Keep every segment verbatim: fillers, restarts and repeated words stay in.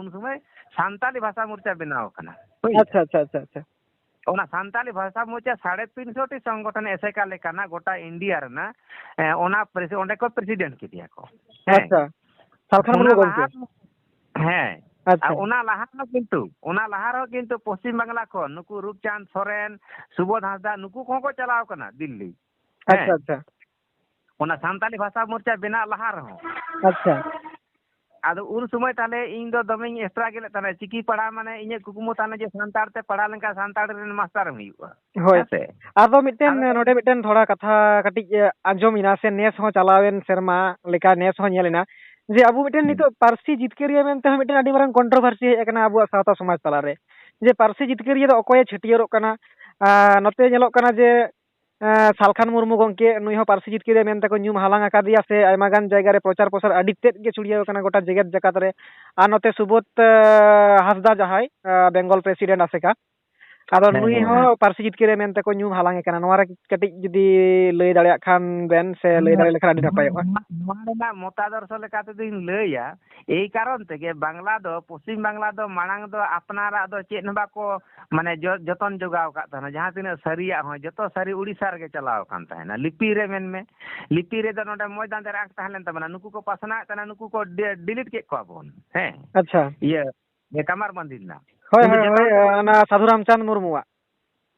ᱩᱱ ᱥᱚᱢᱚᱭ ᱥᱟᱱᱛᱟᱞᱤ ᱵᱷᱟᱥᱟ ᱢᱳᱨᱪᱟ ᱵᱮᱱᱟᱣ ᱟᱠᱟᱱᱟ᱾ ᱦᱳᱭ᱾ ᱟᱪᱪᱷᱟ, ᱟᱪᱪᱷᱟ, ᱟᱪᱪᱷᱟ, ᱟᱪᱪᱷᱟ᱾ ᱚᱱᱟ ᱥᱟᱱᱛᱟᱞᱤ ᱵᱷᱟᱥᱟ ᱢᱳᱨᱪᱟ ᱥᱟᱲᱮ ᱛᱤᱱ ᱥᱚ ᱴᱤ ᱥᱚᱝᱜᱚᱴᱷᱚᱱ ᱮᱥᱮᱠᱟ ᱞᱮᱠᱟᱱᱟᱜ ᱜᱚᱴᱟ ᱤᱱᱰᱤᱭᱟ ᱨᱮᱱᱟᱜ, ᱮ, ᱚᱱᱟ ᱯᱨᱮᱥᱤ-, ᱚᱸᱰᱮ ᱠᱚ ᱯᱨᱮᱥᱤᱰᱮᱱᱴ ᱠᱮᱫᱮᱭᱟ ᱠᱚ᱾ ᱦᱮᱸ᱾ ᱟᱪᱪᱷᱟ᱾ ᱥᱟᱞᱠᱷᱟᱱ ᱚᱱᱟ ᱢᱩᱨᱢᱩ ᱞᱟᱦᱟ ᱜᱚᱢᱠᱮ᱾ ᱨᱮᱦᱚᱸ, ᱦᱮᱸ᱾ ᱟᱪᱪᱷᱟ᱾ ᱟᱨ ᱚᱱᱟ ᱞᱟᱦᱟ ᱨᱮᱦᱚᱸ ᱠᱤᱱᱛᱩ, ᱚᱱᱟ ᱞᱟᱦᱟ ᱨᱮᱦᱚᱸ ᱠᱤᱱᱛᱩ ᱯᱚᱥᱪᱤᱢ ᱵᱟᱝᱞᱟ ᱠᱷᱚᱱ ᱱᱩᱠᱩ ᱨᱩᱯᱪᱟᱸᱫᱽ ᱥᱚᱨᱮᱱ, ᱥᱩᱵᱳᱫᱷ ᱦᱟᱸᱥᱫᱟ, ᱱᱩᱠᱩ ᱠᱚᱦᱚᱸ ᱠᱚ ᱪᱟᱞᱟᱣ ᱠᱟᱱᱟ ᱫᱤᱞᱞᱤ᱾ ᱟᱪᱪᱷᱟ, ᱦᱮᱸ᱾ ᱟᱪᱪᱷᱟ᱾ ᱚᱱᱟ ᱥᱟᱱᱛᱟᱞᱤ ᱵᱷᱟᱥᱟ ᱢᱳᱨᱪᱟ ᱵᱮᱱᱟᱜ ᱞᱟᱦᱟ ᱨᱮᱦᱚᱸ᱾ ᱟᱪᱪᱷᱟ᱾ ᱟᱫᱚ ᱩᱱ ᱥᱚᱢᱚᱭ ᱛᱟᱦᱞᱮ ᱤᱧ ᱫᱚ ᱫᱚᱢᱮᱧ struggle ᱮᱫ ᱛᱟᱦᱮᱱᱟ, ᱪᱤᱠᱤ ᱯᱟᱲᱦᱟᱣ ᱢᱟᱱᱮ ᱤᱧᱟᱹᱜ ᱠᱩᱠᱢᱩ ᱛᱟᱦᱮᱱᱟ ᱡᱮ ᱥᱟᱱᱛᱟᱲ ᱛᱮ ᱯᱟᱲᱦᱟᱣ ᱞᱮᱱᱠᱷᱟᱱ ᱥᱟᱱᱛᱟᱲ ᱨᱮᱱ ᱢᱟᱥᱴᱟᱨ ᱮᱢ ᱦᱩᱭᱩᱜᱼᱟ᱾ ᱦᱳᱭ᱾ ᱦᱮᱸ ᱥᱮ? ᱟᱫᱚ ᱢᱤᱫᱴᱮᱱ ᱟᱫᱚ ᱱᱚᱰᱮ ᱢᱤᱫᱴᱮᱱ ᱛᱷᱚᱲᱟ ᱠᱟᱛᱷᱟ ᱠᱟᱹᱴᱤᱡ, ᱮ, ᱟᱸᱡᱚᱢ ᱮᱱᱟ ᱥᱮ ᱱᱮᱥ ᱦᱚᱸ ᱪᱟᱞᱟᱣᱮᱱ ᱥᱮᱨᱢᱟ ᱞᱮᱠᱟ ᱱᱮᱥ ᱦᱚᱸ ᱧᱮᱞ ᱮᱱᱟ ᱡᱮ ᱟᱵᱚ ᱢᱤᱫᱴᱮᱱ ᱦᱩᱸ᱾ ᱱᱤᱛᱚᱜ ᱯᱟᱹᱨᱥᱤ ᱡᱤᱛᱠᱟᱹᱨᱤᱭᱟᱹ ᱢᱮᱱᱛᱮ ᱦᱚᱸ ᱢᱤᱫᱴᱮᱱ ᱟᱹᱰᱤ ᱢᱟᱨᱟᱝ controversy ᱦᱮᱡ ᱟᱠᱟᱱᱟ ᱟᱵᱚᱣᱟᱜ ᱥᱟᱶᱛᱟ ᱥᱚᱢᱟᱡᱽ ᱛᱟᱞᱟᱨᱮ, ᱡᱮ ᱯᱟᱹᱨᱥᱤ ᱡᱤᱛᱠᱟᱹᱨᱤᱭᱟᱹ ᱫᱚ ᱚᱠᱚᱭᱮ ᱪᱷᱟᱹᱴᱭᱟᱹᱨᱚᱜ ᱠᱟᱱᱟ᱾ ᱟᱨ ᱱᱚᱛᱮ ᱧᱮᱞᱚᱜ ᱠᱟᱱᱟ ᱡᱮ ᱮᱸ, ᱥᱟᱞᱠᱷᱟᱱ ᱢᱩᱨᱢᱩ ᱜᱚᱢᱠᱮ, ᱱᱩᱭ ᱦᱚᱸ ᱯᱟᱹᱨᱥᱤ ᱡᱤᱛᱠᱟᱹᱨᱤᱭᱟᱹ ᱢᱮᱱᱛᱮ ᱠᱚ ᱧᱩᱢ ᱦᱟᱞᱟᱝ ᱟᱠᱟᱫᱮᱭᱟ ᱥᱮ ᱟᱭᱢᱟ ᱜᱟᱱ ᱡᱟᱭᱜᱟ ᱨᱮ ᱯᱨᱚᱪᱟᱨ ᱯᱨᱚᱥᱟᱨ ᱟᱹᱰᱤ ᱛᱮᱫ ᱜᱮ ᱪᱷᱩᱲᱭᱟᱹᱣ ᱟᱠᱟᱱᱟ ᱜᱚᱴᱟ ᱡᱮᱜᱮᱛ ᱡᱟᱠᱟᱛ ᱨᱮ᱾ ᱟᱨ ᱱᱚᱛᱮ ᱥᱩᱵᱳᱫᱷ, ᱮ, ᱦᱟᱸᱥᱫᱟ ᱡᱟᱦᱟᱸᱭ, ᱮ, ᱵᱮᱝᱜᱚᱞ ᱯᱨᱮᱥᱤᱰᱮᱱᱴ ᱟᱥᱮᱠᱟ, ᱟᱫᱚ ᱦᱮᱸ, ᱱᱩᱭ ᱦᱮᱸ, ᱦᱚᱸ ᱦᱮᱸ᱾ ᱯᱟᱹᱨᱥᱤ ᱡᱤᱛᱠᱟᱹᱨᱤᱭᱟᱹ ᱢᱮᱱᱛᱮ ᱠᱚ ᱧᱩᱢ ᱦᱟᱞᱟᱝ ᱮ ᱠᱟᱱᱟ᱾ ᱱᱚᱣᱟ ᱨᱮ ᱠᱟᱹᱴᱤᱡ ᱡᱩᱫᱤ ᱞᱟᱹᱭ ᱫᱟᱲᱮᱭᱟᱜ ᱠᱷᱟᱱ ᱵᱮᱱ ᱥᱮ ᱞᱟᱹᱭ ᱫᱟᱲᱮ ᱞᱮᱠᱷᱟᱱ ᱟᱹᱰᱤ ᱱᱟᱯᱟᱭᱚᱜᱼᱟ᱾ ᱱᱚᱣᱟ, ᱱᱚᱣᱟ ᱨᱮᱱᱟᱜ ᱢᱚᱛᱟᱫᱚᱨᱥᱚ ᱞᱮᱠᱟ ᱛᱮᱫᱚᱧ ᱞᱟᱹᱭᱟ, ᱮᱭ ᱠᱟᱨᱚᱱ ᱛᱮᱜᱮ ᱵᱟᱝᱞᱟ ᱫᱚ, ᱯᱚᱥᱪᱤᱢ ᱵᱟᱝᱞᱟ ᱫᱚ ᱢᱟᱲᱟᱝ ᱫᱚ ᱟᱯᱱᱟᱨᱟᱜ ᱫᱚ ᱪᱮᱫ ᱦᱚᱸ ᱵᱟᱠᱚ ᱢᱟᱱᱮ ᱡᱚ-, ᱡᱚᱛᱚᱱ ᱡᱚᱜᱟᱣ ᱟᱠᱟᱫ ᱛᱟᱦᱮᱱᱟ, ᱡᱟᱦᱟᱸ ᱛᱤᱱᱟᱹᱜ ᱥᱟᱹᱨᱤᱭᱟᱜ ᱦᱚᱸ ᱡᱚᱛᱚ ᱥᱟᱹᱨᱤ ᱩᱲᱤᱥᱥᱟ ᱨᱮᱜᱮ ᱪᱟᱞᱟᱣ ᱟᱠᱟᱱ ᱛᱟᱦᱮᱱᱟ᱾ ᱞᱤᱯᱤ ᱨᱮ ᱢᱮᱱᱢᱮ, ᱞᱤᱯᱤ ᱨᱮᱫᱚ ᱱᱚᱰᱮ ᱢᱚᱡᱽ ᱫᱟᱸᱫᱮᱨ ᱟᱸᱠ ᱛᱟᱦᱮᱸ ᱞᱮᱱ ᱛᱟᱵᱚᱱᱟ, ᱱᱩᱠᱩ ᱠᱚ ᱯᱟᱥᱱᱟᱣᱮᱫ ᱛᱟᱦᱮᱱᱟ, ᱱᱩᱠᱩ ᱠᱚ ᱰᱤ-, ᱰᱤᱞᱤᱴ ᱠᱮᱫ ᱠᱚᱣᱟ ᱵᱚᱱ᱾ ᱦᱮᱸ᱾ ᱟᱪᱪᱷᱟ᱾ ᱤᱭᱟᱹ, ᱤᱭᱟᱹ ᱠᱟᱢᱟᱨ ᱵᱟᱸᱫᱤ ᱨᱮᱱᱟᱜ᱾ ᱦᱳᱭ, ᱩᱱᱤ ᱦᱳᱭ, ᱡᱮᱢᱚᱱ ᱦᱳᱭ, ᱚᱱᱟ ᱥᱟᱫᱷᱩ ᱨᱟᱢᱪᱟᱸᱫᱽ ᱢᱩᱨᱢᱩᱣᱟᱜ᱾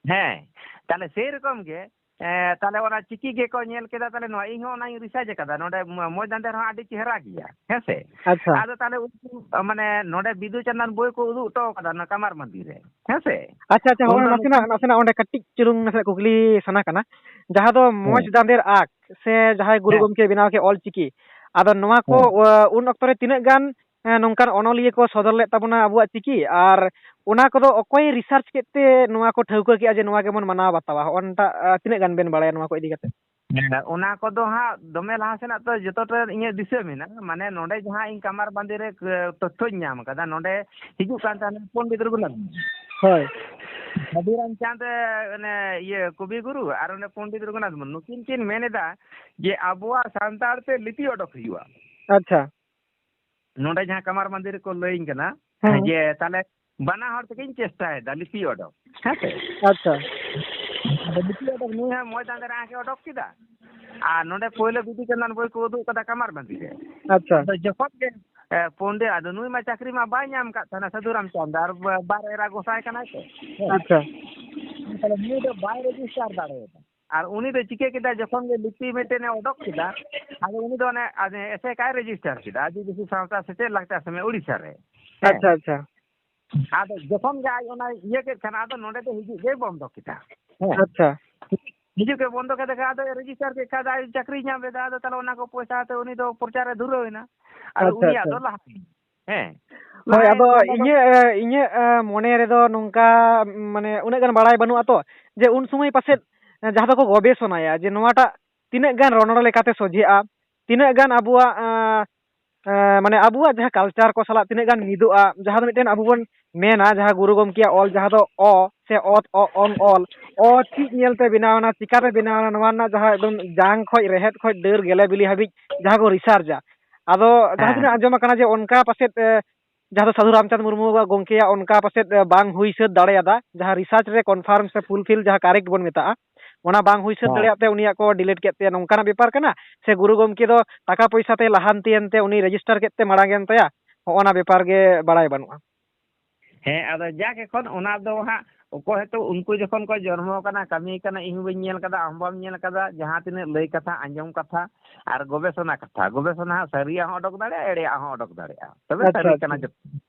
ᱦᱮᱸ, ᱛᱟᱦᱞᱮ ᱥᱮᱭ ᱨᱚᱠᱚᱢ ᱜᱮ, ᱮ, ᱛᱟᱦᱞᱮ ᱚᱱᱟ ᱪᱤᱠᱤ ᱜᱮᱠᱚ ᱧᱮᱞ ᱠᱮᱫᱟ, ᱛᱟᱦᱞᱮ ᱱᱚᱣᱟ ᱤᱧ ᱦᱚᱸ ᱚᱱᱟᱧ research ᱟᱠᱟᱫᱟ, ᱱᱚᱰᱮ ᱢᱚ-, ᱢᱚᱡᱽ ᱫᱟᱸᱫᱮᱨ ᱦᱚᱸ ᱟᱹᱰᱤ ᱪᱮᱦᱨᱟ ᱜᱮᱭᱟ, ᱦᱮᱸ ᱥᱮ? ᱟᱪᱪᱷᱟ᱾ ᱟᱫᱚ ᱛᱟᱦᱞᱮ ᱩᱱᱠᱩ, ᱢᱟᱱᱮ, ᱱᱚᱰᱮ ᱵᱤᱫᱩ ᱪᱟᱸᱫᱟᱱ ᱵᱳᱭ ᱠᱚ ᱩᱫᱩᱜ ᱦᱚᱴᱚ ᱠᱟᱫᱟ ᱚᱱᱟ ᱠᱟᱢᱟᱨ ᱵᱟᱸᱫᱤ ᱨᱮ, ᱦᱮᱸ ᱥᱮ? ᱟᱪᱪᱷᱟ, ᱟᱪᱪᱷᱟ, ᱦᱚᱸᱜᱼᱚᱭ ᱩᱱᱫᱚ ᱱᱟᱥᱮᱱᱟᱜ, ᱱᱩᱠᱩ ᱱᱟᱥᱮᱱᱟᱜ ᱚᱸᱰᱮ ᱠᱟᱹᱴᱤᱡ ᱪᱩᱞᱩᱝ ᱱᱟᱥᱮᱱᱟᱜ ᱠᱩᱠᱞᱤ ᱥᱟᱱᱟ ᱠᱟᱱᱟ᱾ ᱡᱟᱦᱟᱸ ᱫᱚ ᱢᱚᱡᱽ ᱦᱮᱸ᱾ ᱫᱟᱸᱫᱮᱨ ᱟᱸᱠ ᱥᱮ ᱡᱟᱦᱟᱸᱭ ᱜᱩᱨᱩ ᱦᱮᱸ᱾ ᱜᱚᱢᱠᱮ ᱵᱮᱱᱟᱣ ᱠᱮᱫ ᱚᱞ ᱪᱤᱠᱤ, ᱟᱫᱚ ᱱᱚᱣᱟ ᱠᱚ, ᱦᱮᱸ᱾ ᱚ, ᱩᱱ ᱚᱠᱛᱚ ᱨᱮ ᱛᱤᱱᱟᱹᱜ ᱜᱟᱱ ᱮᱸ, ᱱᱚᱝᱠᱟᱱ ᱚᱱᱚᱞᱤᱭᱟᱹ ᱠᱚ ᱥᱚᱫᱚᱨ ᱞᱮᱫ ᱛᱟᱵᱚᱱᱟ ᱟᱵᱚᱣᱟᱜ ᱪᱤᱠᱤ, ᱟᱨ ᱚᱱᱟ ᱠᱚᱫᱚ ᱚᱠᱚᱭ research ᱠᱮᱫ ᱛᱮ ᱱᱚᱣᱟ ᱠᱚ ᱴᱷᱟᱹᱣᱠᱟᱹ ᱠᱮᱜᱼᱟ ᱡᱮ ᱱᱚᱣᱟ ᱜᱮᱵᱚᱱ ᱢᱟᱱᱟᱣ ᱵᱟᱛᱟᱣᱟ? ᱦᱚᱸᱜᱼᱚ ᱱᱚᱣᱟᱴᱟᱜ, ᱟ, ᱛᱤᱱᱟᱹᱜ ᱜᱟᱱ ᱵᱮᱱ ᱵᱟᱲᱟᱭᱟ ᱱᱚᱣᱟ ᱠᱚ ᱤᱫᱤ ᱠᱟᱛᱮ? ᱦᱮᱸ, ᱚᱱᱟ ᱠᱚᱫᱚ ᱦᱟᱸᱜ ᱫᱚᱢᱮ ᱞᱟᱦᱟ ᱥᱮᱱᱟᱜ ᱛᱚ ᱡᱚᱛᱚᱴᱟ ᱤᱧᱟᱹᱜ ᱫᱤᱥᱟᱹ ᱢᱮᱱᱟᱜᱼᱟ, ᱢᱟᱱᱮ ᱱᱚᱰᱮ ᱡᱟᱦᱟᱸ ᱤᱧ ᱠᱟᱢᱟᱨ ᱵᱟᱸᱫᱮ ᱨᱮ, ᱮ, ᱛᱚᱛᱛᱷᱚᱧ ᱧᱟᱢ ᱟᱠᱟᱫᱟ, ᱱᱚᱰᱮ ᱦᱤᱡᱩᱜ ᱠᱟᱱ ᱛᱟᱦᱮᱱᱟ ᱯᱚᱱᱰᱤᱛ ᱨᱚᱜᱷᱩᱱᱟᱛᱷ ᱢᱩᱨᱢᱩ᱾ ᱦᱳᱭ᱾ ᱥᱟᱹᱫᱷᱩ ᱨᱟᱢᱪᱟᱸᱫᱽ, ᱮ, ᱚᱱᱮ ᱤᱭᱟᱹ ᱠᱚᱵᱤ ᱜᱩᱨᱩ ᱟᱨ ᱚᱱᱮ ᱯᱚᱱᱰᱤᱛ ᱨᱚᱜᱷᱩᱱᱟᱛᱷ ᱢᱩᱨᱢᱩ, ᱱᱩᱠᱤᱱ ᱠᱤᱱ ᱢᱮᱱ ᱮᱫᱟ ᱡᱮ ᱟᱵᱚᱣᱟᱜ ᱥᱟᱱᱛᱟᱲ ᱛᱮ ᱞᱤᱯᱤ ᱚᱰᱚᱠ ᱦᱩᱭᱩᱜᱼᱟ᱾ ᱟᱪᱪᱷᱟ᱾ ᱱᱚᱰᱮ ᱡᱟᱦᱟᱸ ᱠᱟᱢᱟᱨ ᱵᱟᱸᱫᱤ ᱨᱮᱠᱚ ᱞᱟᱹᱭᱟᱹᱧ ᱠᱟᱱᱟ, ᱦᱮᱸ᱾ ᱡᱮ ᱛᱟᱦᱞᱮ ᱵᱟᱱᱟ ᱦᱚᱲ ᱛᱮᱜᱮᱧ ᱪᱮᱥᱴᱟᱭᱮᱫᱟ ᱞᱤᱯᱤ ᱚᱰᱚᱠ, ᱦᱮᱸ ᱥᱮ? ᱟᱪᱪᱷᱟ᱾ ᱟᱫᱚ ᱞᱤᱯᱤ ᱚᱰᱚᱠ ᱱᱩᱭ ᱦᱚᱸ ᱢᱚᱭᱫᱟᱱ ᱨᱮ ᱟᱡ ᱮ ᱚᱰᱚᱠ ᱠᱮᱫᱟ, ᱟᱨ ᱱᱚᱰᱮ ᱯᱳᱭᱞᱳ ᱵᱤᱫᱩ ᱪᱟᱸᱫᱟᱱ ᱵᱳᱭ ᱠᱚ ᱩᱫᱩᱜ ᱠᱟᱫᱟ ᱠᱟᱢᱟᱨ ᱵᱟᱸᱫᱤ ᱨᱮ᱾ ᱟᱪᱪᱷᱟ᱾ ᱟᱫᱚ ᱡᱚᱠᱷᱚᱱ ᱜᱮ, ᱮ, ᱯᱚᱱᱰᱤᱛ, ᱟᱫᱚ ᱱᱩᱭ ᱢᱟ ᱪᱟᱹᱠᱨᱤ ᱢᱟ ᱵᱟᱭ ᱧᱟᱢ ᱠᱟᱫ ᱛᱟᱦᱮᱱᱟ, ᱥᱟᱹᱫᱷᱩ ᱨᱟᱢᱪᱟᱸᱫᱽ, ᱟᱨ ᱵᱟ-, ᱵᱟᱨ ᱮᱨᱟ ᱜᱚᱸᱥᱟᱭ ᱠᱟᱱᱟᱭ ᱥᱮ᱾ ᱦᱮᱸ᱾ ᱟᱪᱪᱷᱟ᱾ ᱛᱟᱦᱞᱮ ᱱᱩᱭ ᱫᱚ ᱵᱟᱭ ᱨᱮᱡᱤᱥᱴᱟᱨ ᱫᱟᱲᱮᱭᱟᱫᱟ᱾ ᱟᱨ ᱩᱱᱤ ᱫᱚ ᱪᱤᱠᱟᱹ ᱠᱮᱫᱟ, ᱡᱚᱠᱷᱚᱱ ᱜᱮ ᱞᱤᱯᱤ ᱢᱤᱫᱴᱮᱱ ᱮ ᱚᱰᱚᱠ ᱠᱮᱫᱟ, ᱟᱫᱚ ᱩᱱᱤ ᱫᱚ ᱚᱱᱮ, ᱟᱫᱚ ᱮᱥᱮᱠᱟᱭ ᱨᱮᱡᱤᱥᱴᱟᱨ ᱠᱮᱫᱟ, ᱟᱹᱫᱤᱵᱟᱹᱥᱤ ᱥᱟᱶᱛᱟ ᱥᱮᱪᱮᱫ ᱞᱟᱠᱪᱟᱨ ᱥᱚᱢᱤᱛᱤ ᱳᱰᱤᱥᱟ ᱨᱮ᱾ ᱦᱮᱸ᱾ ᱟᱪᱪᱷᱟ, ᱟᱪᱪᱷᱟ᱾ ᱟᱫᱚ ᱡᱚᱠᱷᱚᱱ ᱜᱮ ᱟᱡ ᱚᱱᱟ ᱤᱭᱟᱹ ᱠᱮᱫ ᱠᱷᱟᱱ, ᱟᱫᱚ ᱱᱚᱰᱮ ᱫᱚ ᱦᱤᱡᱩᱜ ᱜᱮᱭ ᱵᱚᱱᱫᱚ ᱠᱮᱫᱟ᱾ ᱦᱮᱸ᱾ ᱟᱪᱪᱷᱟ᱾ ᱦᱤᱡᱩᱜ ᱜᱮ ᱵᱚᱱᱫᱚ ᱠᱮᱫᱟ ᱠᱷᱟᱱ, ᱟᱫᱚ ᱨᱮᱡᱤᱥᱴᱟᱨ ᱠᱮᱫ ᱠᱷᱟᱱ, ᱟᱡ ᱪᱟᱹᱠᱨᱤᱭ ᱧᱟᱢ ᱞᱮᱫᱟ, ᱟᱫᱚ ᱛᱟᱦᱞᱮ ᱚᱱᱟ ᱠᱚ ᱯᱚᱭᱥᱟ ᱛᱮ ᱩᱱᱤ ᱫᱚ ᱯᱨᱚᱪᱟᱨ ᱨᱮ ᱫᱷᱩᱨᱟᱹᱣ ᱮᱱᱟ᱾ ᱟᱫᱚ ᱟᱪᱪᱷᱟ, ᱩᱱᱤᱭᱟᱜ ᱟᱪᱪᱷᱟ᱾ ᱫᱚ ᱞᱟᱦᱟ ᱦᱮᱸ᱾ ᱦᱳᱭ, ᱢᱟᱱᱮ ᱟᱫᱚ ᱱᱚᱣᱟ ᱫᱚ ᱤᱧᱟᱹᱜ, ᱮ, ᱤᱧᱟᱹᱜ, ᱮ, ᱢᱚᱱᱮ ᱨᱮᱫᱚ ᱱᱚᱝᱠᱟ, ᱢᱟᱱᱮ ᱩᱱᱟᱹᱜ ᱜᱟᱱ ᱵᱟᱲᱟᱭ ᱵᱟᱹᱱᱩᱜᱼᱟ ᱛᱚ, ᱡᱮ ᱩᱱ ᱥᱚᱢᱚᱭ ᱯᱟᱥᱮᱡ, ᱮ, ᱡᱟᱦᱟᱸ ᱫᱚᱠᱚ ᱜᱚᱵᱮᱥᱚᱱᱟᱭᱟ, ᱡᱮ ᱱᱚᱣᱟᱴᱟᱜ ᱛᱤᱱᱟᱹᱜ ᱜᱟᱱ ᱨᱚᱱᱚᱲ ᱞᱮᱠᱟᱛᱮ ᱥᱚᱡᱷᱮᱜᱼᱟ, ᱛᱤᱱᱟᱹᱜ ᱜᱟᱱ ᱟᱵᱚᱣᱟᱜ, ᱮ, ᱮ, ᱢᱟᱱᱮ ᱟᱵᱚᱣᱟᱜ ᱡᱟᱦᱟᱸ culture ᱠᱚ ᱥᱟᱞᱟᱜ ᱛᱤᱱᱟᱹᱜ ᱜᱟᱱ ᱢᱤᱫᱚᱜᱼᱟ, ᱡᱟᱦᱟᱸ ᱫᱚ ᱢᱤᱫᱴᱮᱱ ᱟᱵᱚ ᱵᱚᱱ ᱢᱮᱱᱟ, ᱡᱟᱦᱟᱸ ᱜᱩᱨᱩ ᱜᱚᱢᱠᱮᱭᱟᱜ ᱚᱞ, ᱡᱟᱦᱟᱸ ᱫᱚ ᱚ ᱥᱮ ᱚᱛ, ᱚ, ᱚᱝ, ᱚᱞ, ᱚ ᱪᱮᱫ ᱧᱮᱞᱛᱮ ᱵᱮᱱᱟᱣ ᱮᱱᱟ, ᱪᱤᱠᱟᱛᱮ ᱵᱮᱱᱟᱣ ᱮᱱᱟ, ᱱᱚᱣᱟ ᱨᱮᱱᱟᱜ ᱡᱟᱦᱟᱸ ᱮᱠᱫᱚᱢ ᱡᱟᱝ ᱠᱷᱚᱡ, ᱨᱮᱦᱮᱫ ᱠᱷᱚᱡ, ᱰᱟᱹᱨ ᱜᱮᱞᱮ ᱵᱤᱞᱤ ᱦᱟᱹᱵᱤᱡ ᱡᱟᱦᱟᱸ ᱠᱚ ᱨᱤᱥᱟᱨᱪᱟ, ᱟᱫᱚ ᱡᱟᱦᱟᱸ ᱦᱮᱸ᱾ ᱛᱤᱱᱟᱹᱜ ᱟᱸᱡᱚᱢ ᱟᱠᱟᱱᱟ ᱡᱮ ᱚᱱᱠᱟ ᱯᱟᱥᱮᱡ, ᱮ, ᱡᱟᱦᱟᱸ ᱫᱚ ᱥᱟᱹᱫᱷᱩ ᱨᱟᱢᱪᱟᱸᱫᱽ ᱢᱩᱨᱢᱩ ᱜᱚᱢᱠᱮᱭᱟᱜ ᱚᱱᱠᱟ ᱯᱟᱥᱮᱡ, ᱮ, ᱵᱟᱝ ᱦᱩᱭ ᱥᱟᱹᱛ ᱫᱟᱲᱮᱭᱟᱫᱟ, ᱡᱟᱦᱟᱸ ᱨᱤᱥᱟᱨᱪ ᱨᱮ ᱠᱚᱱᱯᱷᱟᱨᱢ ᱥᱮ ᱯᱷᱩᱞᱯᱷᱤᱞ ᱡᱟᱦᱟᱸ ᱠᱟᱨᱮᱠᱴ ᱵᱚᱱ ᱢᱮᱛᱟᱜᱼᱟ, ᱚᱱᱟ ᱵᱟᱝ ᱦᱩᱭ ᱥᱟᱹᱛ ᱦᱮᱸ᱾ ᱫᱟᱲᱮᱭᱟᱜ ᱛᱮ ᱩᱱᱤᱭᱟᱜ ᱠᱚ ᱰᱤᱞᱤᱴ ᱠᱮᱫ ᱛᱟᱭᱟ, ᱱᱚᱝᱠᱟᱱᱟᱜ ᱵᱮᱯᱟᱨ ᱠᱟᱱᱟ? ᱥᱮ ᱜᱩᱨᱩ ᱜᱚᱢᱠᱮ ᱫᱚ ᱴᱟᱠᱟ ᱯᱚᱭᱥᱟ ᱛᱮ ᱞᱟᱦᱟᱱᱛᱤᱭᱮᱱ ᱛᱮ ᱩᱱᱤ ᱨᱮᱡᱤᱥᱴᱟᱨ ᱠᱮᱫ ᱛᱮ ᱢᱟᱲᱟᱝ ᱮᱱ ᱛᱟᱭᱟ? ᱦᱚᱸᱜᱼᱚ ᱱᱟ ᱵᱮᱯᱟᱨ ᱜᱮ ᱵᱟᱲᱟᱭ ᱵᱟᱹᱱᱩᱜᱼᱟ᱾ ᱦᱮᱸ, ᱟᱫᱚ ᱡᱟᱠ ᱮᱠᱷᱚᱱ ᱚᱱᱟ ᱫᱚ ᱦᱟᱸᱜ ᱚᱠᱚᱭ ᱦᱚᱭᱛᱳ ᱩᱱᱠᱩ ᱡᱚᱠᱷᱚᱱ ᱠᱚ ᱡᱚᱱᱢᱚ ᱠᱟᱱᱟ, ᱠᱟᱹᱢᱤ ᱠᱟᱱᱟ, ᱤᱧ ᱦᱚᱸ ᱵᱟᱹᱧ ᱧᱮᱞ ᱠᱟᱫᱟ, ᱟᱢ ᱵᱟᱢ ᱧᱮᱞ ᱠᱟᱫᱟ, ᱡᱟᱦᱟᱸ ᱛᱤᱱᱟᱹᱜ ᱞᱟᱹᱭ ᱠᱟᱛᱷᱟ, ᱟᱸᱡᱚᱢ ᱠᱟᱛᱷᱟ ᱟᱨ ᱜᱚᱵᱮᱥᱚᱱᱟ ᱠᱟᱛᱷᱟ, ᱜᱚᱵᱮᱥᱚᱱᱟ ᱦᱟᱸᱜ ᱥᱟᱹᱨᱤᱭᱟᱜ ᱦᱚᱸ ᱚᱰᱚᱠ ᱫᱟᱲᱮᱭᱟᱜᱼᱟ, ᱮᱲᱮᱭᱟᱜ ᱦᱚᱸ ᱚᱰᱚᱠ ᱫᱟᱲᱮᱭᱟᱜᱼᱟ, ᱛᱚᱵᱮ ᱟᱪᱪᱷᱟ, ᱥᱟᱹᱨᱤ ᱟᱪᱪᱷᱟ᱾ ᱠᱟᱱᱟ ᱡᱚᱛᱚ᱾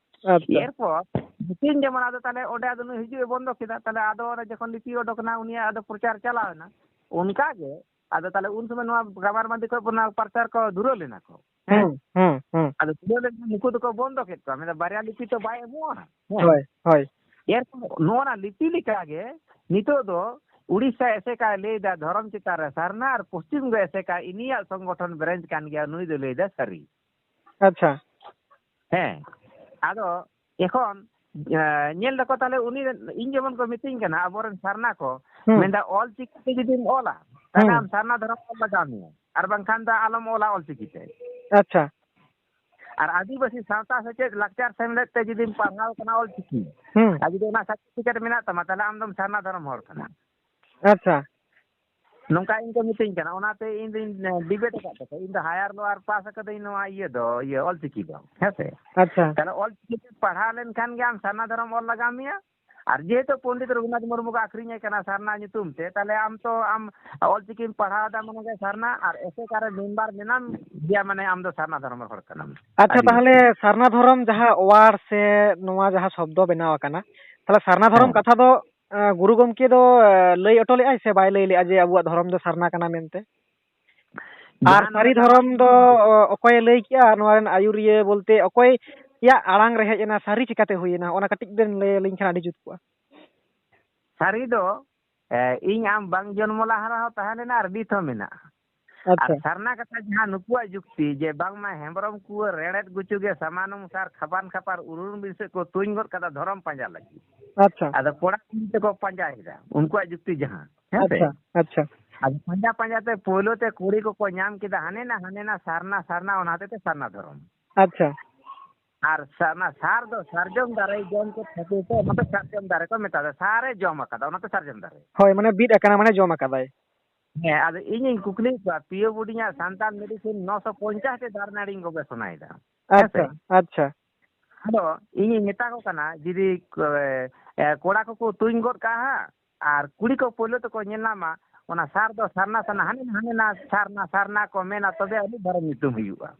ᱟᱪᱪᱷᱟ᱾ ᱮᱨᱯᱚᱨ ᱱᱩᱠᱤᱱ ᱡᱮᱢᱚᱱ ᱟᱫᱚ ᱛᱟᱦᱞᱮ ᱚᱸᱰᱮ ᱟᱫᱚ ᱱᱩᱭ ᱦᱤᱡᱩᱜ ᱮ ᱵᱚᱱᱫᱚ ᱠᱮᱫᱟ, ᱛᱟᱦᱞᱮ ᱟᱫᱚ ᱚᱱᱮ ᱡᱚᱠᱷᱚᱱ ᱞᱤᱯᱤ ᱚᱰᱚᱠ ᱮᱱᱟ, ᱩᱱᱤᱭᱟᱜ ᱟᱫᱚ ᱯᱨᱚᱪᱟᱨ ᱪᱟᱞᱟᱣ ᱮᱱᱟ᱾ ᱚᱱᱠᱟ ᱜᱮ ᱟᱫᱚ ᱛᱟᱦᱞᱮ ᱩᱱ ᱥᱚᱢᱚᱭ ᱱᱚᱣᱟ ᱠᱟᱢᱟᱨ ᱵᱟᱸᱫᱤ ᱠᱷᱚᱱ ᱚᱱᱟ ᱯᱨᱚᱪᱟᱨ ᱠᱚ ᱫᱷᱩᱨᱟᱹᱣ ᱞᱮᱱᱟ ᱠᱚ᱾ ᱦᱮᱸ? ᱦᱩᱸ, ᱦᱩᱸ, ᱦᱩᱸ᱾ ᱟᱫᱚ ᱫᱷᱩᱨᱟᱹᱣ ᱞᱮᱱᱠᱷᱟᱱ ᱱᱩᱠᱩ ᱫᱚᱠᱚ ᱵᱚᱱᱫᱚ ᱠᱮᱫ ᱠᱚᱣᱟ, ᱢᱮᱱᱫᱟ ᱵᱟᱨᱭᱟ ᱞᱤᱯᱤ ᱛᱚ ᱵᱟᱭ ᱮᱢᱚᱜᱼᱟ᱾ ᱦᱮᱸ? ᱦᱳᱭ, ᱦᱳᱭ᱾ ᱮᱨᱯᱚᱨ ᱱᱚᱣᱟ ᱞᱤᱯᱤ ᱞᱮᱠᱟᱜᱮ ᱱᱤᱛᱚᱜ ᱫᱚ ᱩᱲᱤᱥᱥᱟ ᱮᱥᱮᱠᱟᱭ ᱞᱟᱹᱭᱫᱟ ᱫᱷᱚᱨᱚᱢ ᱪᱮᱛᱟᱱ ᱨᱮ ᱥᱟᱨᱱᱟ ᱟᱨ ᱯᱚᱥᱪᱤᱢ ᱜᱚ ᱮᱥᱮᱠᱟ ᱤᱱᱤᱭᱟᱜ ᱥᱚᱝᱜᱚᱴᱷᱚᱱ ᱵᱨᱟᱧᱪ ᱠᱟᱱ ᱜᱮᱭᱟ, ᱱᱩᱭ ᱫᱚ ᱞᱟᱹᱭᱫᱟ ᱥᱟᱹᱨᱤ᱾ ᱟᱪᱪᱷᱟ᱾ ᱦᱮᱸ, ᱟᱫᱚ ᱮᱠᱷᱚᱱ, ᱮ, ᱧᱮᱞ ᱫᱟᱠᱚ ᱛᱟᱦᱞᱮ ᱩᱱᱤ, ᱤᱧ ᱡᱮᱢᱚᱱ ᱠᱚ ᱢᱤᱛᱟᱹᱧ ᱠᱟᱱᱟ ᱟᱵᱚᱨᱮᱱ ᱥᱟᱨᱱᱟ ᱠᱚ, ᱦᱩᱸ᱾ ᱢᱮᱱᱫᱟ ᱚᱞ ᱪᱤᱠᱤ ᱛᱮ ᱡᱩᱫᱤᱢ ᱚᱞᱟ, ᱛᱟᱦᱞᱮ ᱦᱩᱸ᱾ ᱟᱢ ᱥᱟᱨᱱᱟ ᱫᱷᱚᱨᱚᱢ ᱚᱞ ᱞᱟᱜᱟᱣ ᱢᱮᱭᱟ, ᱟᱨ ᱵᱟᱝᱠᱷᱟᱱ ᱫᱚ ᱟᱞᱚᱢ ᱚᱞᱟ ᱚᱞ ᱪᱤᱠᱤ ᱛᱮ᱾ ᱟᱪᱪᱷᱟ᱾ ᱟᱨ ᱟᱹᱫᱤᱵᱟᱹᱥᱤ ᱥᱟᱶᱛᱟ ᱥᱮᱪᱮᱫ ᱞᱟᱠᱪᱟᱨ ᱥᱮᱢᱞᱮᱫ ᱛᱮ ᱡᱩᱫᱤᱢ ᱯᱟᱲᱦᱟᱣ ᱠᱟᱱᱟ ᱚᱞᱪᱤᱠᱤ, ᱦᱩᱸ᱾ ᱟᱨ ᱡᱩᱫᱤ ᱚᱱᱟ ᱥᱟᱨᱴᱤᱯᱷᱤᱠᱮᱴ ᱢᱮᱱᱟᱜ ᱛᱟᱢᱟ, ᱛᱟᱦᱞᱮ ᱟᱢ ᱫᱚᱢ ᱥᱟᱨᱱᱟ ᱫᱷᱚᱨᱚᱢ ᱦᱚᱲ ᱠᱟᱱᱟ᱾ ᱟᱪᱪᱷᱟ᱾ ᱱᱚᱝᱠᱟ ᱤᱧ ᱠᱚ ᱢᱤᱛᱟᱹᱧ ᱠᱟᱱᱟ, ᱚᱱᱟᱛᱮ ᱤᱧ ᱫᱚᱧ ᱰᱤᱵᱮᱴ ᱟᱠᱟᱫ ᱛᱟᱠᱚᱣᱟ᱾ ᱤᱧ ᱫᱚ ᱦᱟᱭᱟᱨ ᱞᱳᱣᱟᱨ ᱯᱟᱥ ᱟᱠᱟᱫᱟᱹᱧ ᱱᱚᱣᱟ ᱤᱭᱟᱹ ᱫᱚ, ᱤᱭᱟᱹ ᱚᱞᱪᱤᱠᱤ ᱫᱚ, ᱦᱮᱸ ᱥᱮ? ᱟᱪᱪᱷᱟ᱾ ᱛᱟᱦᱞᱮ ᱚᱞᱪᱤᱠᱤ ᱛᱮ ᱯᱟᱲᱦᱟᱣ ᱞᱮᱱᱠᱷᱟᱱ ᱜᱮ ᱟᱢ ᱥᱟᱨᱱᱟ ᱫᱷᱚᱨᱚᱢ ᱚᱞ ᱞᱟᱜᱟᱣ ᱢᱮᱭᱟ᱾ ᱟᱨ ᱡᱮᱦᱮᱛᱩ ᱯᱚᱱᱰᱤᱛ ᱨᱚᱜᱷᱩᱱᱟᱛᱷ ᱢᱩᱨᱢᱩ ᱠᱚ ᱟᱹᱠᱷᱨᱤᱧ ᱮ ᱠᱟᱱᱟ ᱥᱟᱨᱱᱟ ᱧᱩᱛᱩᱢ ᱛᱮ, ᱛᱟᱦᱞᱮ ᱟᱢ ᱛᱚ, ᱟᱢ ᱚᱞᱪᱤᱠᱤᱢ ᱯᱟᱲᱦᱟᱣ ᱮᱫᱟ ᱢᱟᱱᱮ ᱜᱮ ᱥᱟᱨᱱᱟ, ᱟᱨ ᱮᱥᱮᱠᱟ ᱨᱮ ᱢᱮᱢᱵᱟᱨ ᱢᱮᱱᱟᱢ ᱜᱮᱭᱟ ᱢᱟᱱᱮ ᱟᱢ ᱫᱚ ᱥᱟᱨᱱᱟ ᱫᱷᱚᱨᱚᱢ ᱨᱮᱱ ᱦᱚᱲ ᱠᱟᱱᱟᱢ᱾ ᱟᱪᱪᱷᱟ, ᱟᱹᱰᱤ ᱛᱟᱦᱞᱮ ᱥᱟᱨᱱᱟ ᱫᱷᱚᱨᱚᱢ ᱡᱟᱦᱟᱸ ᱣᱟᱨᱰ ᱥᱮ ᱱᱚᱣᱟ ᱡᱟᱦᱟᱸ ᱥᱚᱵᱫᱚ ᱵᱮᱱᱟᱣ ᱟᱠᱟᱱᱟ, ᱛᱟᱦᱞᱮ ᱥᱟᱨᱱᱟ ᱫᱷᱚᱨᱚᱢ ᱦᱮᱸ᱾ ᱠᱟᱛᱷᱟ ᱫᱚ, ᱮ, ᱜᱩᱨᱩ ᱜᱚᱢᱠᱮ ᱫᱚ, ᱮ, ᱞᱟᱹᱭ ᱦᱚᱴᱚ ᱞᱮᱫᱟᱭ ᱥᱮ ᱵᱟᱭ ᱞᱟᱹᱭ ᱞᱮᱫᱟ ᱡᱮ ᱟᱵᱚᱣᱟᱜ ᱫᱷᱚᱨᱚᱢ ᱫᱚ ᱥᱟᱨᱱᱟ ᱠᱟᱱᱟ ᱢᱮᱱᱛᱮ? ᱟᱨ ᱡᱟᱦᱟᱸ ᱥᱟᱹᱨᱤ ᱱᱚᱰᱮ ᱫᱷᱚᱨᱚᱢ ᱫᱚ, ᱚ, ᱚᱠᱚᱭᱮ ᱞᱟᱹᱭ ᱠᱮᱜᱼᱟ? ᱱᱚᱣᱟ ᱨᱮᱱ ᱟᱹᱭᱩᱨᱤᱭᱟᱹ ᱵᱚᱞᱛᱮ ᱚᱠᱚᱭᱟᱜ ᱟᱲᱟᱝ ᱨᱮ ᱦᱮᱡ ᱮᱱᱟ? ᱥᱟᱹᱨᱤ ᱪᱤᱠᱟᱹᱛᱮ ᱦᱩᱭᱮᱱᱟ? ᱚᱱᱟ ᱠᱟᱹᱴᱤᱡ ᱵᱮᱱ ᱞᱟᱹᱭ ᱟᱹᱞᱤᱧ ᱠᱷᱟᱱ ᱟᱹᱰᱤ ᱡᱩᱛ ᱠᱚᱜᱼᱟ᱾ ᱥᱟᱹᱨᱤ ᱫᱚ, ᱮ, ᱤᱧ ᱟᱢ ᱵᱟᱝ ᱡᱚᱱᱢᱚ ᱞᱟᱦᱟ ᱨᱮᱦᱚᱸ ᱛᱟᱦᱮᱸ ᱞᱮᱱᱟ ᱟᱨ ᱱᱤᱛ ᱦᱚᱸ ᱢᱮᱱᱟᱜᱼᱟ᱾ ᱟᱨ ᱟᱪᱪᱷᱟ᱾ ᱥᱟᱨᱱᱟ ᱠᱟᱛᱷᱟ ᱡᱟᱦᱟᱸ ᱱᱩᱠᱩᱣᱟᱜ ᱡᱩᱠᱛᱤ ᱡᱮ ᱵᱟᱝᱢᱟ ᱦᱮᱢᱵᱨᱚᱢ ᱠᱩᱣᱟᱹ ᱨᱮᱲᱮᱫ ᱜᱩᱪᱩ ᱜᱮ ᱥᱟᱢᱟᱱ ᱚᱱᱩᱥᱟᱨ ᱠᱷᱟᱯᱟᱱ ᱠᱷᱟᱯᱟᱨ ᱩᱨᱩᱢ ᱵᱤᱨᱥᱮᱫ ᱠᱚ ᱛᱩᱧ ᱜᱚᱫ ᱠᱟᱫᱟ ᱫᱷᱚᱨᱚᱢ ᱯᱟᱸᱡᱟ ᱞᱟᱹᱜᱤᱫ᱾ ᱟᱪᱪᱷᱟ᱾ ᱟᱫᱚ ᱠᱚᱲᱟ ᱠᱩᱲᱤ ᱛᱮᱠᱚ ᱯᱟᱸᱡᱟᱭᱮᱫᱟ ᱩᱱᱠᱩᱣᱟᱜ ᱡᱩᱠᱛᱤ ᱡᱟᱦᱟᱸ, ᱦᱮᱸ ᱥᱮ? ᱟᱪᱪᱷᱟ, ᱟᱪᱪᱷᱟ᱾ ᱟᱫᱚ ᱯᱟᱸᱡᱟ ᱯᱟᱸᱡᱟ ᱛᱮ ᱯᱳᱭᱞᱳ ᱛᱮ ᱠᱩᱲᱤ ᱠᱚᱠᱚ ᱧᱟᱢ ᱠᱮᱫᱟ ᱦᱟᱱᱮ ᱱᱟ, ᱦᱟᱱᱮ ᱱᱟ ᱥᱟᱨᱱᱟ, ᱥᱟᱨᱱᱟ, ᱚᱱᱟ ᱦᱚᱛᱮᱡ ᱛᱮ ᱥᱟᱨᱱᱟ ᱫᱷᱚᱨᱚᱢ᱾ ᱟᱪᱪᱷᱟ᱾ ᱟᱨ ᱥᱟ-, ᱚᱱᱟ ᱥᱟᱨ ᱫᱚ ᱥᱟᱨᱡᱚᱢ ᱫᱟᱨᱮ ᱡᱚᱢ ᱠᱚ ᱠᱷᱟᱹᱛᱤᱨ ᱛᱮ ᱚᱱᱟ ᱫᱚ ᱥᱟᱨᱡᱚᱢ ᱫᱟᱨᱮ ᱠᱚ ᱢᱮᱛᱟᱜᱼᱟ, ᱥᱟᱨᱮ ᱡᱚᱢ ᱟᱠᱟᱫᱟ, ᱚᱱᱟᱛᱮ ᱥᱟᱨᱡᱚᱢ ᱫᱟᱨᱮ᱾ ᱦᱳᱭ, ᱢᱟᱱᱮ ᱵᱤᱫ ᱟᱠᱟᱱᱟ, ᱢᱟᱱᱮ ᱡᱚᱢ ᱟᱠᱟᱫᱟᱭ᱾ ᱦᱮᱸ, ᱟᱫᱚ ᱤᱧᱤᱧ ᱠᱩᱠᱞᱤᱭᱮᱫ ᱠᱚᱣᱟ, ᱯᱤᱭᱳ ᱵᱳᱨᱰᱤᱝ ᱟᱜ ᱥᱟᱱᱛᱟᱲ ᱢᱮᱰᱤᱥᱤᱱ ᱱᱚᱥᱚ ᱯᱚᱧᱪᱟᱥ ᱴᱤ ᱫᱟᱨᱮ ᱱᱟᱹᱲᱤᱧ ᱜᱚᱵᱮᱥᱚᱱᱟᱭᱮᱫᱟ᱾ ᱦᱮᱸ ᱥᱮ? ᱟᱪᱪᱷᱟ, ᱟᱪᱪᱷᱟ᱾ ᱟᱫᱚ ᱤᱧᱤᱧ ᱢᱮᱛᱟ ᱠᱚ ᱠᱟᱱᱟ, ᱡᱩᱫᱤ, ᱮ, ᱮ, ᱠᱚᱲᱟ ᱠᱚᱠᱚ ᱛᱩᱧ ᱜᱚᱫ ᱠᱟᱜᱼᱟ ᱦᱟᱸᱜ, ᱟᱨ ᱠᱩᱲᱤ ᱠᱚ ᱯᱳᱭᱞᱳ ᱛᱮᱠᱚ ᱧᱮᱞ ᱧᱟᱢᱟ, ᱚᱱᱟ ᱥᱟᱨ ᱫᱚ ᱥᱟᱨᱱᱟ, ᱥᱟᱨᱱᱟ, ᱦᱟᱱᱮ ᱱᱟ, ᱦᱟᱱᱮ ᱱᱟ ᱥᱟᱨᱱᱟ, ᱥᱟᱨᱱᱟ ᱠᱚ ᱢᱮᱱᱟ, ᱛᱚᱵᱮ ᱟᱹᱱᱤᱡ ᱫᱷᱚᱨᱚᱢ ᱧᱩᱛᱩᱢ ᱦᱩᱭᱩᱜᱼᱟ᱾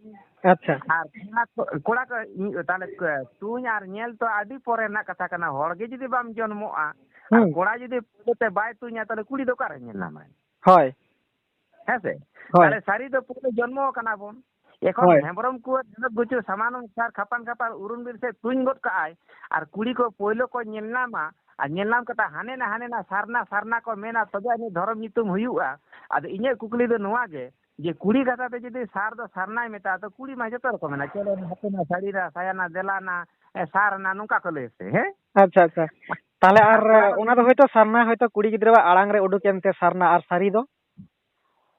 ᱟᱪᱪᱷᱟ᱾ ᱟᱨ ᱠᱚᱲᱟ ᱠᱚ, ᱠᱚᱲᱟ ᱠᱚ, ᱤᱧ, ᱛᱟᱦᱞᱮ ᱠᱚ, ᱛᱩᱧ ᱟᱨ ᱧᱮᱞ ᱛᱚ ᱟᱹᱰᱤ ᱯᱚᱨᱮ ᱨᱮᱱᱟᱜ ᱠᱟᱛᱷᱟ ᱠᱟᱱᱟ᱾ ᱦᱚᱲ ᱜᱮ ᱡᱩᱫᱤ ᱵᱟᱢ ᱡᱚᱱᱢᱚᱜᱼᱟ, ᱟᱨ ᱦᱩᱸ᱾ ᱠᱚᱲᱟ ᱡᱩᱫᱤ ᱯᱳᱭᱞᱳ ᱛᱮ ᱵᱟᱭ ᱛᱩᱧᱟ, ᱛᱟᱦᱞᱮ ᱠᱩᱲᱤ ᱫᱚ ᱚᱠᱟᱨᱮ ᱧᱮᱞ ᱧᱟᱢᱟᱭ? ᱦᱳᱭ᱾ ᱦᱮᱸ ᱥᱮ? ᱦᱳᱭ᱾ ᱛᱟᱦᱞᱮ ᱥᱟᱹᱨᱤ ᱫᱚ ᱯᱳᱭᱞᱳ ᱡᱚᱱᱢᱚ ᱟᱠᱟᱱᱟ ᱵᱚᱱ᱾ ᱮᱠᱷᱚᱱ ᱦᱳᱭ᱾ ᱦᱮᱢᱵᱨᱚᱢ ᱠᱚ ᱡᱷᱮᱲᱚᱠ ᱜᱩᱪᱩ ᱥᱟᱢᱟᱱ ᱚᱱᱩᱥᱟᱨ ᱠᱷᱟᱯᱟᱱ ᱠᱷᱟᱯᱟᱨ ᱩᱨᱩᱢ ᱵᱤᱨ ᱥᱮᱫ ᱛᱩᱧ ᱜᱚᱫ ᱠᱟᱜᱼᱟᱭ, ᱟᱨ ᱠᱩᱲᱤ ᱠᱚ ᱯᱳᱭᱞᱳ ᱠᱚ ᱧᱮᱞ ᱧᱟᱢᱟ, ᱟᱨ ᱧᱮᱞ ᱧᱟᱢ ᱠᱟᱛᱮ ᱦᱟᱱᱮ ᱱᱟ, ᱦᱟᱱᱮ ᱱᱟ ᱥᱟᱨᱱᱟ, ᱥᱟᱨᱱᱟ ᱠᱚ ᱢᱮᱱᱟ, ᱛᱚᱵᱮ ᱟᱹᱱᱤᱡ ᱫᱷᱚᱨᱚᱢ ᱧᱩᱛᱩᱢ ᱦᱩᱭᱩᱜᱼᱟ᱾ ᱟᱫᱚ ᱤᱧᱟᱹᱜ ᱠᱩᱠᱞᱤ ᱫᱚ ᱱᱚᱣᱟ ᱜᱮ, ᱡᱮ ᱠᱩᱲᱤ ᱠᱟᱛᱷᱟ ᱛᱮ ᱡᱩᱫᱤ ᱥᱟᱨ ᱫᱚ ᱥᱟᱨᱱᱟᱭ ᱢᱮᱛᱟᱜᱼᱟ, ᱛᱚ ᱠᱩᱲᱤ ᱢᱟ ᱡᱚᱛᱚ ᱨᱚᱠᱚᱢ ᱢᱮᱱᱟᱜᱼᱟ, ᱪᱚᱞᱚ ᱱᱟ, ᱦᱟᱯᱮ ᱱᱟ, ᱥᱟᱹᱲᱤ ᱱᱟ, ᱥᱟᱭᱟ ᱱᱟ, ᱫᱮᱞᱟ ᱱᱟ, ᱮ, ᱥᱟᱨ ᱱᱟ, ᱱᱚᱝᱠᱟ ᱠᱚ ᱞᱟᱹᱭᱟ ᱥᱮ, ᱦᱮᱸ? ᱟᱪᱪᱷᱟ, ᱟᱪᱪᱷᱟ᱾ ᱛᱟᱦᱞᱮ ᱟᱨ ᱟᱨ ᱠᱚᱲᱟ ᱠᱚ ᱚᱱᱟ ᱫᱚ ᱦᱚᱭᱛᱳ ᱥᱟᱨᱱᱟ, ᱦᱚᱭᱛᱳ ᱠᱩᱲᱤ ᱜᱤᱫᱽᱨᱟᱹᱣᱟᱜ ᱟᱲᱟᱝ ᱨᱮ ᱩᱰᱩᱠ ᱮᱱᱛᱮ ᱥᱟᱨᱱᱟ, ᱟᱨ ᱥᱟᱹᱨᱤ ᱫᱚ?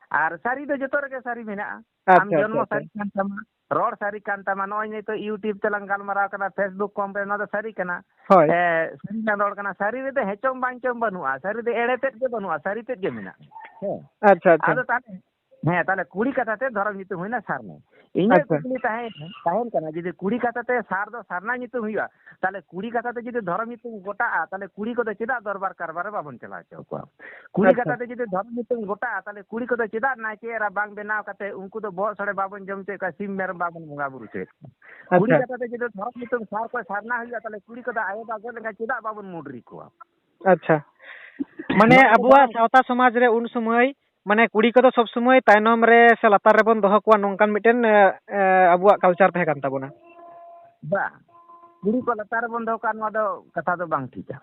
ᱟᱨ ᱥᱟᱹᱨᱤ ᱫᱚ ᱡᱚᱛᱚ ᱨᱮᱜᱮ ᱥᱟᱹᱨᱤ ᱢᱮᱱᱟᱜᱼᱟ᱾ ᱟᱢ ᱟᱪᱪᱷᱟ, ᱡᱚᱱᱢᱚ ᱟᱪᱪᱷᱟ, ᱟᱪᱪᱷᱟ᱾ ᱥᱟᱹᱨᱤ ᱠᱟᱱ ᱛᱟᱢᱟ, ᱨᱚᱲ ᱥᱟᱹᱨᱤ ᱠᱟᱱ ᱛᱟᱢᱟ᱾ ᱱᱚᱜᱼᱚᱭ ᱱᱤᱛᱚᱜ YouTube ᱛᱮᱞᱟᱝ ᱜᱟᱞᱢᱟᱨᱟᱣ ᱠᱟᱱᱟ, Facebook ᱠᱚᱢ ᱨᱮ, ᱱᱚᱣᱟ ᱫᱚ ᱥᱟᱹᱨᱤ ᱠᱟᱱᱟ᱾ ᱦᱳᱭ᱾ ᱮ, ᱥᱟᱹᱨᱤ ᱞᱟᱝ ᱨᱚᱲ ᱠᱟᱱᱟ᱾ ᱥᱟᱹᱨᱤ ᱨᱮᱫᱚ ᱦᱮᱪᱚᱝ ᱵᱟᱝ ᱪᱚᱝ ᱵᱟᱹᱱᱩᱜᱼᱟ, ᱥᱟᱹᱨᱤ ᱫᱚ ᱮᱲᱮ ᱛᱮᱫ ᱜᱮ ᱵᱟᱹᱱᱩᱜᱼᱟ, ᱥᱟᱹᱨᱤ ᱛᱮᱫ ᱜᱮ ᱢᱮᱱᱟᱜᱼᱟ᱾ ᱦᱮᱸ᱾ ᱟᱪᱪᱷᱟ, ᱟᱪᱪᱷᱟ᱾ ᱟᱫᱚ ᱛᱟᱦᱞᱮ, ᱦᱮᱸ, ᱛᱟᱦᱞᱮ ᱠᱩᱲᱤ ᱠᱟᱛᱷᱟ ᱛᱮ ᱫᱷᱚᱨᱚᱢ ᱧᱩᱛᱩᱢ ᱦᱩᱭᱱᱟ ᱥᱟᱨᱱᱟ᱾ ᱤᱧᱟᱹᱜ ᱟᱪᱪᱷᱟ᱾ ᱠᱩᱠᱞᱤ ᱛᱟᱦᱮᱸ, ᱛᱟᱦᱮᱱ ᱠᱟᱱᱟ, ᱡᱩᱫᱤ ᱠᱩᱲᱤ ᱠᱟᱛᱷᱟ ᱛᱮ ᱥᱟᱨ ᱫᱚ ᱥᱟᱨᱱᱟ ᱧᱩᱛᱩᱢ ᱦᱩᱭᱩᱜᱼᱟ, ᱛᱟᱦᱞᱮ ᱠᱩᱲᱤ ᱠᱟᱛᱷᱟ ᱛᱮ ᱡᱩᱫᱤ ᱫᱷᱚᱨᱚᱢ ᱧᱩᱛᱩᱢ ᱜᱚᱴᱟᱜᱼᱟ, ᱛᱟᱦᱞᱮ ᱠᱩᱲᱤ ᱠᱚᱫᱚ ᱪᱮᱫᱟᱜ ᱫᱚᱨᱵᱟᱨ ᱠᱟᱨᱵᱟᱨ ᱨᱮ ᱵᱟᱵᱚᱱ ᱪᱟᱞᱟᱣ ᱦᱚᱪᱚ ᱠᱚᱣᱟ? ᱠᱩᱲᱤ ᱟᱪᱪᱷᱟ᱾ ᱠᱟᱛᱷᱟ ᱛᱮ ᱡᱩᱫᱤ ᱫᱷᱚᱨᱚᱢ ᱧᱩᱛᱩᱢ ᱜᱚᱴᱟᱜᱼᱟ, ᱛᱟᱦᱞᱮ ᱠᱩᱲᱤ ᱠᱚᱫᱚ ᱪᱮᱫᱟᱜ ᱱᱟᱭᱠᱮ ᱮᱨᱟ ᱵᱟᱝ ᱵᱮᱱᱟᱣ ᱠᱟᱛᱮ ᱩᱱᱠᱩ ᱫᱚ ᱵᱚᱦᱚᱜ ᱥᱚᱲᱮ ᱵᱟᱵᱚᱱ ᱡᱚᱢ ᱦᱚᱪᱚᱭᱮᱫ ᱠᱚᱣᱟ, ᱥᱤᱢ ᱢᱮᱨᱚᱢ ᱵᱟᱵᱚᱱ ᱵᱚᱸᱜᱟ ᱵᱩᱨᱩ ᱦᱚᱪᱚᱭᱮᱫ ᱠᱚᱣᱟ? ᱠᱩᱲᱤ ᱟᱪᱪᱷᱟ᱾ ᱠᱟᱛᱷᱟ ᱛᱮ ᱡᱩᱫᱤ ᱫᱷᱚᱨᱚᱢ ᱧᱩᱛᱩᱢ ᱥᱟᱨ ᱠᱚ ᱥᱟᱨᱱᱟ ᱦᱩᱭᱩᱜᱼᱟ, ᱛᱟᱦᱞᱮ ᱠᱩᱲᱤ ᱠᱚᱫᱚ ᱟᱭᱳ ᱵᱟᱵᱟ ᱜᱚᱡ ᱞᱮᱱᱠᱷᱟᱱ ᱪᱮᱫᱟᱜ ᱵᱟᱵᱚᱱ ᱢᱩᱰᱨᱤ ᱠᱚᱣᱟ? ᱟᱪᱪᱷᱟ, ᱢᱟᱱᱮ ᱱᱚᱣᱟ ᱫᱚ ᱟᱵᱚᱣᱟᱜ ᱵᱟᱝ ᱥᱟᱶᱛᱟ ᱥᱚᱢᱟᱡᱽ ᱨᱮ ᱩᱱ ᱥᱚᱢᱚᱭ, ᱢᱟᱱᱮ ᱠᱩᱲᱤ ᱠᱚᱫᱚ ᱥᱚᱵ ᱥᱚᱢᱚᱭ ᱛᱟᱭᱱᱚᱢ ᱨᱮ ᱥᱮ ᱞᱟᱛᱟᱨ ᱨᱮᱵᱚᱱ ᱫᱚᱦᱚ ᱠᱚᱣᱟ, ᱱᱚᱝᱠᱟᱱ ᱢᱤᱫᱴᱮᱱ, ᱮ, ᱮ, ᱟᱵᱚᱣᱟᱜ culture ᱛᱟᱦᱮᱸ ᱠᱟᱱ ᱛᱟᱵᱚᱱᱟ᱾ ᱵᱟᱝ, ᱠᱩᱲᱤ ᱠᱚ ᱞᱟᱛᱟᱨ ᱨᱮᱵᱚᱱ ᱫᱚᱦᱚ ᱠᱚᱣᱟ, ᱱᱚᱣᱟ ᱫᱚ ᱠᱟᱛᱷᱟ ᱫᱚ ᱵᱟᱝ ᱴᱷᱤᱠᱟ,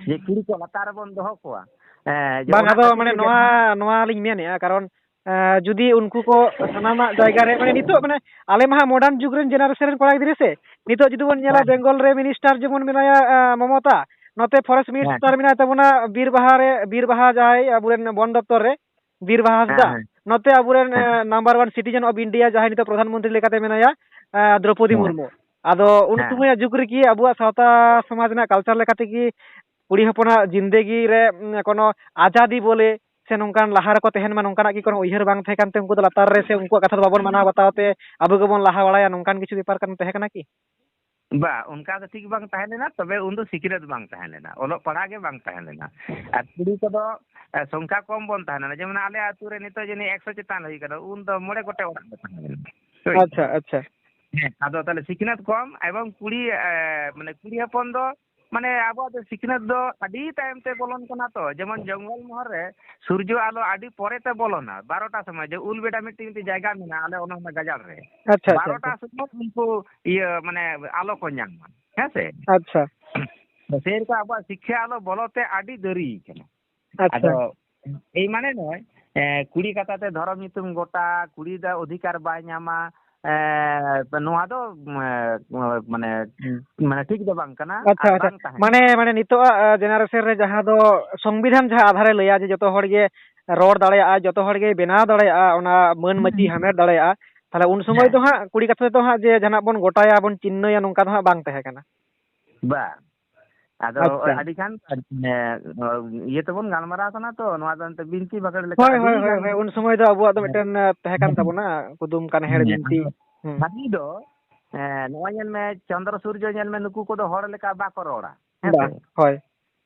ᱡᱮ ᱠᱩᱲᱤ ᱠᱚ ᱞᱟᱛᱟᱨ ᱨᱮᱵᱚᱱ ᱫᱚᱦᱚ ᱠᱚᱣᱟ᱾ ᱮ, ᱡᱮ ᱵᱟᱝ, ᱚᱱᱟ ᱟᱫᱚ ᱠᱷᱟᱹᱛᱤᱨ ᱢᱟᱱᱮ ᱛᱮᱜᱮ ᱱᱚᱣᱟ, ᱱᱚᱣᱟ ᱞᱤᱧ ᱢᱮᱱᱮᱫᱼᱟ, ᱠᱟᱨᱚᱱ, ᱮ, ᱡᱩᱫᱤ ᱩᱱᱠᱩ ᱠᱚ ᱥᱟᱱᱟᱢᱟᱜ ᱡᱟᱭᱜᱟ ᱨᱮ, ᱢᱟᱱᱮ ᱱᱤᱛᱚᱜ ᱢᱟᱱᱮ ᱟᱞᱮ ᱢᱟ ᱦᱟᱸᱜ modern ᱡᱩᱜᱽ ᱨᱮᱱ generation ᱨᱮᱱ ᱠᱚᱲᱟ ᱜᱤᱫᱽᱨᱟᱹ ᱥᱮ, ᱱᱤᱛᱚᱜ ᱡᱩᱫᱤ ᱵᱚᱱ ᱧᱮᱞᱟ ᱦᱮᱸ᱾ ᱵᱮᱝᱜᱚᱞ ᱨᱮ minister ᱡᱮᱢᱚᱱ ᱢᱮᱱᱟᱭᱟ, ᱮ, ᱢᱚᱢᱚᱛᱟ, ᱱᱚᱛᱮ forest ᱦᱮᱸ᱾ minister ᱢᱮᱱᱟᱭ ᱛᱟᱵᱚᱱᱟ ᱵᱤᱨ ᱵᱟᱦᱟ ᱨᱮ, ᱵᱤᱨ ᱵᱟᱦᱟ ᱡᱟᱦᱟᱸᱭ ᱟᱵᱚᱨᱮᱱ ᱵᱚᱱ ᱫᱚᱯᱛᱚᱨ ᱨᱮ, ᱵᱤᱨ ᱵᱟᱦᱟ ᱦᱮᱸ, ᱦᱟᱸᱥᱫᱟ, ᱦᱮᱸ᱾ ᱱᱚᱛᱮ ᱟᱵᱚᱨᱮᱱ, ᱦᱮᱸ᱾ ᱮ, number one citizen of India ᱡᱟᱦᱟᱸᱭ ᱱᱤᱛᱚᱜ ᱯᱨᱚᱫᱷᱟᱱ ᱢᱚᱱᱛᱨᱤ ᱞᱮᱠᱟᱛᱮ ᱢᱮᱱᱟᱭᱟ, ᱮ, ᱫᱨᱚᱯᱚᱫᱤ ᱦᱮᱸ᱾ ᱢᱩᱨᱢᱩ᱾ ᱟᱫᱚ ᱩᱱ ᱦᱮᱸ᱾ ᱥᱚᱢᱚᱭᱟᱜ ᱡᱩᱜᱽ ᱨᱮᱠᱤ ᱟᱵᱚᱣᱟᱜ ᱥᱟᱶᱛᱟ ᱥᱚᱢᱟᱡᱽ ᱨᱮᱱᱟᱜ culture ᱞᱮᱠᱟᱛᱮ ᱠᱤ ᱠᱩᱲᱤ ᱦᱚᱯᱚᱱᱟᱜ ᱡᱤᱱᱫᱮᱜᱤ ᱨᱮ, ᱩᱸ, ᱠᱳᱱᱳ ᱟᱡᱟᱫᱤ ᱵᱚᱞᱮ ᱥᱮ ᱱᱚᱝᱠᱟᱱ ᱞᱟᱦᱟ ᱨᱮᱠᱚ ᱛᱟᱦᱮᱱ ᱢᱟ, ᱱᱚᱝᱠᱟᱱᱟᱜ ᱠᱤ ᱠᱳᱱᱳ ᱩᱭᱦᱟᱹᱨ ᱵᱟᱝ ᱛᱟᱦᱮᱸ ᱠᱟᱱᱛᱮ ᱩᱱᱠᱩ ᱫᱚ ᱞᱟᱛᱟᱨ ᱨᱮ ᱥᱮ ᱩᱱᱠᱩᱣᱟᱜ ᱠᱟᱛᱷᱟ ᱫᱚ ᱵᱟᱵᱚᱱ ᱢᱟᱱᱟᱣ ᱵᱟᱛᱟᱣ ᱛᱮ ᱟᱵᱚ ᱜᱮᱵᱚᱱ ᱞᱟᱦᱟ ᱵᱟᱲᱟᱭᱟ, ᱱᱚᱝᱠᱟᱱ ᱠᱤᱪᱷᱩ ᱵᱮᱯᱟᱨ ᱠᱟᱱ ᱛᱟᱦᱮᱸ ᱠᱟᱱᱟ ᱠᱤ? ᱵᱟ, ᱚᱱᱠᱟ ᱫᱚ ᱴᱷᱤᱠ ᱵᱟᱝ ᱛᱟᱦᱮᱸ ᱞᱮᱱᱟ, ᱛᱚᱵᱮ ᱩᱱᱫᱚ ᱥᱤᱠᱷᱱᱟᱹᱛ ᱵᱟᱝ ᱛᱟᱦᱮᱸ ᱞᱮᱱᱟ, ᱚᱞᱚᱜ ᱯᱟᱲᱦᱟᱜ ᱜᱮ ᱵᱟᱝ ᱛᱟᱦᱮᱸ ᱞᱮᱱᱟ᱾ ᱟᱨ ᱠᱩᱲᱤ ᱠᱚᱫᱚ, ᱮ, ᱥᱚᱝᱠᱷᱟ ᱠᱚᱢ ᱵᱚᱱ ᱛᱟᱦᱮᱸ ᱞᱮᱱᱟ, ᱡᱮᱢᱚᱱ ᱟᱞᱮ ᱟᱹᱛᱩ ᱨᱮ ᱱᱤᱛᱚᱜ ᱡᱟᱹᱱᱤᱡ ᱮᱠᱥᱚ ᱪᱮᱛᱟᱱ ᱦᱩᱭ ᱠᱟᱱᱟ, ᱩᱱ ᱫᱚ ᱢᱚᱬᱮ ᱜᱚᱴᱮᱡ ᱚᱲᱟᱜ ᱞᱮ ᱛᱟᱦᱮᱸ ᱞᱮᱱᱟ᱾ ᱦᱳᱭ᱾ ᱟᱪᱪᱷᱟ, ᱟᱪᱪᱷᱟ᱾ ᱦᱮᱸ, ᱟᱫᱚ ᱛᱟᱦᱞᱮ ᱥᱤᱠᱷᱱᱟᱹᱛ ᱠᱚᱢ ᱮᱵᱚᱝ ᱠᱩᱲᱤ, ᱮ, ᱢᱟᱱᱮ ᱠᱩᱲᱤ ᱦᱚᱯᱚᱱ ᱫᱚ ᱢᱟᱱᱮ ᱟᱵᱚᱣᱟᱜ ᱫᱚ ᱥᱤᱠᱷᱱᱟᱹᱛ ᱫᱚ ᱟᱹᱰᱤ ᱛᱟᱭᱚᱢ ᱛᱮ ᱵᱚᱞᱚᱱ ᱠᱟᱱᱟ ᱛᱚ, ᱡᱮᱢᱚᱱ ᱡᱚᱝᱜᱚᱞ ᱢᱚᱦᱚᱞ ᱨᱮ ᱥᱩᱨᱡᱚ ᱟᱞᱚ ᱟᱹᱰᱤ ᱯᱚᱨᱮ ᱛᱮ ᱵᱚᱞᱚᱱᱟ, ᱵᱟᱨᱚᱴᱟ ᱥᱚᱢᱚᱭ, ᱡᱮ ᱩᱞ ᱵᱮᱰᱟ ᱢᱤᱫᱴᱤᱡ, ᱢᱤᱫᱴᱤᱡ ᱡᱟᱭᱜᱟ ᱢᱮᱱᱟᱜᱼᱟ ᱟᱞᱮ ᱚᱱᱟ, ᱚᱱᱟ ᱜᱟᱡᱟᱲ ᱨᱮ᱾ ᱟᱪᱪᱷᱟ, ᱟᱪᱪᱷᱟ, ᱵᱟᱨᱚᱴᱟ ᱟᱪᱪᱷᱟ᱾ ᱥᱚᱢᱚᱭ ᱩᱱᱠᱩ ᱤᱭᱟᱹ ᱢᱟᱱᱮ ᱟᱞᱚ ᱠᱚ ᱧᱟᱢ ᱢᱟ, ᱦᱮᱸ ᱥᱮ? ᱟᱪᱪᱷᱟ᱾ ᱥᱮ ᱨᱚᱠᱚᱢ ᱟᱵᱚᱣᱟᱜ ᱥᱤᱠᱠᱷᱟ ᱟᱞᱚ ᱵᱚᱞᱚ ᱛᱮ ᱟᱹᱰᱤ ᱫᱮᱨᱤ ᱠᱟᱱᱟ᱾ ᱟᱪᱪᱷᱟ᱾ ᱟᱫᱚ ᱮᱭ ᱢᱟᱱᱮ ᱱᱚᱜᱼᱚᱭ, ᱮ, ᱠᱩᱲᱤ ᱠᱟᱛᱷᱟ ᱛᱮ ᱫᱷᱚᱨᱚᱢ ᱧᱩᱛᱩᱢ ᱜᱚᱴᱟ, ᱠᱩᱲᱤ ᱫᱚ ᱚᱫᱷᱤᱠᱟᱨ ᱵᱟᱭ ᱧᱟᱢᱟ, ᱮ, ᱱᱚᱣᱟ ᱫᱚ, ᱮ, ᱢᱟᱱᱮ, ᱦᱩᱸ᱾ ᱢᱟᱱᱮ ᱴᱷᱤᱠ ᱫᱚ ᱵᱟᱝ ᱠᱟᱱᱟ ᱟᱪᱪᱷᱟ, ᱟᱨ ᱟᱪᱪᱷᱟ᱾ ᱵᱟᱝ ᱛᱟᱦᱮᱱᱟ᱾ ᱢᱟᱱᱮ, ᱢᱟᱱᱮ ᱱᱤᱛᱚᱜᱟᱜ, ᱟ, generation ᱨᱮ ᱡᱟᱦᱟᱸ ᱫᱚ ᱥᱚᱝᱵᱤᱫᱷᱟᱱ ᱡᱟᱦᱟᱸ ᱟᱫᱷᱟᱨᱮ ᱞᱟᱹᱭᱟ ᱡᱮ ᱡᱚᱛᱚ ᱦᱚᱲ ᱜᱮ ᱨᱚᱲ ᱫᱟᱲᱮᱭᱟᱜᱼᱟ, ᱡᱚᱛᱚ ᱦᱚᱲ ᱜᱮ ᱵᱮᱱᱟᱣ ᱫᱟᱲᱮᱭᱟᱜᱼᱟ, ᱚᱱᱟ ᱢᱟᱹᱱ ᱢᱟᱹᱪᱤ ᱦᱩᱸ᱾ ᱦᱟᱢᱮᱴ ᱫᱟᱲᱮᱭᱟᱜᱼᱟ, ᱛᱟᱦᱞᱮ ᱩᱱ ᱥᱚᱢᱚᱭ ᱦᱮᱸ᱾ ᱫᱚ ᱦᱟᱸᱜ ᱠᱩᱲᱤ ᱜᱟᱛᱮ ᱫᱚ ᱦᱟᱸᱜ ᱡᱮ ᱡᱟᱦᱟᱱᱟᱜ ᱵᱚᱱ ᱜᱚᱴᱟᱭᱟ, ᱵᱚᱱ ᱪᱤᱱᱦᱟᱹᱭᱟ, ᱱᱚᱝᱠᱟ ᱫᱚ ᱦᱟᱸᱜ ᱵᱟᱝ ᱛᱟᱦᱮᱸ ᱠᱟᱱᱟ᱾ ᱵᱟᱝ᱾ ᱟᱫᱚ ᱟᱪᱪᱷᱟ᱾ ᱟᱹᱰᱤ ᱜᱟᱱ, ᱢᱟᱱᱮ, ᱤᱭᱟᱹ ᱛᱮᱵᱚᱱ ᱜᱟᱞᱢᱟᱨᱟᱣ ᱠᱟᱱᱟ ᱛᱚ, ᱱᱚᱣᱟ ᱫᱚ ᱮᱱᱛᱮ ᱵᱤᱱᱛᱤ ᱵᱟᱠᱷᱮᱲ ᱞᱮᱠᱟ ᱦᱳᱭ, ᱟᱹᱰᱤ ᱦᱳᱭ, ᱦᱳᱭ, ᱜᱟᱱ ᱦᱳᱭ᱾ ᱩᱱ ᱥᱚᱢᱚᱭ ᱫᱚ ᱟᱵᱚᱣᱟᱜ ᱫᱚ ᱦᱮᱸ᱾ ᱢᱤᱫᱴᱮᱱ, ᱮ, ᱛᱟᱦᱮᱸ ᱠᱟᱱ ᱦᱮᱸ᱾ ᱛᱟᱵᱚᱱᱟ ᱠᱩᱫᱩᱢ, ᱠᱟᱱᱦᱮᱲ, ᱦᱮᱸ, ᱵᱤᱱᱛᱤ᱾ ᱟᱫᱚ ᱦᱩᱸ᱾ ᱥᱟᱹᱨᱤ ᱫᱚ, ᱮ, ᱱᱚᱜᱼᱚᱭ ᱧᱮᱞ ᱢᱮ, ᱪᱚᱱᱫᱨᱚ ᱥᱩᱨᱡᱚ ᱧᱮᱞ ᱢᱮ, ᱱᱩᱠᱩ ᱠᱚᱫᱚ ᱦᱚᱲ ᱞᱮᱠᱟ ᱵᱟᱠᱚ ᱨᱚᱲᱟ᱾ ᱦᱮᱸ ᱥᱮ? ᱵᱟᱝ, ᱦᱳᱭ᱾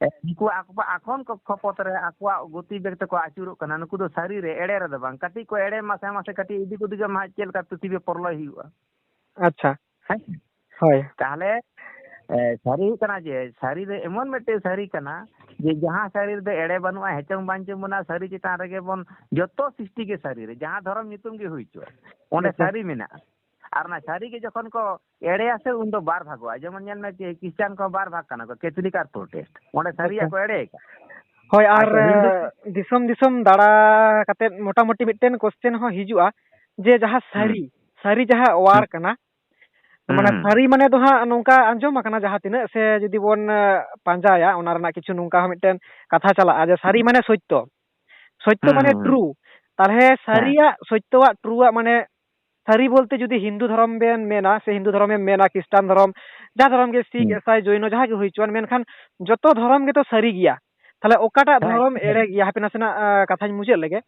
ᱮ, ᱩᱱᱠᱩ ᱟᱠᱚ, ᱟᱠᱷᱚᱱ ᱠᱚᱠᱠᱷᱚᱯᱚᱛ ᱨᱮ ᱟᱠᱚᱣᱟᱜ ᱜᱚᱛᱤ ᱵᱮᱜᱽ ᱛᱮᱠᱚ ᱟᱹᱪᱩᱨᱚᱜ ᱠᱟᱱᱟ᱾ ᱱᱩᱠᱩ ᱫᱚ ᱥᱟᱹᱨᱤ ᱨᱮ, ᱮᱲᱮ ᱨᱮᱫᱚ ᱵᱟᱝ᱾ ᱠᱟᱹᱴᱤᱡ ᱠᱚ ᱮᱲᱮ ᱢᱟᱥᱮ ᱢᱟᱥᱮ ᱠᱟᱹᱴᱤᱡ ᱤᱫᱤ ᱠᱚ ᱫᱤᱜᱮ ᱢᱟ ᱪᱮᱫ ᱞᱮᱠᱟ ᱯᱨᱤᱛᱷᱤᱵᱤ ᱯᱚᱨᱞᱚᱭ ᱦᱩᱭᱩᱜᱼᱟ᱾ ᱟᱪᱪᱷᱟ᱾ ᱦᱮᱸ ᱥᱮ? ᱦᱳᱭ᱾ ᱛᱟᱦᱞᱮ, ᱮ, ᱥᱟᱹᱨᱤ ᱦᱩᱭᱩᱜ ᱠᱟᱱᱟ ᱡᱮ ᱥᱟᱹᱨᱤ ᱫᱚ ᱮᱢᱚᱱ ᱢᱤᱫᱴᱮᱡ ᱥᱟᱹᱨᱤ ᱠᱟᱱᱟ ᱡᱮ ᱡᱟᱦᱟᱸ ᱥᱟᱹᱨᱤ ᱨᱮᱫᱚ ᱮᱲᱮ ᱵᱟᱹᱱᱩᱜᱼᱟ, ᱦᱮᱪᱚᱝ ᱵᱟᱝ ᱪᱚᱝ ᱵᱟᱹᱱᱩᱜᱼᱟ, ᱥᱟᱹᱨᱤ ᱪᱮᱛᱟᱱ ᱨᱮᱜᱮ ᱵᱚᱱ ᱡᱚᱛᱚ ᱥᱨᱤᱥᱴᱤ ᱜᱮ ᱥᱟᱹᱨᱤ ᱨᱮ, ᱡᱟᱦᱟᱸ ᱫᱷᱚᱨᱚᱢ ᱧᱩᱛᱩᱢ ᱜᱮ ᱦᱩᱭ ᱦᱚᱪᱚ, ᱚᱸᱰᱮ ᱟᱪᱪᱷᱟ᱾ ᱥᱟᱹᱨᱤ ᱢᱮᱱᱟᱜᱼᱟ᱾ ᱟᱨ ᱚᱱᱟ ᱥᱟᱹᱨᱤ ᱜᱮ ᱡᱚᱠᱷᱚᱱ ᱠᱚ ᱮᱲᱮᱭᱟ ᱥᱮ, ᱩᱱᱫᱚ ᱵᱟᱨ ᱵᱷᱟᱜᱚᱜᱼᱟ᱾ ᱡᱮᱢᱚᱱ ᱧᱮᱞ ᱢᱮ, ᱠᱷᱨᱤᱥᱴᱟᱱ ᱠᱚ ᱵᱟᱨ ᱵᱷᱟᱜᱽ ᱠᱟᱱᱟ ᱠᱚ, ᱠᱮᱛᱷᱚᱞᱤᱠ ᱟᱨ ᱯᱨᱚᱴᱮᱥᱴ᱾ ᱚᱸᱰᱮ ᱥᱟᱹᱨᱤᱭᱟᱜ ᱟᱪᱪᱷᱟ᱾ ᱠᱚ ᱮᱲᱮ ᱠᱟᱜᱼᱟ᱾ ᱦᱳᱭ, ᱟᱨ ᱟᱪᱪᱷᱟ, ᱦᱤᱱᱫᱩ ᱫᱤᱥᱚᱢ ᱫᱤᱥᱚᱢ ᱫᱟᱬᱟ ᱠᱟᱛᱮᱫ ᱢᱚᱴᱟᱢᱩᱴᱤ ᱢᱤᱫᱴᱮᱱ ᱠᱚᱥᱪᱮᱱ ᱦᱚᱸ ᱦᱤᱡᱩᱜᱼᱟ ᱡᱮ ᱡᱟᱦᱟᱸ ᱦᱩᱸ᱾ ᱥᱟᱹᱨᱤ, ᱥᱟᱹᱨᱤ ᱡᱟᱦᱟᱸ ᱚᱣᱟᱨ ᱦᱩᱸ᱾ ᱠᱟᱱᱟ, ᱦᱩᱸ, ᱢᱟᱱᱮ ᱦᱩᱸ᱾ ᱥᱟᱹᱨᱤ ᱢᱟᱱᱮ ᱫᱚ ᱦᱟᱸᱜ ᱱᱚᱝᱠᱟ ᱟᱸᱡᱚᱢ ᱟᱠᱟᱱᱟ, ᱡᱟᱦᱟᱸ ᱛᱤᱱᱟᱹᱜ ᱥᱮ ᱡᱩᱫᱤ ᱵᱚᱱ, ᱮ, ᱯᱟᱸᱡᱟᱭᱟ, ᱚᱱᱟ ᱨᱮᱱᱟᱜ ᱠᱤᱪᱷᱩ ᱱᱚᱝᱠᱟ ᱦᱚᱸ ᱢᱤᱫᱴᱮᱱ ᱠᱟᱛᱷᱟ ᱪᱟᱞᱟᱜᱼᱟ ᱡᱮ ᱥᱟᱹᱨᱤ ᱢᱟᱱᱮ ᱥᱚᱛᱭᱚ, ᱥᱚᱛᱭᱚ ᱦᱩᱸ, ᱢᱟᱱᱮ ᱦᱩᱸ, ᱦᱩᱸ᱾ ᱴᱨᱩ᱾ ᱛᱟᱦᱚᱞᱮ ᱦᱮᱸ᱾ ᱥᱟᱹᱨᱤᱭᱟᱜ, ᱥᱚᱛᱭᱚᱣᱟᱜ, ᱴᱨᱩᱣᱟᱜ ᱢᱟᱱᱮ ᱥᱟᱹᱨᱤ ᱵᱚᱞᱛᱮ ᱡᱩᱫᱤ ᱦᱤᱱᱫᱩ ᱫᱷᱚᱨᱚᱢ ᱵᱮᱱ ᱢᱮᱱᱟ ᱥᱮ ᱦᱤᱱᱫᱩ ᱫᱷᱚᱨᱚᱢᱮᱢ ᱢᱮᱱᱟ, ᱠᱷᱨᱤᱥᱴᱟᱱ ᱫᱷᱚᱨᱚᱢ, ᱡᱟᱦᱟᱸ ᱫᱷᱚᱨᱚᱢ ᱜᱮ, ᱥᱤᱠᱷ, ᱦᱩᱸ᱾ ᱤᱥᱟᱭ, ᱡᱚᱭᱱᱚ, ᱡᱟᱦᱟᱸ ᱜᱮ ᱦᱩᱭ ᱦᱚᱪᱚᱣᱟᱱ, ᱢᱮᱱᱠᱷᱟᱱ ᱡᱚᱛᱚ ᱫᱷᱚᱨᱚᱢ ᱜᱮᱛᱚ ᱥᱟᱹᱨᱤ ᱜᱮᱭᱟ᱾ ᱛᱟᱦᱚᱞᱮ ᱚᱠᱟᱴᱟᱜ ᱦᱮᱸ, ᱫᱷᱚᱨᱚᱢ ᱦᱮᱸ᱾ ᱮᱲᱮ ᱜᱮᱭᱟ? ᱦᱟᱯᱮ ᱱᱟᱥᱮᱱᱟᱜ, ᱟ, ᱠᱟᱛᱷᱟᱧ ᱢᱩᱪᱟᱹᱫ ᱞᱮᱜᱮ᱾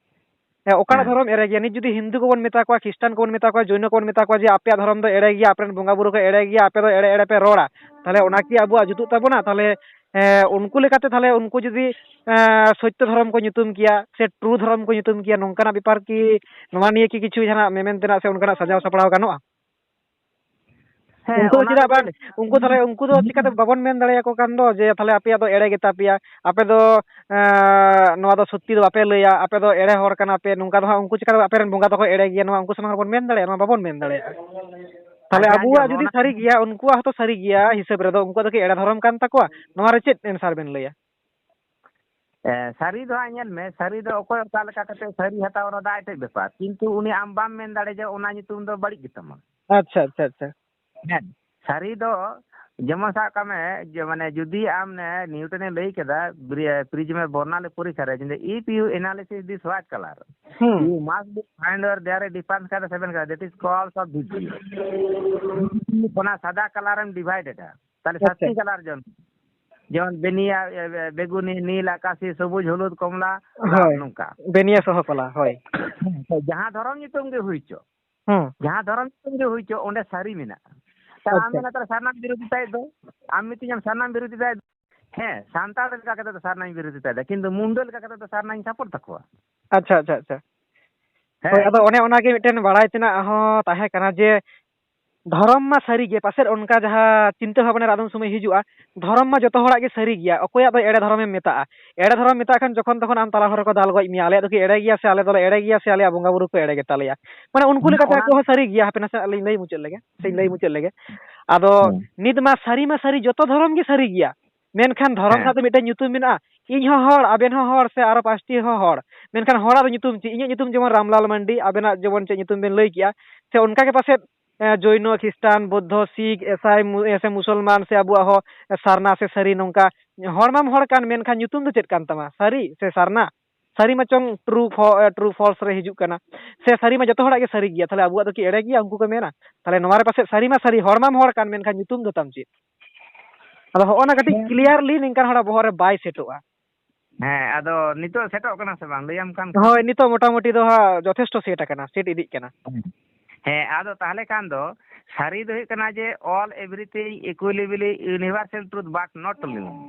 ᱦᱮᱸ, ᱚᱠᱟᱴᱟᱜ ᱦᱮᱸ᱾ ᱫᱷᱚᱨᱚᱢ ᱮᱲᱮ ᱜᱮᱭᱟ? ᱱᱤᱛ ᱡᱩᱫᱤ ᱦᱤᱱᱫᱩ ᱠᱚᱵᱚᱱ ᱢᱮᱛᱟ ᱠᱚᱣᱟ, ᱠᱷᱨᱤᱥᱴᱟᱱ ᱠᱚᱵᱚᱱ ᱢᱮᱛᱟ ᱠᱚᱣᱟ, ᱡᱚᱭᱱᱚ ᱠᱚᱵᱚᱱ ᱢᱮᱛᱟ ᱠᱚᱣᱟ ᱡᱮ ᱟᱯᱮᱭᱟᱜ ᱫᱷᱚᱨᱚᱢ ᱫᱚ ᱮᱲᱮ ᱜᱮᱭᱟ, ᱟᱯᱮ ᱨᱮᱱ ᱵᱚᱸᱜᱟ ᱵᱩᱨᱩ ᱠᱚ ᱮᱲᱮ ᱜᱮᱭᱟ, ᱟᱯᱮ ᱫᱚ ᱮᱲᱮ ᱮᱲᱮ ᱯᱮ ᱨᱚᱲᱟ, ᱛᱟᱦᱚᱞᱮ ᱚᱱᱟ ᱠᱤ ᱟᱵᱚᱣᱟᱜ ᱡᱩᱛᱩᱜ ᱛᱟᱵᱚᱱᱟ? ᱛᱟᱦᱚᱞᱮ, ᱮ, ᱩᱱᱠᱩ ᱞᱮᱠᱟᱛᱮ ᱛᱟᱦᱚᱞᱮ ᱩᱱᱠᱩ ᱡᱩᱫᱤ, ᱮ, ᱥᱚᱛᱭᱚ ᱫᱷᱚᱨᱚᱢ ᱠᱚ ᱧᱩᱛᱩᱢ ᱠᱮᱭᱟ ᱥᱮ ᱴᱨᱩ ᱫᱷᱚᱨᱚᱢ ᱠᱚ ᱧᱩᱛᱩᱢ ᱠᱮᱭᱟ, ᱱᱚᱝᱠᱟᱱᱟᱜ ᱵᱮᱯᱟᱨ ᱠᱤ, ᱱᱚᱣᱟ ᱱᱤᱭᱮ ᱠᱤ ᱠᱤᱪᱷᱩ ᱡᱟᱦᱟᱱᱟᱜ ᱢᱮᱢᱮᱱ ᱛᱮᱱᱟᱜ ᱥᱮ ᱚᱱᱠᱟᱱᱟᱜ ᱥᱟᱡᱟᱣ ᱥᱟᱯᱲᱟᱣ ᱜᱟᱱᱚᱜᱼᱟ? ᱦᱮᱸ, ᱩᱱᱠᱩ ᱫᱚ ᱚᱱᱟ ᱪᱮᱫᱟᱜ ᱫᱚ ᱪᱮᱫ ᱵᱟᱝ, ᱞᱮᱠᱟ? ᱩᱱᱠᱩ ᱛᱟᱦᱚᱞᱮ, ᱩᱱᱠᱩ ᱫᱚ ᱪᱤᱠᱟᱹᱛᱮ ᱵᱟᱵᱚᱱ ᱢᱮᱱ ᱫᱟᱲᱮᱭᱟᱠᱚ ᱠᱟᱱ ᱫᱚ ᱡᱮ ᱛᱟᱦᱚᱞᱮ ᱟᱯᱮᱭᱟᱜ ᱫᱚ ᱮᱲᱮ ᱜᱮᱛᱟ ᱯᱮᱭᱟ, ᱟᱯᱮ ᱫᱚ, ᱮᱸ, ᱱᱚᱣᱟ ᱫᱚ ᱥᱚᱛᱭᱚ ᱫᱚ ᱵᱟᱯᱮ ᱞᱟᱹᱭᱟ, ᱟᱯᱮ ᱫᱚ ᱮᱲᱮ ᱦᱚᱲ ᱠᱟᱱᱟ ᱯᱮ, ᱱᱚᱝᱠᱟ ᱫᱚ ᱦᱟᱸᱜ ᱩᱱᱠᱩ ᱪᱤᱠᱟᱹᱛᱮ ᱟᱯᱮ ᱨᱮᱱ ᱵᱚᱸᱜᱟ ᱫᱚᱠᱚ ᱮᱲᱮ ᱜᱮᱭᱟ, ᱱᱚᱣᱟ ᱩᱱᱠᱩ ᱥᱟᱢᱟᱝ ᱨᱮᱵᱚᱱ ᱢᱮᱱ ᱫᱟᱲᱮᱭᱟᱜᱼᱟ? ᱱᱚᱣᱟ ᱵᱟᱵᱚᱱ ᱢᱮᱱ ᱫᱟᱲᱮᱭᱟᱜᱼᱟ᱾ ᱛᱟᱦᱚᱞᱮ ᱟᱪᱪᱷᱟ, ᱟᱵᱚᱣᱟᱜ ᱟᱸᱡᱚᱢ, ᱡᱩᱫᱤ ᱚᱱᱟ ᱥᱟᱹᱨᱤ ᱜᱮᱭᱟ, ᱩᱱᱠᱩᱣᱟᱜ ᱦᱚᱸᱛᱚ ᱥᱟᱹᱨᱤ ᱜᱮᱭᱟ ᱦᱤᱥᱟᱹᱵ ᱨᱮᱫᱚ, ᱩᱱᱠᱩᱣᱟᱜ ᱫᱚ ᱠᱤ ᱮᱲᱮ ᱫᱷᱚᱨᱚᱢ ᱠᱟᱱ ᱛᱟᱠᱚᱣᱟ? ᱱᱚᱣᱟ ᱨᱮ ᱪᱮᱫ answer ᱵᱮᱱ ᱞᱟᱹᱭᱟ? ᱮ, ᱥᱟᱹᱨᱤ ᱫᱚ ᱦᱟᱸᱜ ᱧᱮᱞ ᱢᱮ, ᱥᱟᱹᱨᱤ ᱫᱚ ᱚᱠᱚᱭ ᱚᱠᱟ ᱞᱮᱠᱟ ᱠᱟᱛᱮ ᱥᱟᱹᱨᱤ ᱦᱟᱛᱟᱣ, ᱚᱱᱟ ᱫᱚ ᱟᱡ ᱴᱷᱮᱡ ᱵᱮᱯᱟᱨ, ᱠᱤᱱᱛᱩ ᱩᱱᱤ ᱟᱢ ᱵᱟᱢ ᱢᱮᱱ ᱫᱟᱲᱮᱭᱟᱜᱼᱟ ᱡᱮ ᱚᱱᱟ ᱧᱩᱛᱩᱢ ᱫᱚ ᱵᱟᱹᱲᱤᱡ ᱜᱮᱛᱟᱢᱟ᱾ ᱟᱪᱪᱷᱟ, ᱟᱪᱪᱷᱟ, ᱟᱪᱪᱷᱟ᱾ ᱦᱮᱸ, ᱥᱟᱹᱨᱤ ᱫᱚ ᱡᱮᱢᱚᱱ ᱥᱟᱵ ᱠᱟᱜ ᱢᱮ, ᱡᱮ ᱢᱟᱱᱮ ᱡᱩᱫᱤ ᱟᱢ ᱱᱮ ᱱᱤᱭᱩᱴᱚᱱᱮ ᱞᱟᱹᱭ ᱠᱮᱫᱟ, ᱵᱨᱤ-, prism ᱮ ᱵᱚᱨᱱᱟᱞᱤ ᱯᱚᱨᱤᱠᱷᱟ ᱨᱮ, ᱡᱮ if you analysis this white color, ᱦᱩᱸ you must be find or there a difference of seven color, that is called of vision. ᱚᱱᱟ ᱥᱟᱫᱟ ᱠᱟᱞᱟᱨ ᱮᱢ ᱰᱤᱵᱷᱟᱭᱤᱰ ᱮᱫᱟ, ᱛᱟᱦᱞᱮ ᱟᱪᱪᱷᱟ᱾ ᱥᱟᱛᱴᱤ ᱠᱟᱞᱟᱨ ᱡᱚᱱ, ᱡᱮᱢᱚᱱ ᱵᱮᱱᱤᱭᱟ, ᱮ, ᱮ, ᱵᱮᱜᱩᱱᱤ, ᱱᱤᱞ, ᱟᱠᱟᱥᱤ, ᱥᱚᱵᱩᱡ, ᱦᱚᱞᱩᱫ, ᱠᱚᱢᱞᱟ, ᱦᱳᱭ᱾ ᱱᱚᱝᱠᱟ᱾ ᱵᱮᱱᱤᱭᱟ ᱥᱚᱦᱚ ᱠᱟᱞᱟᱨ, ᱦᱳᱭ᱾ ᱦᱮᱸ, ᱡᱟᱦᱟᱸ ᱫᱷᱚᱨᱚᱢ ᱧᱩᱛᱩᱢ ᱜᱮ ᱦᱩᱭ ᱪᱚ, ᱦᱩᱸ᱾ ᱡᱟᱦᱟᱸ ᱫᱷᱚᱨᱚᱢ ᱧᱩᱛᱩᱢ ᱜᱮ ᱦᱩᱭ ᱪᱚ, ᱚᱸᱰᱮ ᱥᱟᱹᱨᱤ ᱢᱮᱱᱟᱜᱼᱟ᱾ ᱛᱟᱦᱞᱮ ᱟᱢ ᱟᱪᱪᱷᱟ᱾ ᱢᱮᱱᱟ, ᱛᱟᱦᱞᱮ ᱥᱟᱨᱱᱟᱢ ᱵᱤᱨᱳᱫᱷᱤᱛᱟᱭᱮᱫ ᱫᱚ, ᱟᱢ ᱢᱤᱛᱟᱹᱧᱟᱢ ᱥᱟᱨᱱᱟᱢ ᱵᱤᱨᱳᱫᱷᱤᱛᱟᱭᱮᱫ ᱫᱚ᱾ ᱦᱮᱸ, ᱥᱟᱱᱛᱟᱲ ᱞᱮᱠᱟ ᱠᱟᱛᱮ ᱫᱚ ᱥᱟᱨᱱᱟᱧ ᱵᱤᱨᱳᱫᱷᱤᱛᱟᱭᱮᱫᱟ, ᱠᱤᱱᱛᱩ ᱢᱩᱱᱰᱟᱹ ᱞᱮᱠᱟ ᱠᱟᱛᱮ ᱫᱚ ᱥᱟᱨᱱᱟᱧ ᱥᱟᱯᱳᱨᱴ ᱛᱟᱠᱚᱣᱟ᱾ ᱟᱪᱪᱷᱟ, ᱟᱪᱪᱷᱟ, ᱟᱪᱪᱷᱟ᱾ ᱦᱮᱸ᱾ ᱦᱳᱭ, ᱟᱫᱚ ᱚᱱᱮ ᱚᱱᱟ ᱜᱮ ᱢᱤᱫᱴᱮᱱ ᱵᱟᱲᱟᱭ ᱛᱮᱱᱟᱜ ᱦᱚᱸ ᱛᱟᱦᱮᱸ ᱠᱟᱱᱟ ᱡᱮ ᱫᱷᱚᱨᱚᱢ ᱢᱟ ᱥᱟᱹᱨᱤ ᱜᱮ, ᱯᱟᱥᱮᱫ ᱚᱱᱠᱟ ᱡᱟᱦᱟᱸ ᱪᱤᱱᱛᱟᱹ ᱵᱷᱟᱵᱽᱱᱟ ᱨᱮ ᱟᱫᱚᱢ ᱥᱚᱢᱚᱭ ᱦᱤᱡᱩᱜᱼᱟ, ᱫᱷᱚᱨᱚᱢ ᱢᱟ ᱡᱚᱛᱚ ᱦᱚᱲᱟᱜ ᱜᱮ ᱥᱟᱹᱨᱤ ᱜᱮᱭᱟ, ᱚᱠᱚᱭᱟᱜ ᱫᱚ ᱮᱲᱮ ᱫᱷᱚᱨᱚᱢᱮᱢ ᱢᱮᱛᱟᱜᱼᱟ? ᱮᱲᱮ ᱫᱷᱚᱨᱚᱢ ᱢᱮᱛᱟᱜ ᱠᱷᱟᱱ ᱡᱚᱠᱷᱚᱱ ᱛᱚᱠᱷᱚᱱ ᱟᱢ ᱛᱟᱞᱟ ᱦᱚᱨ ᱨᱮᱠᱚ ᱫᱟᱞ ᱜᱚᱡ ᱢᱮᱭᱟ, ᱟᱞᱮᱭᱟᱜ ᱫᱚ ᱠᱤ ᱮᱲᱮ ᱜᱮᱭᱟ ᱥᱮ ᱟᱞᱮ ᱫᱚᱞᱮ ᱮᱲᱮ ᱜᱮᱭᱟ ᱥᱮ ᱟᱞᱮᱭᱟᱜ ᱵᱚᱸᱜᱟ ᱵᱩᱨᱩ ᱠᱚ ᱮᱲᱮ ᱜᱮᱛᱟ ᱞᱮᱭᱟ? ᱢᱟᱱᱮ ᱩᱱᱠᱩ ᱦᱮᱸ, ᱞᱮᱠᱟᱛᱮ ᱚᱱᱟ ᱟᱠᱚ ᱦᱚᱸ ᱥᱟᱹᱨᱤ ᱜᱮᱭᱟ᱾ ᱦᱟᱯᱮ ᱱᱟᱥᱮ ᱟᱹᱞᱤᱧ ᱞᱟᱹᱭ ᱢᱩᱪᱟᱹᱫ ᱞᱮᱜᱮ, ᱥᱮᱧ ᱞᱟᱹᱭ ᱢᱩᱪᱟᱹᱫ ᱞᱮᱜᱮ᱾ ᱟᱫᱚ ᱦᱮᱸ᱾ ᱱᱤᱛ ᱢᱟ ᱥᱟᱹᱨᱤ ᱢᱟ ᱥᱟᱹᱨᱤ, ᱡᱚᱛᱚ ᱫᱷᱚᱨᱚᱢ ᱜᱮ ᱥᱟᱹᱨᱤ ᱜᱮᱭᱟ, ᱢᱮᱱᱠᱷᱟᱱ ᱫᱷᱚᱨᱚᱢ ᱦᱮᱸ᱾ ᱥᱟᱶᱛᱮ ᱢᱤᱫᱴᱮᱱ ᱧᱩᱛᱩᱢ ᱢᱮᱱᱟᱜᱼᱟ᱾ ᱤᱧ ᱦᱚᱸ ᱦᱚᱲ, ᱟᱵᱮᱱ ᱦᱚᱸ ᱦᱚᱲ, ᱥᱮ ᱟᱨᱚ ᱯᱟᱸᱪᱴᱤ ᱦᱚᱸ ᱦᱚᱲ, ᱢᱮᱱᱠᱷᱟᱱ ᱦᱚᱲᱟᱜ ᱫᱚ ᱧᱩᱛᱩᱢ ᱪᱮᱫ? ᱤᱧᱟᱹᱜ ᱧᱩᱛᱩᱢ ᱡᱮᱢᱚᱱ ᱨᱟᱢᱞᱟᱞ ᱢᱟᱱᱰᱤ, ᱟᱵᱮᱱᱟᱜ ᱡᱮᱢᱚᱱ ᱪᱮᱫ ᱧᱩᱛᱩᱢ ᱵᱮᱱ ᱞᱟᱹᱭ ᱠᱮᱜᱼᱟ, ᱥᱮ ᱚᱱᱠᱟ ᱜᱮ ᱯᱟᱥᱮᱫ ᱮ, ᱡᱚᱭᱱᱚ, ᱠᱷᱨᱤᱥᱴᱟᱱ, ᱵᱳᱫᱽᱫᱷᱚ, ᱥᱤᱠᱷ, ᱮᱥᱟᱭ, ᱢᱩ-, ᱮ, ᱥᱮ ᱢᱩᱥᱚᱞᱢᱟᱱ, ᱥᱮ ᱟᱵᱚᱣᱟᱜ ᱦᱚᱸ ᱥᱟᱨᱱᱟ ᱥᱮ ᱥᱟᱹᱨᱤ, ᱱᱚᱝᱠᱟ ᱦᱚᱲ ᱢᱟᱢ ᱦᱚᱲ ᱠᱟᱱ, ᱢᱮᱱᱠᱷᱟᱱ ᱧᱩᱛᱩᱢ ᱫᱚ ᱪᱮᱫ ᱠᱟᱱ ᱛᱟᱢᱟ? ᱥᱟᱹᱨᱤ ᱥᱮ ᱥᱟᱨᱱᱟ? ᱥᱟᱹᱨᱤ ᱢᱟ ᱪᱚᱝ true fo-, ᱮ, true false ᱨᱮ ᱦᱤᱡᱩᱜ ᱠᱟᱱᱟ, ᱥᱮ ᱥᱟᱹᱨᱤ ᱢᱟ ᱡᱚᱛᱚ ᱦᱚᱲᱟᱜ ᱜᱮ ᱥᱟᱹᱨᱤ ᱜᱮᱭᱟ, ᱛᱟᱦᱞᱮ ᱟᱵᱚᱣᱟᱜ ᱫᱚ ᱠᱤ ᱮᱲᱮ ᱜᱮᱭᱟ? ᱩᱱᱠᱩ ᱠᱚ ᱢᱮᱱᱟ᱾ ᱛᱟᱦᱞᱮ ᱱᱚᱣᱟ ᱨᱮ ᱯᱟᱥᱮᱡ ᱥᱟᱹᱨᱤ ᱢᱟ ᱥᱟᱹᱨᱤ, ᱦᱚᱲ ᱢᱟᱢ ᱦᱚᱲ ᱠᱟᱱ, ᱢᱮᱱᱠᱷᱟᱱ ᱧᱩᱛᱩᱢ ᱫᱚ ᱛᱟᱢ ᱪᱮᱫ? ᱟᱫᱚ ᱦᱚᱸᱜᱼᱚ ᱱᱟ ᱠᱟᱹᱴᱤᱡ ᱦᱮᱸ᱾ Clearly ᱱᱤᱝᱠᱟᱱ ᱦᱚᱲᱟᱜ ᱵᱚᱦᱚᱜ ᱨᱮ ᱵᱟᱭ ᱥᱮᱴᱚᱜᱼᱟ᱾ ᱦᱮᱸ, ᱟᱫᱚ ᱱᱤᱛᱚᱜ ᱥᱮᱴᱚᱜ ᱠᱟᱱᱟ ᱥᱮ ᱵᱟᱝ? ᱞᱟᱹᱭᱟᱢ ᱠᱟᱱ ᱠᱷᱟᱱ᱾ ᱦᱳᱭ, ᱱᱤᱛᱚᱜ ᱢᱚᱴᱟᱢᱩᱴᱤ ᱫᱚ ᱦᱟᱸᱜ ᱡᱚᱛᱷᱮᱥᱴᱚ ᱥᱮᱴ ᱟᱠᱟᱱᱟ, ᱥᱮᱴ ᱤᱫᱤᱜ ᱠᱟᱱᱟ᱾ ᱦᱮᱸ, ᱟᱫᱚ ᱛᱟᱦᱞᱮ ᱠᱷᱟᱱ ᱫᱚ ᱥᱟᱹᱨᱤ ᱫᱚ ᱦᱩᱭᱩᱜ ᱠᱟᱱᱟ ᱡᱮ all everything equally universal truth but not living᱾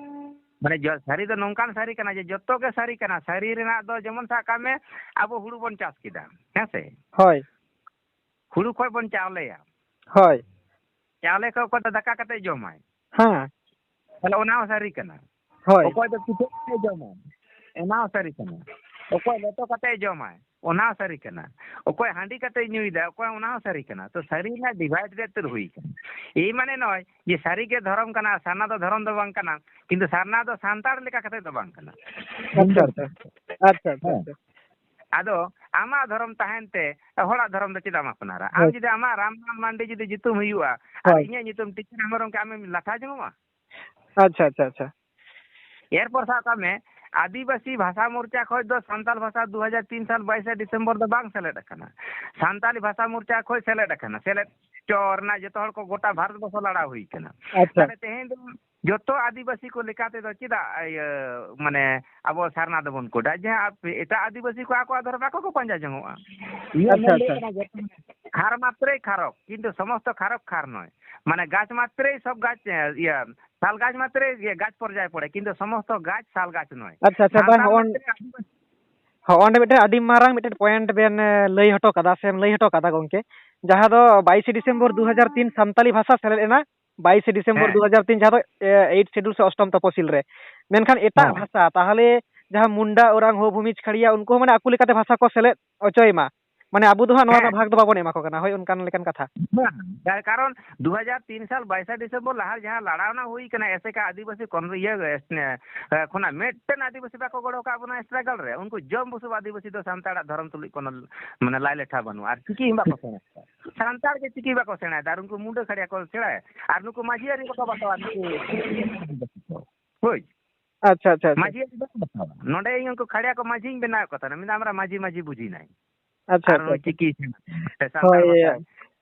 ᱢᱟᱱᱮ ᱡᱚ-, ᱥᱟᱹᱨᱤ ᱫᱚ ᱱᱚᱝᱠᱟᱱ ᱥᱟᱹᱨᱤ ᱠᱟᱱᱟ ᱡᱮ ᱡᱚᱛᱚ ᱜᱮ ᱥᱟᱹᱨᱤ ᱠᱟᱱᱟ᱾ ᱥᱟᱹᱨᱤ ᱨᱮᱱᱟᱜ ᱫᱚ ᱡᱮᱢᱚᱱ ᱥᱟᱵ ᱠᱟᱜ ᱢᱮ, ᱟᱵᱚ ᱦᱩᱲᱩ ᱵᱚᱱ ᱪᱟᱥ ᱠᱮᱫᱟ, ᱦᱮᱸ ᱥᱮ? ᱦᱳᱭ᱾ ᱦᱩᱲᱩ ᱠᱷᱚᱡ ᱵᱚᱱ ᱪᱟᱣᱞᱮᱭᱟ᱾ ᱦᱳᱭ᱾ ᱪᱟᱣᱞᱮ ᱠᱷᱚᱡ ᱚᱠᱚᱭ ᱫᱚ ᱫᱟᱠᱟ ᱠᱟᱛᱮ ᱡᱚᱢᱟᱭ᱾ ᱦᱮᱸ᱾ ᱛᱟᱦᱞᱮ ᱚᱱᱟ ᱦᱚᱸ ᱥᱟᱹᱨᱤ ᱠᱟᱱᱟ᱾ ᱦᱳᱭ᱾ ᱚᱠᱚᱭ ᱫᱚ ᱯᱤᱴᱷᱟᱹ ᱠᱟᱛᱮ ᱡᱚᱢᱟᱭ, ᱚᱱᱟ ᱦᱚᱸ ᱥᱟᱹᱨᱤ ᱠᱟᱱᱟ᱾ ᱚᱠᱚᱭ ᱞᱮᱴᱚ ᱠᱟᱛᱮ ᱡᱚᱢᱟᱭ, ᱚᱱᱟ ᱦᱚᱸ ᱥᱟᱹᱨᱤ ᱠᱟᱱᱟ᱾ ᱚᱠᱚᱭ ᱦᱟᱺᱰᱤ ᱠᱟᱛᱮ ᱧᱩᱭᱫᱟ, ᱚᱠᱚᱭ, ᱚᱱᱟ ᱦᱚᱸ ᱥᱟᱹᱨᱤ ᱠᱟᱱᱟ᱾ ᱛᱚ ᱥᱟᱹᱨᱤ ᱨᱮᱱᱟᱜ divide ᱨᱮ ᱩᱛᱟᱹᱨ ᱦᱩᱭ ᱠᱟᱱᱟ᱾ ᱮᱭ ᱢᱟᱱᱮ ᱱᱚᱜᱼᱚᱭ ᱡᱮ ᱥᱟᱹᱨᱤ ᱜᱮ ᱫᱷᱚᱨᱚᱢ ᱠᱟᱱᱟ, ᱥᱟᱨᱱᱟ ᱫᱚ ᱫᱷᱚᱨᱚᱢ ᱫᱚ ᱵᱟᱝ ᱠᱟᱱᱟ, ᱠᱤᱱᱛᱩ ᱥᱟᱨᱱᱟ ᱫᱚ ᱥᱟᱱᱛᱟᱲ ᱞᱮᱠᱟ ᱠᱟᱛᱮ ᱫᱚ ᱵᱟᱝ ᱠᱟᱱᱟ᱾ ᱟᱪᱪᱷᱟ, ᱟᱪᱪᱷᱟ᱾ ᱟᱪᱪᱷᱟ, ᱟᱪᱪᱷᱟ, ᱦᱮᱸ᱾ ᱟᱪᱪᱷᱟ᱾ ᱟᱫᱚ ᱟᱢᱟᱜ ᱫᱷᱚᱨᱚᱢ ᱛᱟᱦᱮᱱ ᱛᱮ ᱦᱚᱲᱟᱜ ᱫᱷᱚᱨᱚᱢ ᱫᱚ ᱪᱮᱫᱟᱜ ᱮᱢ ᱟᱯᱱᱟᱨᱟ? ᱟᱢ ᱦᱳᱭ᱾ ᱡᱩᱫᱤ ᱟᱢᱟᱜ ᱨᱟᱢ ᱨᱟᱢ ᱢᱟᱱᱰᱤ ᱡᱩᱫᱤ ᱧᱩᱛᱩᱢ ᱦᱩᱭᱩᱜᱼᱟ ᱟᱨ ᱦᱳᱭ᱾ ᱤᱧᱟᱹᱜ ᱧᱩᱛᱩᱢ ᱴᱤᱠᱟᱹᱨᱟᱢ ᱦᱮᱢᱵᱨᱚᱢ ᱠᱮ, ᱟᱢᱮᱢ ᱞᱟᱴᱷᱟ ᱡᱚᱝᱚᱜᱼᱟ? ᱟᱪᱪᱷᱟ, ᱟᱪᱪᱷᱟ, ᱟᱪᱪᱷᱟ᱾ ᱮᱨᱯᱚᱨ ᱥᱟᱵ ᱠᱟᱜ ᱢᱮ, ᱟᱹᱫᱤᱵᱟᱹᱥᱤ ᱵᱷᱟᱥᱟ ᱢᱳᱨᱪᱟ ᱠᱷᱚᱱ ᱫᱚ ᱥᱟᱱᱛᱟᱞ ᱵᱷᱟᱥᱟ ᱫᱩ ᱦᱟᱡᱟᱨ ᱛᱤᱱ ᱥᱟᱞ ᱵᱟᱭᱤᱥᱮ ᱰᱤᱥᱮᱢᱵᱚᱨ ᱫᱚ ᱵᱟᱝ ᱥᱮᱞᱮᱫ ᱟᱠᱟᱱᱟ᱾ ᱥᱟᱱᱛᱟᱞᱤ ᱵᱷᱟᱥᱟ ᱢᱳᱨᱪᱟ ᱠᱷᱚᱱ ᱥᱮᱞᱮᱫ ᱟᱠᱟᱱᱟ, ᱥᱮᱞᱮᱫ ᱦᱚᱪᱚ ᱨᱮᱱᱟᱜ ᱡᱚᱛᱚ ᱦᱚᱲ ᱠᱚ ᱜᱚᱴᱟ ᱵᱷᱟᱨᱚᱛ ᱵᱚᱨᱥᱚ ᱞᱟᱲᱟᱣ ᱦᱩᱭ ᱠᱟᱱᱟ᱾ ᱟᱪᱪᱷᱟ᱾ ᱛᱟᱦᱞᱮ ᱛᱮᱦᱮᱧ ᱫᱚ ᱡᱚᱛᱚ ᱟᱹᱫᱤᱵᱟᱹᱥᱤ ᱠᱚ ᱞᱮᱠᱟ ᱛᱮᱫᱚ ᱪᱮᱫᱟᱜ ᱤᱭᱟᱹ, ᱢᱟᱱᱮ, ᱟᱵᱚ ᱥᱟᱨᱱᱟ ᱫᱚᱵᱚᱱ ᱠᱳᱰᱟ? ᱡᱟᱦᱟᱸ ᱟᱯ-, ᱮᱴᱟᱜ ᱟᱹᱫᱤᱵᱟᱹᱥᱤ ᱠᱚ ᱟᱠᱚᱣᱟᱜ ᱫᱷᱚᱨᱚᱢ ᱵᱟᱠᱚ ᱠᱚ ᱯᱟᱸᱡᱟ ᱡᱚᱝᱚᱜᱼᱟ᱾ ᱤᱧᱟᱹᱜ ᱟᱪᱪᱷᱟ, ᱢᱮᱱ ᱫᱚ ᱟᱪᱪᱷᱟ᱾ ᱠᱟᱱᱟ, ᱡᱚᱛᱚ ᱠᱷᱟᱨ ᱢᱟᱛᱨᱮᱭ ᱠᱷᱟᱨᱚᱠ, ᱠᱤᱱᱛᱩ ᱥᱚᱢᱚᱥᱛᱚ ᱠᱷᱟᱨᱚᱠ ᱠᱷᱟᱨ ᱱᱚᱭ᱾ ᱢᱟᱱᱮ, ᱜᱟᱪᱷ ᱢᱟᱛᱨᱮᱭ ᱥᱚᱵ ᱜᱟᱪᱷ, ᱤᱭᱟᱹ, ᱥᱟᱞ ᱜᱟᱪᱷ ᱢᱟᱛᱨᱮᱭ ᱤᱭᱟᱹ ᱜᱟᱪᱷ ᱯᱚᱨᱡᱟᱭ ᱯᱚᱲᱮ, ᱠᱤᱱᱛᱩ ᱥᱚᱢᱚᱥᱛᱚ ᱜᱟᱪᱷ ᱥᱟᱞ ᱜᱟᱪᱷ ᱱᱚᱭ᱾ ᱟᱪᱪᱷᱟ, ᱟᱪᱪᱷᱟ, ᱵᱟᱝ, ᱥᱟᱱᱛᱟᱲ ᱦᱚᱸᱜᱼᱚᱱ-, ᱢᱟᱛᱨᱮ ᱟᱹᱫᱤᱵᱟᱹᱥᱤ ᱦᱚᱸᱜᱼᱚᱱᱰᱮ ᱢᱤᱫᱴᱮᱱ ᱟᱹᱰᱤ ᱢᱟᱨᱟᱝ ᱢᱤᱫᱴᱮᱱ point ᱵᱮᱱ, ᱮ, ᱞᱟᱹᱭ ᱦᱚᱴᱚ ᱠᱟᱫᱟ, ᱥᱮᱢ ᱞᱟᱹᱭ ᱦᱚᱴᱚ ᱠᱟᱫᱟ, ᱜᱚᱝᱠᱮ, ᱡᱟᱦᱟᱸ ᱫᱚ ᱵᱟᱭᱤᱥᱮ ᱰᱤᱥᱮᱢᱵᱚᱨ ᱫᱩ ᱦᱟᱡᱟᱨ ᱛᱤᱱ ᱥᱟᱱᱛᱟᱞᱤ ᱵᱷᱟᱥᱟ ᱥᱮᱞᱮᱫ ᱮᱱᱟ, ᱵᱟᱭᱤᱥᱮ ᱰᱤᱥᱮᱢᱵᱚᱨ ᱦᱮᱸ᱾ ᱫᱩ ᱦᱟᱡᱟᱨ ᱛᱤᱱ, ᱡᱟᱦᱟᱸ ᱫᱚ, ᱮ, eighth schedule ᱥᱮ ᱚᱥᱴᱚᱢ ᱛᱚᱯᱚᱥᱤᱞ ᱨᱮ᱾ ᱢᱮᱱᱠᱷᱟᱱ ᱮᱴᱟᱜ ᱦᱮᱸ᱾ ᱵᱷᱟᱥᱟ, ᱛᱟᱦᱚᱞᱮ ᱡᱟᱦᱟᱸ ᱢᱩᱱᱰᱟ, ᱳᱨᱟᱝ, ᱦᱳ, ᱵᱷᱩᱢᱤᱡᱽ, ᱠᱷᱟᱲᱤᱭᱟ, ᱩᱱᱠᱩ ᱦᱚᱸ ᱢᱟᱱᱮ ᱟᱠᱚ ᱞᱮᱠᱟᱛᱮ ᱵᱷᱟᱥᱟ ᱠᱚ ᱥᱮᱞᱮᱫ ᱦᱚᱪᱚᱭ ᱢᱟ᱾ ᱢᱟᱱᱮ ᱟᱵᱚ ᱫᱚ ᱦᱟᱸᱜ ᱱᱚᱣᱟ ᱫᱚ ᱦᱮᱸ᱾ ᱵᱷᱟᱜᱽ ᱫᱚ ᱵᱟᱵᱚᱱ ᱮᱢᱟ ᱠᱚ ᱠᱟᱱᱟ, ᱦᱳᱭ, ᱚᱱᱠᱟᱱ ᱞᱮᱠᱟᱱ ᱠᱟᱛᱷᱟ᱾ ᱵᱟᱝ, ᱛᱟᱨ ᱠᱟᱨᱚᱱ ᱫᱩ ᱦᱟᱡᱟᱨ ᱛᱤᱱ ᱥᱟᱞ ᱵᱟᱭᱤᱥᱮ ᱰᱤᱥᱮᱢᱵᱚᱨ ᱞᱟᱦᱟ ᱡᱟᱦᱟᱸ ᱞᱟᱲᱟᱣᱱᱟ ᱦᱩᱭ ᱠᱟᱱᱟ ᱮᱥᱮᱠᱟ ᱟᱹᱫᱤᱵᱟᱹᱥᱤ ᱠᱚᱱ-, ᱤᱭᱟᱹ, ᱮ, ᱠᱷᱚᱱᱟᱜ ᱢᱤᱫᱴᱮᱱ ᱟᱹᱫᱤᱵᱟᱹᱥᱤ ᱵᱟᱠᱚ ᱜᱚᱲᱚ ᱟᱠᱟᱫ ᱵᱚᱱᱟ struggle ᱨᱮ᱾ ᱩᱱᱠᱩ ᱡᱚᱢ ᱵᱩᱥᱩᱵ ᱟᱹᱫᱤᱵᱟᱹᱥᱤ ᱫᱚ ᱥᱟᱱᱛᱟᱲᱟᱜ ᱫᱷᱚᱨᱚᱢ ᱛᱩᱞᱩᱡ ᱠᱳᱱᱳ, ᱢᱟᱱᱮ, ᱞᱟᱭ ᱞᱮᱴᱷᱟ ᱵᱟᱹᱱᱩᱜᱼᱟ᱾ ᱟᱨ ᱪᱤᱠᱤ ᱦᱚᱸ ᱵᱟᱠᱚ ᱥᱮᱬᱟᱭᱮᱫᱟ᱾ ᱥᱟᱱᱛᱟᱲ ᱜᱮ ᱪᱤᱠᱤ ᱵᱟᱠᱚ ᱥᱮᱬᱟᱭᱮᱫᱟ᱾ ᱟᱨ ᱩᱱᱠᱩ ᱢᱩᱱᱰᱟᱹ ᱠᱷᱟᱲᱭᱟ ᱠᱚ ᱥᱮᱬᱟᱭᱟ᱾ ᱟᱨ ᱱᱩᱠᱩ ᱢᱟᱹᱡᱷᱤ ᱟᱹᱨᱤ ᱵᱟᱠᱚ ᱵᱟᱛᱟᱣᱟ, ᱱᱩᱠᱩ ᱦᱳᱭ᱾ ᱟᱪᱪᱷᱟ, ᱟᱪᱪᱷᱟ, ᱟᱪᱪᱷᱟ᱾ ᱢᱟᱹᱡᱷᱤ ᱟᱹᱨᱤ ᱵᱟᱠᱚ ᱵᱟᱛᱟᱣᱟ᱾ ᱱᱚᱰᱮ ᱤᱧ ᱩᱱᱠᱩ ᱠᱷᱟᱲᱭᱟ ᱠᱚ ᱢᱟᱹᱡᱷᱤᱧ ᱵᱮᱱᱟᱣ ᱠᱚ ᱛᱟᱦᱮᱱᱟ, ᱢᱮᱱᱫᱟ, "ᱟᱢᱨᱟ ᱢᱟᱹᱡᱷᱤ, ᱢᱟᱹᱡᱷᱤ ᱵᱩᱡᱷᱤ ᱱᱟᱭ᱾ ᱟᱪᱪᱷᱟ, ᱟᱨ ᱟᱪᱪᱷᱟ, ᱩᱱᱤ ᱟᱪᱪᱷᱟ᱾ ᱪᱤᱠᱤ ᱥᱟᱱᱛᱟᱲ ᱦᱳᱭ, ᱵᱷᱟᱥᱟ ᱦᱮᱸ᱾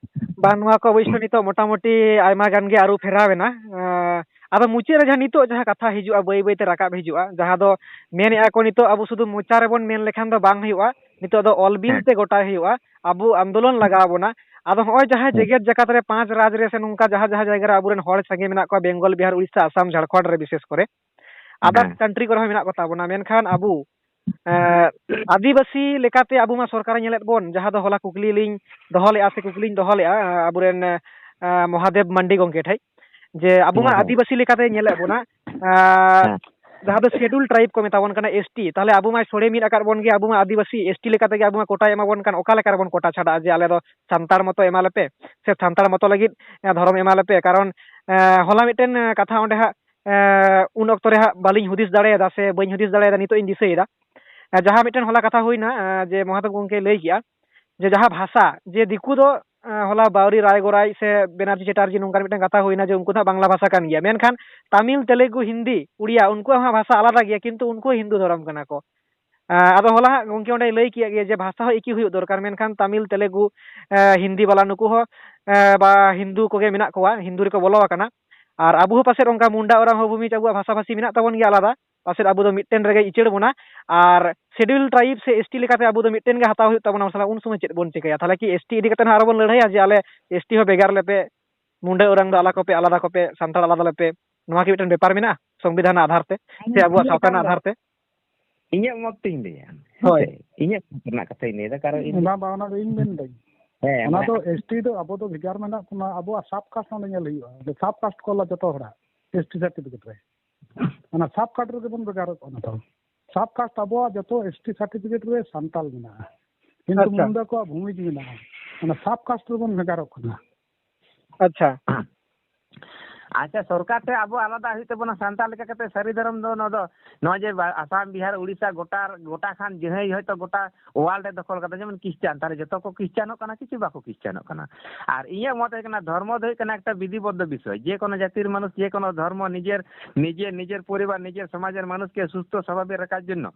ᱵᱟᱝ, ᱱᱚᱣᱟ ᱠᱚ ᱚᱵᱚᱥᱥᱳᱭ ᱱᱤᱛᱚᱜ ᱢᱚᱴᱟᱢᱩᱴᱤ ᱟᱭᱢᱟ ᱜᱟᱱ ᱜᱮ ᱟᱹᱨᱩ ᱯᱷᱮᱨᱟᱣ ᱮᱱᱟ᱾ ᱟᱸ, ᱟᱫᱚ ᱢᱩᱪᱟᱹᱫ ᱨᱮ ᱡᱟᱦᱟᱸ ᱱᱤᱛᱚᱜ ᱡᱟᱦᱟᱸ ᱠᱟᱛᱷᱟ ᱦᱤᱡᱩᱜᱼᱟ, ᱵᱟᱹᱭ ᱵᱟᱹᱭ ᱛᱮ ᱨᱟᱠᱟᱵ ᱦᱤᱡᱩᱜᱼᱟ, ᱡᱟᱦᱟᱸ ᱫᱚ ᱢᱮᱱᱮᱜᱼᱟ ᱠᱚ, ᱱᱤᱛᱚᱜ ᱟᱵᱚ ᱥᱩᱫᱷᱩ ᱢᱚᱪᱟ ᱨᱮᱵᱚᱱ ᱢᱮᱱ ᱞᱮᱠᱷᱟᱱ ᱫᱚ ᱵᱟᱝ ᱦᱩᱭᱩᱜᱼᱟ, ᱱᱤᱛᱚᱜ ᱫᱚ ᱚᱞ ᱵᱤᱞ ᱦᱮᱸ᱾ ᱛᱮ ᱜᱚᱴᱟᱭ ᱦᱩᱭᱩᱜᱼᱟ᱾ ᱟᱵᱚ ᱟᱱᱫᱳᱞᱚᱱ ᱦᱮᱸ᱾ ᱞᱟᱜᱟᱣ ᱵᱚᱱᱟ᱾ ᱟᱫᱚ ᱦᱚᱸᱜᱼᱚᱭ ᱡᱟᱦᱟᱸ ᱦᱮᱸ᱾ ᱡᱮᱜᱮᱛ ᱡᱟᱠᱟᱛ ᱨᱮ ᱯᱟᱸᱪ ᱨᱟᱡᱽ ᱨᱮ ᱥᱮ ᱱᱚᱝᱠᱟ ᱡᱟᱦᱟᱸ ᱡᱟᱦᱟᱸ ᱡᱟᱭᱜᱟ ᱨᱮ ᱟᱵᱚᱨᱮᱱ ᱦᱚᱲ ᱥᱟᱸᱜᱮ ᱢᱮᱱᱟᱜ ᱠᱚᱣᱟ, ᱵᱮᱝᱜᱚᱞ, ᱵᱤᱦᱟᱨ, ᱩᱲᱤᱥᱥᱟ, ᱟᱥᱟᱢ, ᱡᱷᱟᱲᱠᱷᱚᱸᱰ ᱨᱮ ᱵᱤᱥᱮᱥ ᱠᱚᱨᱮ, others ᱦᱮᱸ᱾ country ᱠᱚᱨᱮ ᱦᱚᱸ ᱢᱮᱱᱟᱜ ᱠᱚ ᱛᱟᱵᱚᱱᱟ, ᱢᱮᱱᱠᱷᱟᱱ ᱟᱵᱚ, ᱮᱸ, ᱟᱹᱫᱤᱵᱟᱹᱥᱤ ᱞᱮᱠᱟᱛᱮ ᱟᱵᱚ ᱢᱟ ᱥᱚᱨᱠᱟᱨᱮ ᱧᱮᱞᱮᱫ ᱵᱚᱱ, ᱡᱟᱦᱟᱸ ᱫᱚ ᱦᱚᱞᱟ ᱠᱩᱠᱞᱤ ᱞᱤᱧ ᱫᱚᱦᱚ ᱞᱮᱜᱼᱟ ᱥᱮ ᱠᱩᱠᱞᱤᱧ ᱫᱚᱦᱚ ᱞᱮᱜᱼᱟ, ᱟᱵᱚᱨᱮᱱ, ᱮᱸ, ᱢᱚᱦᱟᱫᱮᱵ ᱢᱟᱱᱰᱤ ᱜᱚᱢᱠᱮ ᱴᱷᱮᱡ, ᱡᱮ ᱟᱵᱚ ᱢᱟ ᱦᱮᱸ, ᱦᱮᱸ᱾ ᱟᱹᱫᱤᱵᱟᱹᱥᱤ ᱞᱮᱠᱟᱛᱮ ᱧᱮᱞᱮᱫ ᱵᱚᱱᱟ, ᱮᱸ, ᱦᱮᱸ᱾ ᱡᱟᱦᱟᱸ ᱫᱚ schedule tribe ᱠᱚ ᱢᱮᱛᱟ ᱵᱚᱱ ᱠᱟᱱᱟ, S T, ᱛᱟᱦᱚᱞᱮ ᱟᱵᱚ ᱢᱟᱭ ᱥᱚᱲᱮ ᱢᱤᱫ ᱟᱠᱟᱫ ᱵᱚᱱ ᱜᱮ, ᱟᱵᱚ ᱢᱟ ᱟᱹᱫᱤᱵᱟᱹᱥᱤ, S T ᱞᱮᱠᱟ ᱛᱮᱜᱮ ᱟᱵᱚ ᱢᱟ ᱠᱳᱴᱟᱭ ᱮᱢᱟ ᱵᱚᱱ ᱠᱟᱱ, ᱚᱠᱟ ᱞᱮᱠᱟ ᱨᱮᱵᱚᱱ ᱠᱳᱴᱟ ᱪᱷᱟᱰᱟᱜᱼᱟ ᱡᱮ ᱟᱞᱮ ᱫᱚ ᱥᱟᱱᱛᱟᱲ ᱢᱚᱛᱚ ᱮᱢᱟ ᱞᱮᱯᱮ ᱥᱮ ᱥᱟᱱᱛᱟᱲ ᱢᱚᱛᱚ ᱞᱟᱹᱜᱤᱫ, ᱮᱸ, ᱫᱷᱚᱨᱚᱢ ᱮᱢᱟ ᱞᱮᱯᱮ? ᱠᱟᱨᱚᱱ, ᱮᱸ, ᱦᱚᱞᱟ ᱢᱤᱫᱴᱮᱱ, ᱮᱸ, ᱠᱟᱛᱷᱟ ᱚᱸᱰᱮ ᱦᱟᱸᱜ, ᱮᱸ, ᱩᱱ ᱚᱠᱛᱚ ᱨᱮ ᱦᱟᱸᱜ ᱵᱟᱹᱞᱤᱧ ᱦᱩᱫᱤᱥ ᱫᱟᱲᱮᱭᱟᱫᱟ ᱥᱮ ᱵᱟᱹᱧ ᱦᱩᱫᱤᱥ ᱫᱟᱲᱮᱭᱟᱫᱟ, ᱱᱤᱛᱚᱜ ᱤᱧ ᱫᱤᱥᱟᱹᱭᱮᱫᱟ᱾ ᱡᱟᱦᱟᱸ ᱢᱤᱫᱴᱮᱱ ᱦᱚᱞᱟ ᱠᱟᱛᱷᱟ ᱦᱩᱭᱱᱟ, ᱡᱮ ᱢᱚᱦᱟᱫᱮᱵ ᱜᱚᱢᱠᱮ ᱞᱟᱹᱭ ᱠᱮᱜᱼᱟ, ᱡᱮ ᱡᱟᱦᱟᱸ ᱵᱷᱟᱥᱟ, ᱡᱮ ᱫᱤᱠᱩ ᱫᱚ, ᱦᱚᱞᱟ ᱵᱟᱣᱨᱤ ᱨᱟᱭ ᱜᱚᱨᱟᱭ ᱥᱮ ᱵᱮᱱᱟᱨᱡᱤ ᱪᱮᱴᱟᱨᱡᱤ ᱱᱚᱝᱠᱟᱱ ᱢᱤᱫᱴᱮᱱ ᱠᱟᱛᱷᱟ ᱦᱩᱭᱱᱟ, ᱡᱮ ᱩᱱᱠᱩ ᱫᱚ ᱦᱟᱸᱜ ᱵᱟᱝᱞᱟ ᱵᱷᱟᱥᱟ ᱠᱟᱱ ᱜᱮᱭᱟ, ᱢᱮᱱᱠᱷᱟᱱ ᱛᱟᱢᱤᱞ, ᱛᱮᱞᱮᱜᱩ, ᱦᱤᱱᱫᱤ, ᱩᱲᱤᱭᱟ, ᱩᱱᱠᱩᱣᱟᱜ ᱦᱚᱸ ᱵᱷᱟᱥᱟ ᱟᱞᱟᱫᱟ ᱜᱮᱭᱟ, ᱠᱤᱱᱛᱩ ᱩᱱᱠᱩ ᱦᱚᱸ ᱦᱤᱱᱫᱩ ᱫᱷᱚᱨᱚᱢ ᱠᱟᱱᱟ ᱠᱚ᱾ ᱟᱸ, ᱟᱫᱚ ᱦᱚᱞᱟ ᱦᱟᱸᱜ ᱜᱚᱢᱠᱮ ᱚᱸᱰᱮᱭ ᱞᱟᱹᱭ ᱠᱮᱜᱼᱟ ᱜᱮ ᱡᱮ ᱵᱷᱟᱥᱟ ᱦᱚᱸ ᱮᱠᱤ ᱦᱩᱭᱩᱜ ᱫᱚᱨᱠᱟᱨ, ᱢᱮᱱᱠᱷᱟᱱ ᱛᱟᱢᱤᱞ, ᱛᱮᱞᱮᱜᱩ, ᱮ, ᱦᱤᱱᱫᱤ ᱵᱟᱞᱟ ᱱᱩᱠᱩ ᱦᱚᱸ, ᱮ, ᱵᱟ ᱦᱤᱱᱫᱩ ᱠᱚᱜᱮ ᱢᱮᱱᱟᱜ ᱠᱚᱣᱟ, ᱦᱤᱱᱫᱩ ᱨᱮᱠᱚ ᱵᱚᱞᱚ ᱟᱠᱟᱱᱟ᱾ ᱟᱨ ᱟᱵᱚ ᱦᱚᱸ ᱯᱟᱥᱮᱫ ᱚᱱᱠᱟ ᱢᱩᱱᱰᱟ ᱳᱨᱟᱝ ᱦᱚᱸ ᱵᱷᱩᱢᱤᱡᱽ ᱟᱵᱚᱣᱟᱜ ᱵᱷᱟᱥᱟ ᱵᱷᱟᱥᱤ ᱢᱮᱱᱟᱜ ᱛᱟᱵᱚᱱ ᱜᱮᱭᱟ ᱟᱞᱟᱫᱟ, ᱯᱟᱥᱮᱫ ᱟᱵᱚ ᱫᱚ ᱢᱤᱫᱴᱮᱱ ᱨᱮᱜᱮ ᱤᱪᱟᱹᱲ ᱵᱚᱱᱟ᱾ ᱟᱨ ᱥᱮᱰᱩᱞ ᱴᱨᱟᱭᱤᱵᱽ ᱥᱮ ᱮᱥ ᱴᱤ ᱞᱮᱠᱟᱛᱮ ᱟᱵᱚ ᱫᱚ ᱢᱤᱫᱴᱮᱱ ᱜᱮ ᱦᱟᱛᱟᱣ ᱦᱩᱭᱩᱜ ᱛᱟᱵᱚᱱᱟ, ᱢᱟᱥᱟᱞᱟ ᱩᱱ ᱥᱚᱢᱚᱭ ᱪᱮᱫ ᱵᱚᱱ ᱪᱤᱠᱟᱹᱭᱟ? ᱛᱟᱦᱚᱞᱮ ᱠᱤ ᱮᱥ ᱴᱤ ᱤᱫᱤ ᱠᱟᱛᱮ ᱦᱚᱸ ᱟᱨᱚ ᱵᱚᱱ ᱞᱟᱹᱲᱦᱟᱹᱭᱟ ᱡᱮ ᱟᱞᱮ ᱮᱥ ᱴᱤ ᱦᱚᱸ ᱵᱷᱮᱜᱟᱨ ᱞᱮᱯᱮ, ᱢᱩᱱᱰᱟ ᱳᱨᱟᱝ ᱫᱚ ᱟᱞᱟ ᱠᱚᱯᱮ, ᱟᱞᱟᱫᱟ ᱠᱚᱯᱮ, ᱥᱟᱱᱛᱟᱲ ᱟᱞᱟᱫᱟ ᱞᱮᱯᱮ? ᱱᱚᱣᱟ ᱠᱤ ᱢᱤᱫᱴᱮᱱ ᱵᱮᱯᱟᱨ ᱢᱮᱱᱟᱜᱼᱟ ᱥᱚᱝᱵᱤᱫᱷᱟᱱ ᱨᱮᱱᱟᱜ ᱟᱫᱷᱟᱨ ᱛᱮ ᱥᱮ ᱟᱵᱚᱣᱟᱜ ᱥᱟᱶᱛᱟ ᱨᱮᱱᱟᱜ ᱟᱫᱷᱟᱨ ᱛᱮ? ᱤᱧᱟᱹᱜ ᱢᱚᱛ ᱛᱤᱧ ᱞᱟᱹᱭᱟ, ᱦᱳᱭ᱾ ᱦᱮᱸᱥᱮ? ᱤᱧᱟᱹᱜ ᱢᱚᱛ ᱨᱮᱱᱟᱜ ᱠᱟᱛᱷᱟᱧ ᱞᱟᱹᱭᱫᱟ, ᱠᱟᱨᱚᱱ ᱤᱧ ᱵᱟᱝ, ᱵᱟᱝ, ᱚᱱᱟ ᱫᱚ ᱤᱧ ᱢᱮᱱᱫᱟᱹᱧ᱾ ᱦᱮᱸ, ᱚᱱᱟ ᱢᱟᱱᱮ ᱫᱚ ᱮᱥ ᱴᱤ ᱫᱚ ᱟᱵᱚ ᱫᱚ ᱵᱷᱮᱜᱟᱨ ᱢᱮᱱᱟᱜ ᱵᱚᱱᱟ, ᱟᱵᱚᱣᱟᱜ ᱥᱟᱵ ᱠᱟᱥᱴ ᱚᱸᱰᱮ ᱧᱮᱞ ᱦᱩᱭᱩᱜᱼᱟ, ᱥᱟᱵ ᱠᱟᱥᱴ ᱠᱚ ᱚᱞᱟ ᱡᱚᱛᱚ ᱦᱚᱲᱟᱜ ᱮᱥ ᱴᱤ ᱥᱟᱨᱴᱤᱯᱷᱤᱠᱮᱴ ᱨᱮ᱾ ᱚᱱᱟ ᱥᱟᱵ ᱠᱟᱥᱴ ᱨᱮᱜᱮ ᱵᱚᱱ ᱵᱷᱮᱜᱟᱨᱚᱜ ᱠᱟᱱᱟ᱾ ᱛᱚ ᱥᱟᱵ ᱠᱟᱥᱴ ᱟᱵᱚᱣᱟᱜ ᱡᱚᱛᱚ ᱮᱥ ᱴᱤ ᱥᱟᱨᱴᱤᱯᱷᱤᱠᱮᱴ ᱨᱮ ᱥᱟᱱᱛᱟᱞ ᱢᱮᱱᱟᱜᱼᱟ, ᱠᱤᱱᱛᱩ ᱟᱪᱪᱷᱟ᱾ ᱢᱩᱱᱰᱟ ᱠᱚᱣᱟᱜ ᱵᱷᱩᱢᱤᱡᱽ ᱢᱮᱱᱟᱜᱼᱟ᱾ ᱚᱱᱟ ᱥᱟᱵ ᱠᱟᱥᱴ ᱨᱮᱵᱚᱱ ᱵᱷᱮᱜᱟᱨᱚᱜ ᱠᱟᱱᱟ᱾ ᱟᱪᱪᱷᱟ᱾ ᱟᱪᱪᱷᱟ, ᱥᱚᱨᱠᱟᱨ ᱴᱷᱮᱱ ᱟᱵᱚ ᱟᱞᱟᱫᱟ ᱦᱩᱭᱩᱜ ᱛᱟᱵᱚᱱᱟ, ᱥᱟᱱᱛᱟᱲ ᱞᱮᱠᱟ ᱠᱟᱛᱮ ᱥᱟᱹᱨᱤ ᱫᱷᱚᱨᱚᱢ ᱫᱚ ᱱᱚᱣᱟ ᱫᱚ, ᱱᱚᱜᱼᱚᱭ ᱡᱮ ᱵᱟ-, ᱟᱥᱟᱢ, ᱵᱤᱦᱟᱨ, ᱩᱲᱤᱥᱥᱟ, ᱜᱚᱴᱟ, ᱜᱚᱴᱟ ᱠᱷᱟᱱ ᱡᱟᱹᱦᱟᱹᱭ ᱦᱚᱭᱛᱳ ᱜᱚᱴᱟ ᱣᱟᱨᱞᱰ ᱮ ᱫᱚᱠᱷᱚᱞ ᱠᱟᱫᱟ, ᱡᱮᱢᱚᱱ ᱠᱷᱨᱤᱥᱪᱟᱱ, ᱛᱟᱦᱞᱮ ᱡᱚᱛᱚ ᱠᱚ ᱠᱷᱨᱤᱥᱪᱟᱱᱚᱜ ᱠᱟᱱᱟ ᱠᱤ ᱪᱮ ᱵᱟᱠᱚ ᱠᱷᱨᱤᱥᱪᱟᱱᱚᱜ ᱠᱟᱱᱟ? ᱟᱨ ᱤᱧᱟᱹᱜ ᱢᱚᱛ ᱦᱩᱭᱩᱜ ᱠᱟᱱᱟ, ᱫᱷᱚᱨᱢᱚ ᱫᱚ ᱦᱩᱭᱩᱜ ᱠᱟᱱᱟ ᱮᱠᱴᱟ ᱵᱤᱫᱷᱤᱵᱚᱫᱽᱫᱷᱚ ᱵᱤᱥᱚᱭ, ᱡᱮ ᱠᱳᱱᱳ ᱡᱟᱹᱛᱤᱨ ᱢᱟᱱᱩᱥ, ᱡᱮ ᱠᱳᱱᱳ ᱫᱷᱚᱨᱢᱚ, ᱱᱤᱡᱮᱨ, ᱱᱤᱡᱮ, ᱱᱤᱡᱮᱨ ᱯᱚᱨᱤᱵᱟᱨ, ᱱᱤᱡᱮᱨ ᱥᱚᱢᱟᱡᱽ ᱨᱮᱱ ᱢᱟᱱᱩᱥ ᱠᱮ ᱥᱩᱥᱛᱷᱚ ᱥᱟᱵᱷᱟᱵᱤᱠ ᱨᱟᱠᱷᱟᱨ ᱡᱚᱱᱱᱚ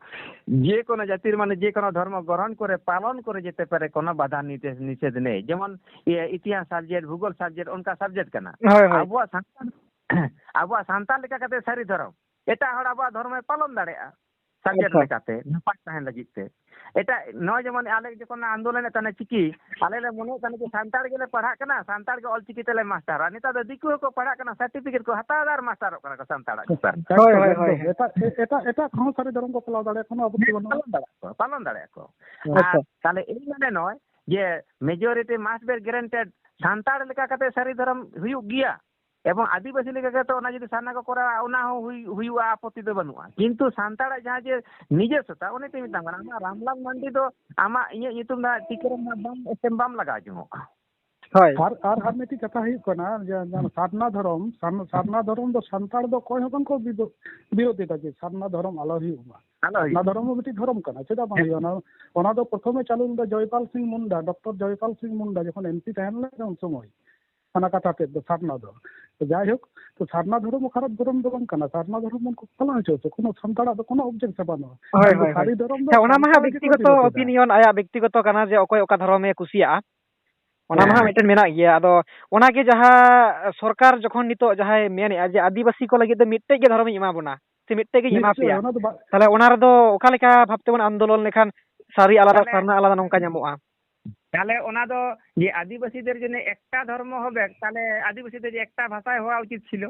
ᱡᱮ ᱠᱳᱱᱳ ᱡᱟᱹᱛᱤᱨ ᱢᱟᱱᱩᱥ ᱡᱮ ᱠᱳᱱᱳ ᱫᱷᱚᱨᱢᱚ ᱜᱨᱚᱦᱚᱱ ᱠᱚᱨᱮ, ᱯᱟᱞᱚᱱ ᱠᱚᱨᱮ ᱡᱮᱛᱮ ᱯᱟᱨᱮ, ᱠᱳᱱᱳ ᱵᱟᱫᱷᱟ ᱱᱤᱨᱫᱮᱥ, ᱱᱤᱥᱮᱫᱷ ᱱᱮᱭ᱾ ᱡᱮᱢᱚᱱ ᱤᱭᱟᱹ, ᱤᱛᱤᱦᱟᱥ ᱥᱟᱵᱡᱮᱠᱴ, ᱵᱷᱩᱜᱳᱞ ᱥᱟᱵᱡᱮᱠᱴ, ᱚᱱᱠᱟ ᱥᱟᱵᱡᱮᱠᱴ ᱠᱟᱱᱟ᱾ ᱦᱳᱭ, ᱦᱳᱭ᱾ ᱟᱵᱚᱣᱟᱜ ᱥᱟᱱᱛᱟᱲ, ᱟᱵᱚᱣᱟᱜ ᱥᱟᱱᱛᱟᱲ ᱞᱮᱠᱟ ᱠᱟᱛᱮ ᱥᱟᱹᱨᱤ ᱫᱷᱚᱨᱚᱢ, ᱮᱴᱟᱜ ᱦᱚᱲ ᱟᱵᱚᱣᱟᱜ ᱫᱷᱚᱨᱚᱢᱮ ᱯᱟᱞᱚᱱ ᱫᱟᱲᱮᱭᱟᱜᱼᱟ ᱥᱟᱵᱡᱮᱠᱴ ᱟᱪᱪᱷᱟ᱾ ᱞᱮᱠᱟᱛᱮ, ᱱᱟᱯᱟᱭ ᱛᱟᱦᱮᱱ ᱞᱟᱹᱜᱤᱫ ᱛᱮ᱾ ᱮᱴᱟᱜ, ᱱᱚᱜᱼᱚᱭ ᱡᱮᱢᱚᱱ ᱟᱞᱮ ᱡᱚᱠᱷᱚᱱ ᱞᱮ ᱟᱱᱫᱳᱞᱚᱱᱮᱫ ᱛᱟᱦᱮᱱᱟ ᱪᱤᱠᱤ, ᱟᱞᱮ ᱞᱮ ᱢᱚᱱᱮᱭᱮᱫ ᱛᱟᱦᱮᱱᱟ ᱡᱮ ᱥᱟᱱᱛᱟᱲ ᱜᱮᱞᱮ ᱯᱟᱲᱦᱟᱜ ᱠᱟᱱᱟ, ᱥᱟᱱᱛᱟᱲ ᱜᱮ ᱚᱞᱪᱤᱠᱤ ᱛᱮᱞᱮ ᱢᱟᱥᱴᱟᱨᱟ᱾ ᱱᱮᱛᱟᱨ ᱫᱚ ᱫᱤᱠᱩ ᱦᱚᱸᱠᱚ ᱯᱟᱲᱦᱟᱜ ᱠᱟᱱᱟ, ᱥᱟᱨᱴᱤᱯᱷᱤᱠᱮᱴ ᱠᱚ ᱦᱟᱛᱟᱣ ᱮᱫᱟ ᱟᱨ ᱢᱟᱥᱴᱟᱨᱚᱜ ᱠᱟᱱᱟ ᱠᱚ ᱥᱟᱱᱛᱟᱲᱟᱜ ᱪᱮᱛᱟᱱ ᱨᱮ᱾ ᱦᱳᱭ, ᱦᱳᱭ, ᱦᱳᱭ, ᱮᱠᱫᱚᱢ᱾ ᱦᱳᱭ᱾ ᱮᱴᱟᱜ, ᱮ-, ᱮᱴᱟᱜ, ᱮᱴᱟᱜ ᱠᱚᱦᱚᱸ ᱥᱟᱹᱨᱤ ᱫᱷᱚᱨᱚᱢ ᱠᱚ ᱯᱟᱞᱟᱣ ᱫᱟᱲᱮᱭᱟᱜ ᱠᱟᱱᱟ, ᱟᱵᱚ ᱦᱮᱸ, ᱠᱤ ᱵᱟᱹᱱᱩᱜ? ᱯᱟᱞᱚᱱ ᱫᱟᱲᱮᱭᱟᱜ ᱠᱚ, ᱯᱟᱞᱚᱱ ᱫᱟᱲᱮᱭᱟᱜ ᱠᱚ᱾ ᱟᱪᱪᱷᱟ᱾ ᱟᱨ ᱛᱟᱦᱞᱮ ᱤᱧ ᱢᱮᱱᱟ ᱱᱚᱜᱼᱚᱭ ᱡᱮ majority must be granted, Santal ᱞᱮᱠᱟ ᱠᱟᱛᱮ ᱥᱟᱹᱨᱤ ᱫᱷᱚᱨᱚᱢ ᱦᱩᱭᱩᱜ ᱜᱮᱭᱟ᱾ ᱮᱵᱚᱝ ᱟᱹᱫᱤᱵᱟᱹᱥᱤ ᱞᱮᱠᱟ ᱠᱟᱛᱮ ᱚᱱᱟ ᱡᱩᱫᱤ ᱥᱟᱨᱱᱟ ᱠᱚ ᱠᱚᱨᱟᱣᱟ, ᱚᱱᱟ ᱦᱚᱸ ᱦᱩᱭ, ᱦᱩᱭᱩᱜᱼᱟ, ᱟᱯᱚᱛᱛᱤ ᱫᱚ ᱵᱟᱹᱱᱩᱜᱼᱟ᱾ ᱠᱤᱱᱛᱩ ᱥᱟᱱᱛᱟᱲᱟᱜ ᱡᱟᱦᱟᱸ ᱡᱮ ᱱᱤᱡᱚᱥᱥᱚᱛᱟ, ᱚᱱᱮ ᱛᱚᱧ ᱢᱮᱛᱟᱢ ᱠᱟᱱᱟ, ᱟᱢᱟᱜ ᱨᱟᱢᱞᱟᱞ ᱢᱟᱱᱰᱤ ᱫᱚ ᱟᱢᱟᱜ ᱤᱧᱟᱹᱜ ᱧᱩᱛᱩᱢ ᱫᱚ ᱦᱟᱸᱜ ᱴᱤᱠᱟᱹᱨᱟᱢ ᱦᱟᱸᱜ ᱵᱟᱢ, ᱮᱥᱮᱢ ᱵᱟᱢ ᱞᱟᱜᱟᱣ ᱡᱚᱝᱚᱜᱼᱟ᱾ ᱦᱳᱭ᱾ ᱟᱨ ᱟᱨ ᱟᱨ ᱢᱤᱫᱴᱤᱡ ᱠᱟᱛᱷᱟ ᱦᱩᱭᱩᱜ ᱠᱟᱱᱟ ᱡᱮ ᱚᱱᱟ ᱥᱟᱨᱱᱟ ᱫᱷᱚᱨᱚᱢ, ᱥᱟᱨᱱᱟ, ᱥᱟᱨᱱᱟ ᱫᱷᱚᱨᱚᱢ ᱫᱚ ᱥᱟᱱᱛᱟᱲ ᱫᱚ ᱚᱠᱚᱭ ᱦᱚᱸ ᱵᱟᱝᱠᱚ ᱵᱤᱫᱚ-, ᱵᱤᱨᱳᱫᱷ ᱮᱫᱟ ᱡᱮ ᱥᱟᱨᱱᱟ ᱫᱷᱚᱨᱚᱢ ᱟᱞᱚ ᱦᱩᱭᱩᱜ ᱢᱟ᱾ ᱟᱞᱚ ᱦᱩᱭᱩᱜ ᱥᱟᱨᱱᱟ ᱢᱟ᱾ ᱫᱷᱚᱨᱚᱢ ᱫᱚ ᱢᱤᱫᱴᱤᱡ ᱫᱷᱚᱨᱚᱢ ᱠᱟᱱᱟ, ᱪᱮᱫᱟᱜ ᱵᱟᱝ ᱦᱩᱭᱩᱜᱼᱟ? ᱚᱱᱟ, ᱚᱱᱟ ᱫᱚ ᱯᱨᱚᱛᱷᱚᱢᱮ ᱪᱟᱹᱞᱩ ᱞᱮᱫᱟ ᱡᱚᱭᱯᱟᱞ ᱥᱤᱝ ᱢᱩᱱᱰᱟ, ᱰᱚᱠᱴᱚᱨ ᱡᱚᱭᱯᱟᱞ ᱥᱤᱝ ᱢᱩᱱᱰᱟ ᱡᱚᱠᱷᱚᱱ ᱮᱢ ᱯᱤ ᱛᱟᱦᱮᱸ ᱞᱮᱱᱟ ᱩᱱ ᱥᱚᱢᱚᱭ᱾ ᱚᱱᱟ ᱠᱟᱛᱷᱟ ᱛᱮᱫ ᱫᱚ ᱥᱟᱨᱱᱟ ᱫᱚ᱾ ᱡᱟᱭᱦᱳᱠ, ᱛᱚ ᱥᱟᱨᱱᱟ ᱫᱷᱚᱨᱚᱢ ᱦᱚᱸ ᱠᱷᱟᱨᱟᱯ ᱫᱷᱚᱨᱚᱢ ᱫᱚ ᱵᱟᱝ ᱠᱟᱱᱟ, ᱥᱟᱨᱱᱟ ᱫᱷᱚᱨᱚᱢ ᱵᱚᱱ ᱯᱟᱞᱟᱣ ᱦᱚᱪᱚ ᱦᱚᱪᱚ, ᱠᱳᱱᱳ ᱥᱟᱱᱛᱟᱲᱟᱜ ᱫᱚ ᱠᱳᱱᱳ objection ᱵᱟᱹᱱᱩᱜᱼᱟ᱾ ᱦᱳᱭ, ᱟᱫᱚ ᱦᱳᱭ, ᱥᱟᱹᱨᱤ ᱦᱳᱭ᱾ ᱫᱷᱚᱨᱚᱢ ᱫᱚ ᱦᱮᱸ, ᱚᱱᱟ ᱢᱟ ᱦᱟᱸᱜ ᱥᱟᱱᱛᱟᱲ ᱜᱮᱠᱚ ᱵᱮᱠᱛᱤᱜᱚᱛᱚ ᱵᱤᱨᱳᱫᱷ ᱮᱫᱟ᱾ Opinion, ᱟᱭᱟᱜ ᱵᱮᱠᱛᱤᱜᱚᱛᱚ ᱠᱟᱱᱟ ᱡᱮ ᱚᱠᱚᱭ ᱚᱠᱟ ᱫᱷᱚᱨᱚᱢᱮ ᱠᱩᱥᱤᱭᱟᱜᱼᱟ, ᱚᱱᱟ ᱢᱟ ᱦᱮᱸ, ᱦᱟᱸᱜ ᱦᱮᱸ᱾ ᱢᱤᱫᱴᱮᱱ ᱢᱮᱱᱟᱜ ᱜᱮᱭᱟ᱾ ᱟᱫᱚ ᱚᱱᱟᱜᱮ ᱡᱟᱦᱟᱸ ᱥᱚᱨᱠᱟᱨ ᱡᱚᱠᱷᱚᱱ ᱱᱤᱛᱚᱜ ᱡᱟᱦᱟᱸᱭ ᱢᱮᱱᱮᱫᱼᱟ ᱡᱮ ᱟᱹᱫᱤᱵᱟᱹᱥᱤ ᱠᱚ ᱞᱟᱹᱜᱤᱫ ᱫᱚ ᱢᱤᱫᱴᱮᱡ ᱜᱮ ᱫᱷᱚᱨᱚᱢᱤᱧ ᱮᱢᱟ ᱵᱚᱱᱟ, ᱥᱮ ᱢᱤᱫᱴᱮᱡ ᱜᱤᱧ ᱮᱢᱟ ᱱᱤᱥᱪᱚᱭ, ᱯᱮᱭᱟ, ᱚᱱᱟ ᱫᱚ ᱵᱟ- ᱛᱟᱦᱞᱮ ᱚᱱᱟ ᱨᱮᱫᱚ ᱚᱠᱟ ᱞᱮᱠᱟ ᱵᱷᱟᱵᱽ ᱛᱮᱵᱚᱱ ᱟᱱᱫᱳᱞᱚᱱ ᱞᱮᱠᱷᱟᱱ ᱥᱟᱹᱨᱤ ᱟᱞᱟᱫᱟ, ᱛᱟᱦᱞᱮ ᱥᱟᱨᱱᱟ ᱟᱞᱟᱫᱟ ᱱᱚᱝᱠᱟ ᱧᱟᱢᱚᱜᱼᱟ? তাহলে ওনা তো যে আদিবাসীদের জন্য একটা ধর্ম হবে, তাহলে আদিবাসীদের যে একটা ভাষায় হওয়া উচিত ছিল।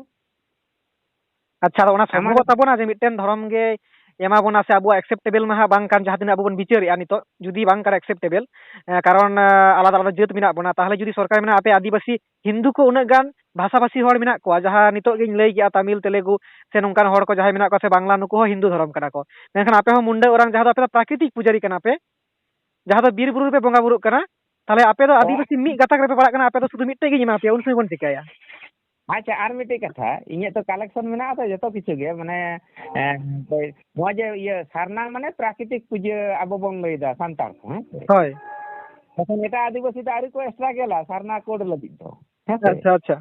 ᱟᱪᱪᱷᱟ, ᱟᱫᱚ ᱚᱱᱟ ᱥᱚᱢᱵᱷᱚᱵᱚᱛ ᱛᱟᱵᱚᱱᱟ ᱡᱮ ᱢᱤᱫᱴᱮᱱ ᱫᱷᱚᱨᱚᱢ ᱜᱮ ᱮᱢᱟ ᱵᱚᱱᱟ ᱥᱮ ᱟᱵᱚᱣᱟᱜ acceptable ᱢᱟ ᱦᱟᱸᱜ ᱵᱟᱝ ᱠᱟᱱ, ᱡᱟᱦᱟᱸ ᱛᱤᱱᱟᱹᱜ ᱟᱵᱚ ᱵᱚᱱ ᱵᱤᱪᱟᱹᱨᱮᱜᱼᱟ ᱱᱤᱛᱚᱜ, ᱡᱩᱫᱤ ᱵᱟᱝ ᱠᱟᱱᱟ acceptable, ᱮᱸ, ᱠᱟᱨᱚᱱ, ᱮᱸ, ᱟᱞᱟᱫᱟ ᱟᱞᱟᱫᱟ ᱡᱟᱹᱛ ᱢᱮᱱᱟᱜ ᱵᱚᱱᱟ, ᱛᱟᱦᱚᱞᱮ ᱡᱩᱫᱤ ᱥᱚᱨᱠᱟᱨ ᱢᱮᱱᱟ ᱟᱯᱮ ᱟᱹᱫᱤᱵᱟᱹᱥᱤ ᱦᱤᱱᱫᱩ ᱠᱚ ᱩᱱᱟᱹᱜ ᱜᱟᱱ ᱵᱷᱟᱥᱟᱵᱷᱟᱥᱤ ᱦᱚᱲ ᱢᱮᱱᱟᱜ ᱠᱚᱣᱟ, ᱡᱟᱦᱟᱸ ᱱᱤᱛᱚᱜ ᱜᱤᱧ ᱞᱟᱹᱭ ᱠᱮᱜᱼᱟ ᱛᱟᱢᱤᱞ, ᱛᱮᱞᱮᱜᱩ ᱥᱮ ᱱᱚᱝᱠᱟᱱ ᱦᱚᱲ ᱠᱚ ᱡᱟᱦᱟᱸᱭ ᱢᱮᱱᱟᱜ ᱠᱚᱣᱟ ᱥᱮ ᱵᱟᱝᱞᱟ, ᱱᱩᱠᱩ ᱦᱚᱸ ᱦᱤᱱᱫᱩ ᱫᱷᱚᱨᱚᱢ ᱠᱟᱱᱟ ᱠᱚ, ᱢᱮᱱᱠᱷᱟᱱ ᱟᱯᱮ ᱦᱚᱸ ᱢᱩᱱᱰᱟᱹ ᱳᱨᱟᱝ ᱡᱟᱦᱟᱸ ᱫᱚ ᱟᱯᱮ ᱫᱚ ᱯᱨᱟᱠᱨᱤᱛᱤᱠ ᱯᱩᱡᱟᱹᱨᱤ ᱠᱟᱱᱟ ᱯᱮ, ᱡᱟᱦᱟᱸ ᱫᱚ ᱵᱤᱨ ᱵᱩᱨᱩ ᱨᱮᱯᱮ ᱵᱚᱸᱜᱟ ᱵᱩᱨᱩᱜ ᱠᱟᱱᱟ, ᱛᱟᱦᱚᱞᱮ ᱟᱯᱮ ᱫᱚ ᱚ᱾ ᱟᱹᱫᱤᱵᱟᱹᱥᱤ ᱢᱤᱫ ᱜᱟᱛᱟᱠ ᱨᱮᱯᱮ ᱯᱟᱲᱟᱜ ᱠᱟᱱᱟ, ᱟᱯᱮ ᱫᱚ ᱥᱩᱫᱷᱩ ᱢᱤᱫᱴᱮᱡ ᱜᱤᱧ ᱮᱢᱟ ᱯᱮᱭᱟ, ᱩᱱ ᱥᱚᱢᱚᱭ ᱵᱚᱱ ᱪᱤᱠᱟᱹᱭᱟ? ᱟᱪᱪᱷᱟ, ᱟᱨ ᱢᱤᱫᱴᱮᱡ ᱠᱟᱛᱷᱟ, ᱤᱧᱟᱹᱜ ᱛᱚ collection ᱢᱮᱱᱟᱜᱼᱟ ᱛᱚ ᱡᱚᱛᱚ ᱠᱤᱪᱷᱩ ᱜᱮ, ᱢᱟᱱᱮ, ᱮᱸ, ᱱᱚᱣᱟ ᱡᱮ ᱤᱭᱟᱹ ᱥᱟᱨᱱᱟ ᱢᱟᱱᱮ ᱯᱨᱟᱠᱨᱤᱛᱤᱠ ᱯᱩᱡᱟᱹ ᱟᱵᱚ ᱵᱚᱱ ᱞᱟᱹᱭᱫᱟ ᱥᱟᱱᱛᱟᱲ ᱠᱚ, ᱦᱮᱸ ᱥᱮ? ᱦᱳᱭ᱾ ᱛᱚᱠᱷᱚᱱ ᱮᱴᱟᱜ ᱟᱹᱫᱤᱵᱟᱹᱥᱤ ᱫᱚ ᱟᱹᱣᱨᱤ ᱠᱚ struggle-ᱟ ᱥᱟᱨᱱᱟ code ᱞᱟᱹᱜᱤᱫ ᱫᱚ, ᱦᱮᱸ ᱥᱮ? ᱟᱪᱪᱷᱟ, ᱟᱪᱪᱷᱟ᱾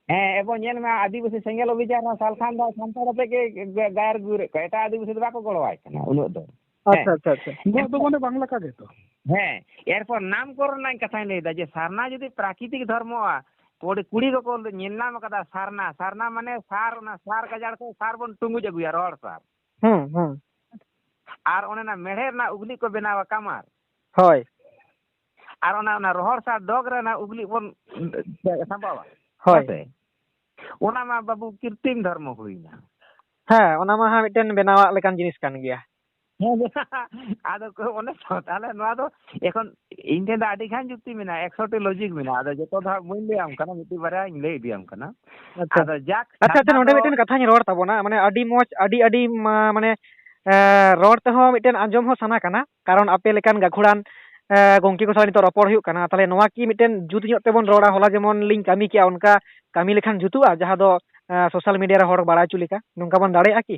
ᱦᱮᱸ, ᱮᱵᱚᱝ ᱧᱮᱞ ᱢᱮ, ᱟᱹᱫᱤᱵᱟᱹᱥᱤ ᱥᱮᱸᱜᱮᱞ ᱚᱵᱷᱤᱡᱟᱱ ᱨᱮᱦᱚᱸ ᱥᱟᱞᱠᱷᱟᱱ ᱫᱚ ᱥᱟᱱᱛᱟᱲ ᱟᱛᱮ ᱜᱮ ᱜᱟ-, ᱜᱟᱭᱟᱨ ᱜᱩᱨᱮᱫ ᱠᱚᱣᱟ, ᱮᱴᱟᱜ ᱟᱹᱫᱤᱵᱟᱹᱥᱤ ᱫᱚ ᱵᱟᱠᱚ ᱜᱚᱲᱚᱣᱟᱭ ᱠᱟᱱᱟ ᱩᱱᱟᱹᱜ ᱫᱚ᱾ ᱦᱮᱸ᱾ ᱟᱪᱪᱷᱟ, ᱟᱪᱪᱷᱟ, ᱟᱪᱪᱷᱟ᱾ ᱩᱱᱟᱹᱜ ᱫᱚ ᱢᱟᱱᱮ ᱵᱟᱝ ᱞᱮᱠᱟ ᱜᱮᱛᱚ᱾ ᱦᱮᱸ, ᱮᱨᱯᱚᱨ ᱱᱟᱢᱠᱚᱨᱚᱬ ᱨᱮᱱᱟᱜ ᱠᱟᱛᱷᱟᱧ ᱞᱟᱹᱭᱫᱟ ᱡᱮ ᱥᱟᱨᱱᱟ ᱡᱩᱫᱤ ᱯᱨᱟᱠᱨᱤᱛᱤᱠ ᱫᱷᱚᱨᱢᱚᱜᱼᱟ, ᱠᱩᱲᱤ, ᱠᱩᱲᱤ ᱠᱚᱠᱚ ᱧᱮᱞ ᱧᱟᱢ ᱠᱟᱫᱟ ᱥᱟᱨᱱᱟ, ᱥᱟᱨᱱᱟ ᱢᱟᱱᱮ ᱥᱟᱨ, ᱚᱱᱟ ᱥᱟᱨ ᱜᱟᱡᱟᱲ ᱠᱷᱚᱱ ᱥᱟᱨ ᱵᱚᱱ ᱴᱩᱸᱜᱩᱡ ᱟᱹᱜᱩᱭᱟ, ᱨᱚᱦᱚᱲ ᱥᱟᱨ᱾ ᱦᱩᱸ, ᱦᱩᱸ᱾ ᱟᱨ ᱚᱱᱮ ᱚᱱᱟ ᱢᱮᱲᱦᱮᱫ ᱨᱮᱱᱟᱜ ᱩᱜᱽᱞᱤ ᱠᱚ ᱵᱮᱱᱟᱣᱟ ᱠᱟᱢᱟᱨ᱾ ᱦᱳᱭ᱾ ᱟᱨ ᱚᱱᱟ, ᱚᱱᱟ ᱨᱚᱦᱚᱲ ᱥᱟᱨ ᱰᱚᱜᱽ ᱨᱮ ᱚᱱᱟ ᱩᱜᱽᱞᱤ ᱵᱚᱱ ᱥᱟᱸᱵᱟᱣᱟ᱾ ᱦᱳᱭ᱾ ᱦᱮᱸ ᱥᱮ? ᱚᱱᱟ ᱢᱟ ᱵᱟᱹᱵᱩ ᱠᱨᱤᱛᱨᱤᱢ ᱫᱷᱚᱨᱢᱚ ᱦᱩᱭᱱᱟ᱾ ᱦᱮᱸ, ᱚᱱᱟ ᱢᱟ ᱦᱟᱸᱜ ᱢᱤᱫᱴᱮᱱ ᱵᱮᱱᱟᱣᱟᱜ ᱞᱮᱠᱟᱱ ᱡᱤᱱᱤᱥ ᱠᱟᱱ ᱜᱮᱭᱟ᱾ ᱦᱮᱸ, ᱟᱫᱚ ᱠᱚ ᱚᱱᱮ ᱛᱚ, ᱛᱟᱦᱞᱮ ᱱᱚᱣᱟ ᱫᱚ ᱮᱠᱷᱚᱱ ᱤᱧ ᱴᱷᱮᱱ ᱫᱚ ᱟᱹᱰᱤ ᱜᱟᱱ ᱡᱩᱠᱛᱤ ᱢᱮᱱᱟᱜᱼᱟ, ᱮᱠᱥᱚ ᱴᱤ logic ᱢᱮᱱᱟᱜᱼᱟ, ᱟᱫᱚ ᱡᱚᱛᱚ ᱫᱚ ᱦᱟᱸᱜ ᱵᱟᱹᱧ ᱞᱟᱹᱭᱟᱢ ᱠᱟᱱᱟ, ᱢᱤᱫᱴᱤᱡ ᱵᱟᱨᱭᱟᱧ ᱞᱟᱹᱭ ᱤᱫᱤᱭᱟᱢ ᱠᱟᱱᱟ᱾ ᱟᱪᱪᱷᱟ᱾ ᱟᱫᱚ ᱡᱟᱠ, ᱟᱪᱪᱷᱟ, ᱟᱪᱪᱷᱟ, ᱥᱟᱨᱱᱟ ᱱᱚᱰᱮ ᱫᱚ ᱢᱤᱫᱴᱮᱱ ᱠᱟᱛᱷᱟᱧ ᱨᱚᱲ ᱛᱟᱵᱚᱱᱟ, ᱢᱟᱱᱮ ᱟᱹᱰᱤ ᱢᱚᱡᱽ, ᱟᱹᱰᱤ, ᱟᱹᱰᱤ, ᱢᱟ-, ᱢᱟᱱᱮ, ᱮ, ᱨᱚᱲ ᱛᱮᱦᱚᱸ ᱢᱤᱫᱴᱮᱱ ᱟᱸᱡᱚᱢ ᱦᱚᱸ ᱥᱟᱱᱟ ᱠᱟᱱᱟ, ᱠᱟᱨᱚᱱ ᱟᱯᱮ ᱞᱮᱠᱟᱱ ᱜᱟᱹᱠᱷᱩᱲᱟᱱ ᱜᱚᱝᱠᱮ ᱠᱚ ᱥᱟᱞᱟᱜ ᱱᱤᱛᱚᱜ ᱨᱚᱯᱚᱲ ᱦᱩᱭᱩᱜ ᱠᱟᱱᱟ, ᱛᱟᱦᱚᱞᱮ ᱱᱚᱣᱟ ᱠᱤ ᱢᱤᱫᱴᱮᱱ ᱡᱩᱛ ᱧᱚᱜ ᱛᱮᱵᱚᱱ ᱨᱚᱲᱟ, ᱦᱚᱞᱟ ᱡᱮᱢᱚᱱ ᱞᱤᱧ ᱠᱟᱹᱢᱤ ᱠᱮᱜᱼᱟ, ᱚᱱᱠᱟ ᱠᱟᱹᱢᱤ ᱞᱮᱠᱷᱟᱱ ᱡᱩᱛᱩᱜᱼᱟ, ᱡᱟᱦᱟᱸ ᱫᱚ ᱥᱳᱥᱟᱞ ᱢᱤᱰᱤᱭᱟ ᱨᱮ ᱦᱚᱲ ᱵᱟᱲᱟᱭ ᱦᱚᱪᱚ ᱞᱮᱠᱟ, ᱱᱚᱝᱠᱟ ᱵᱚᱱ ᱫᱟᱲᱮᱭᱟᱜᱼᱟ ᱠᱤ?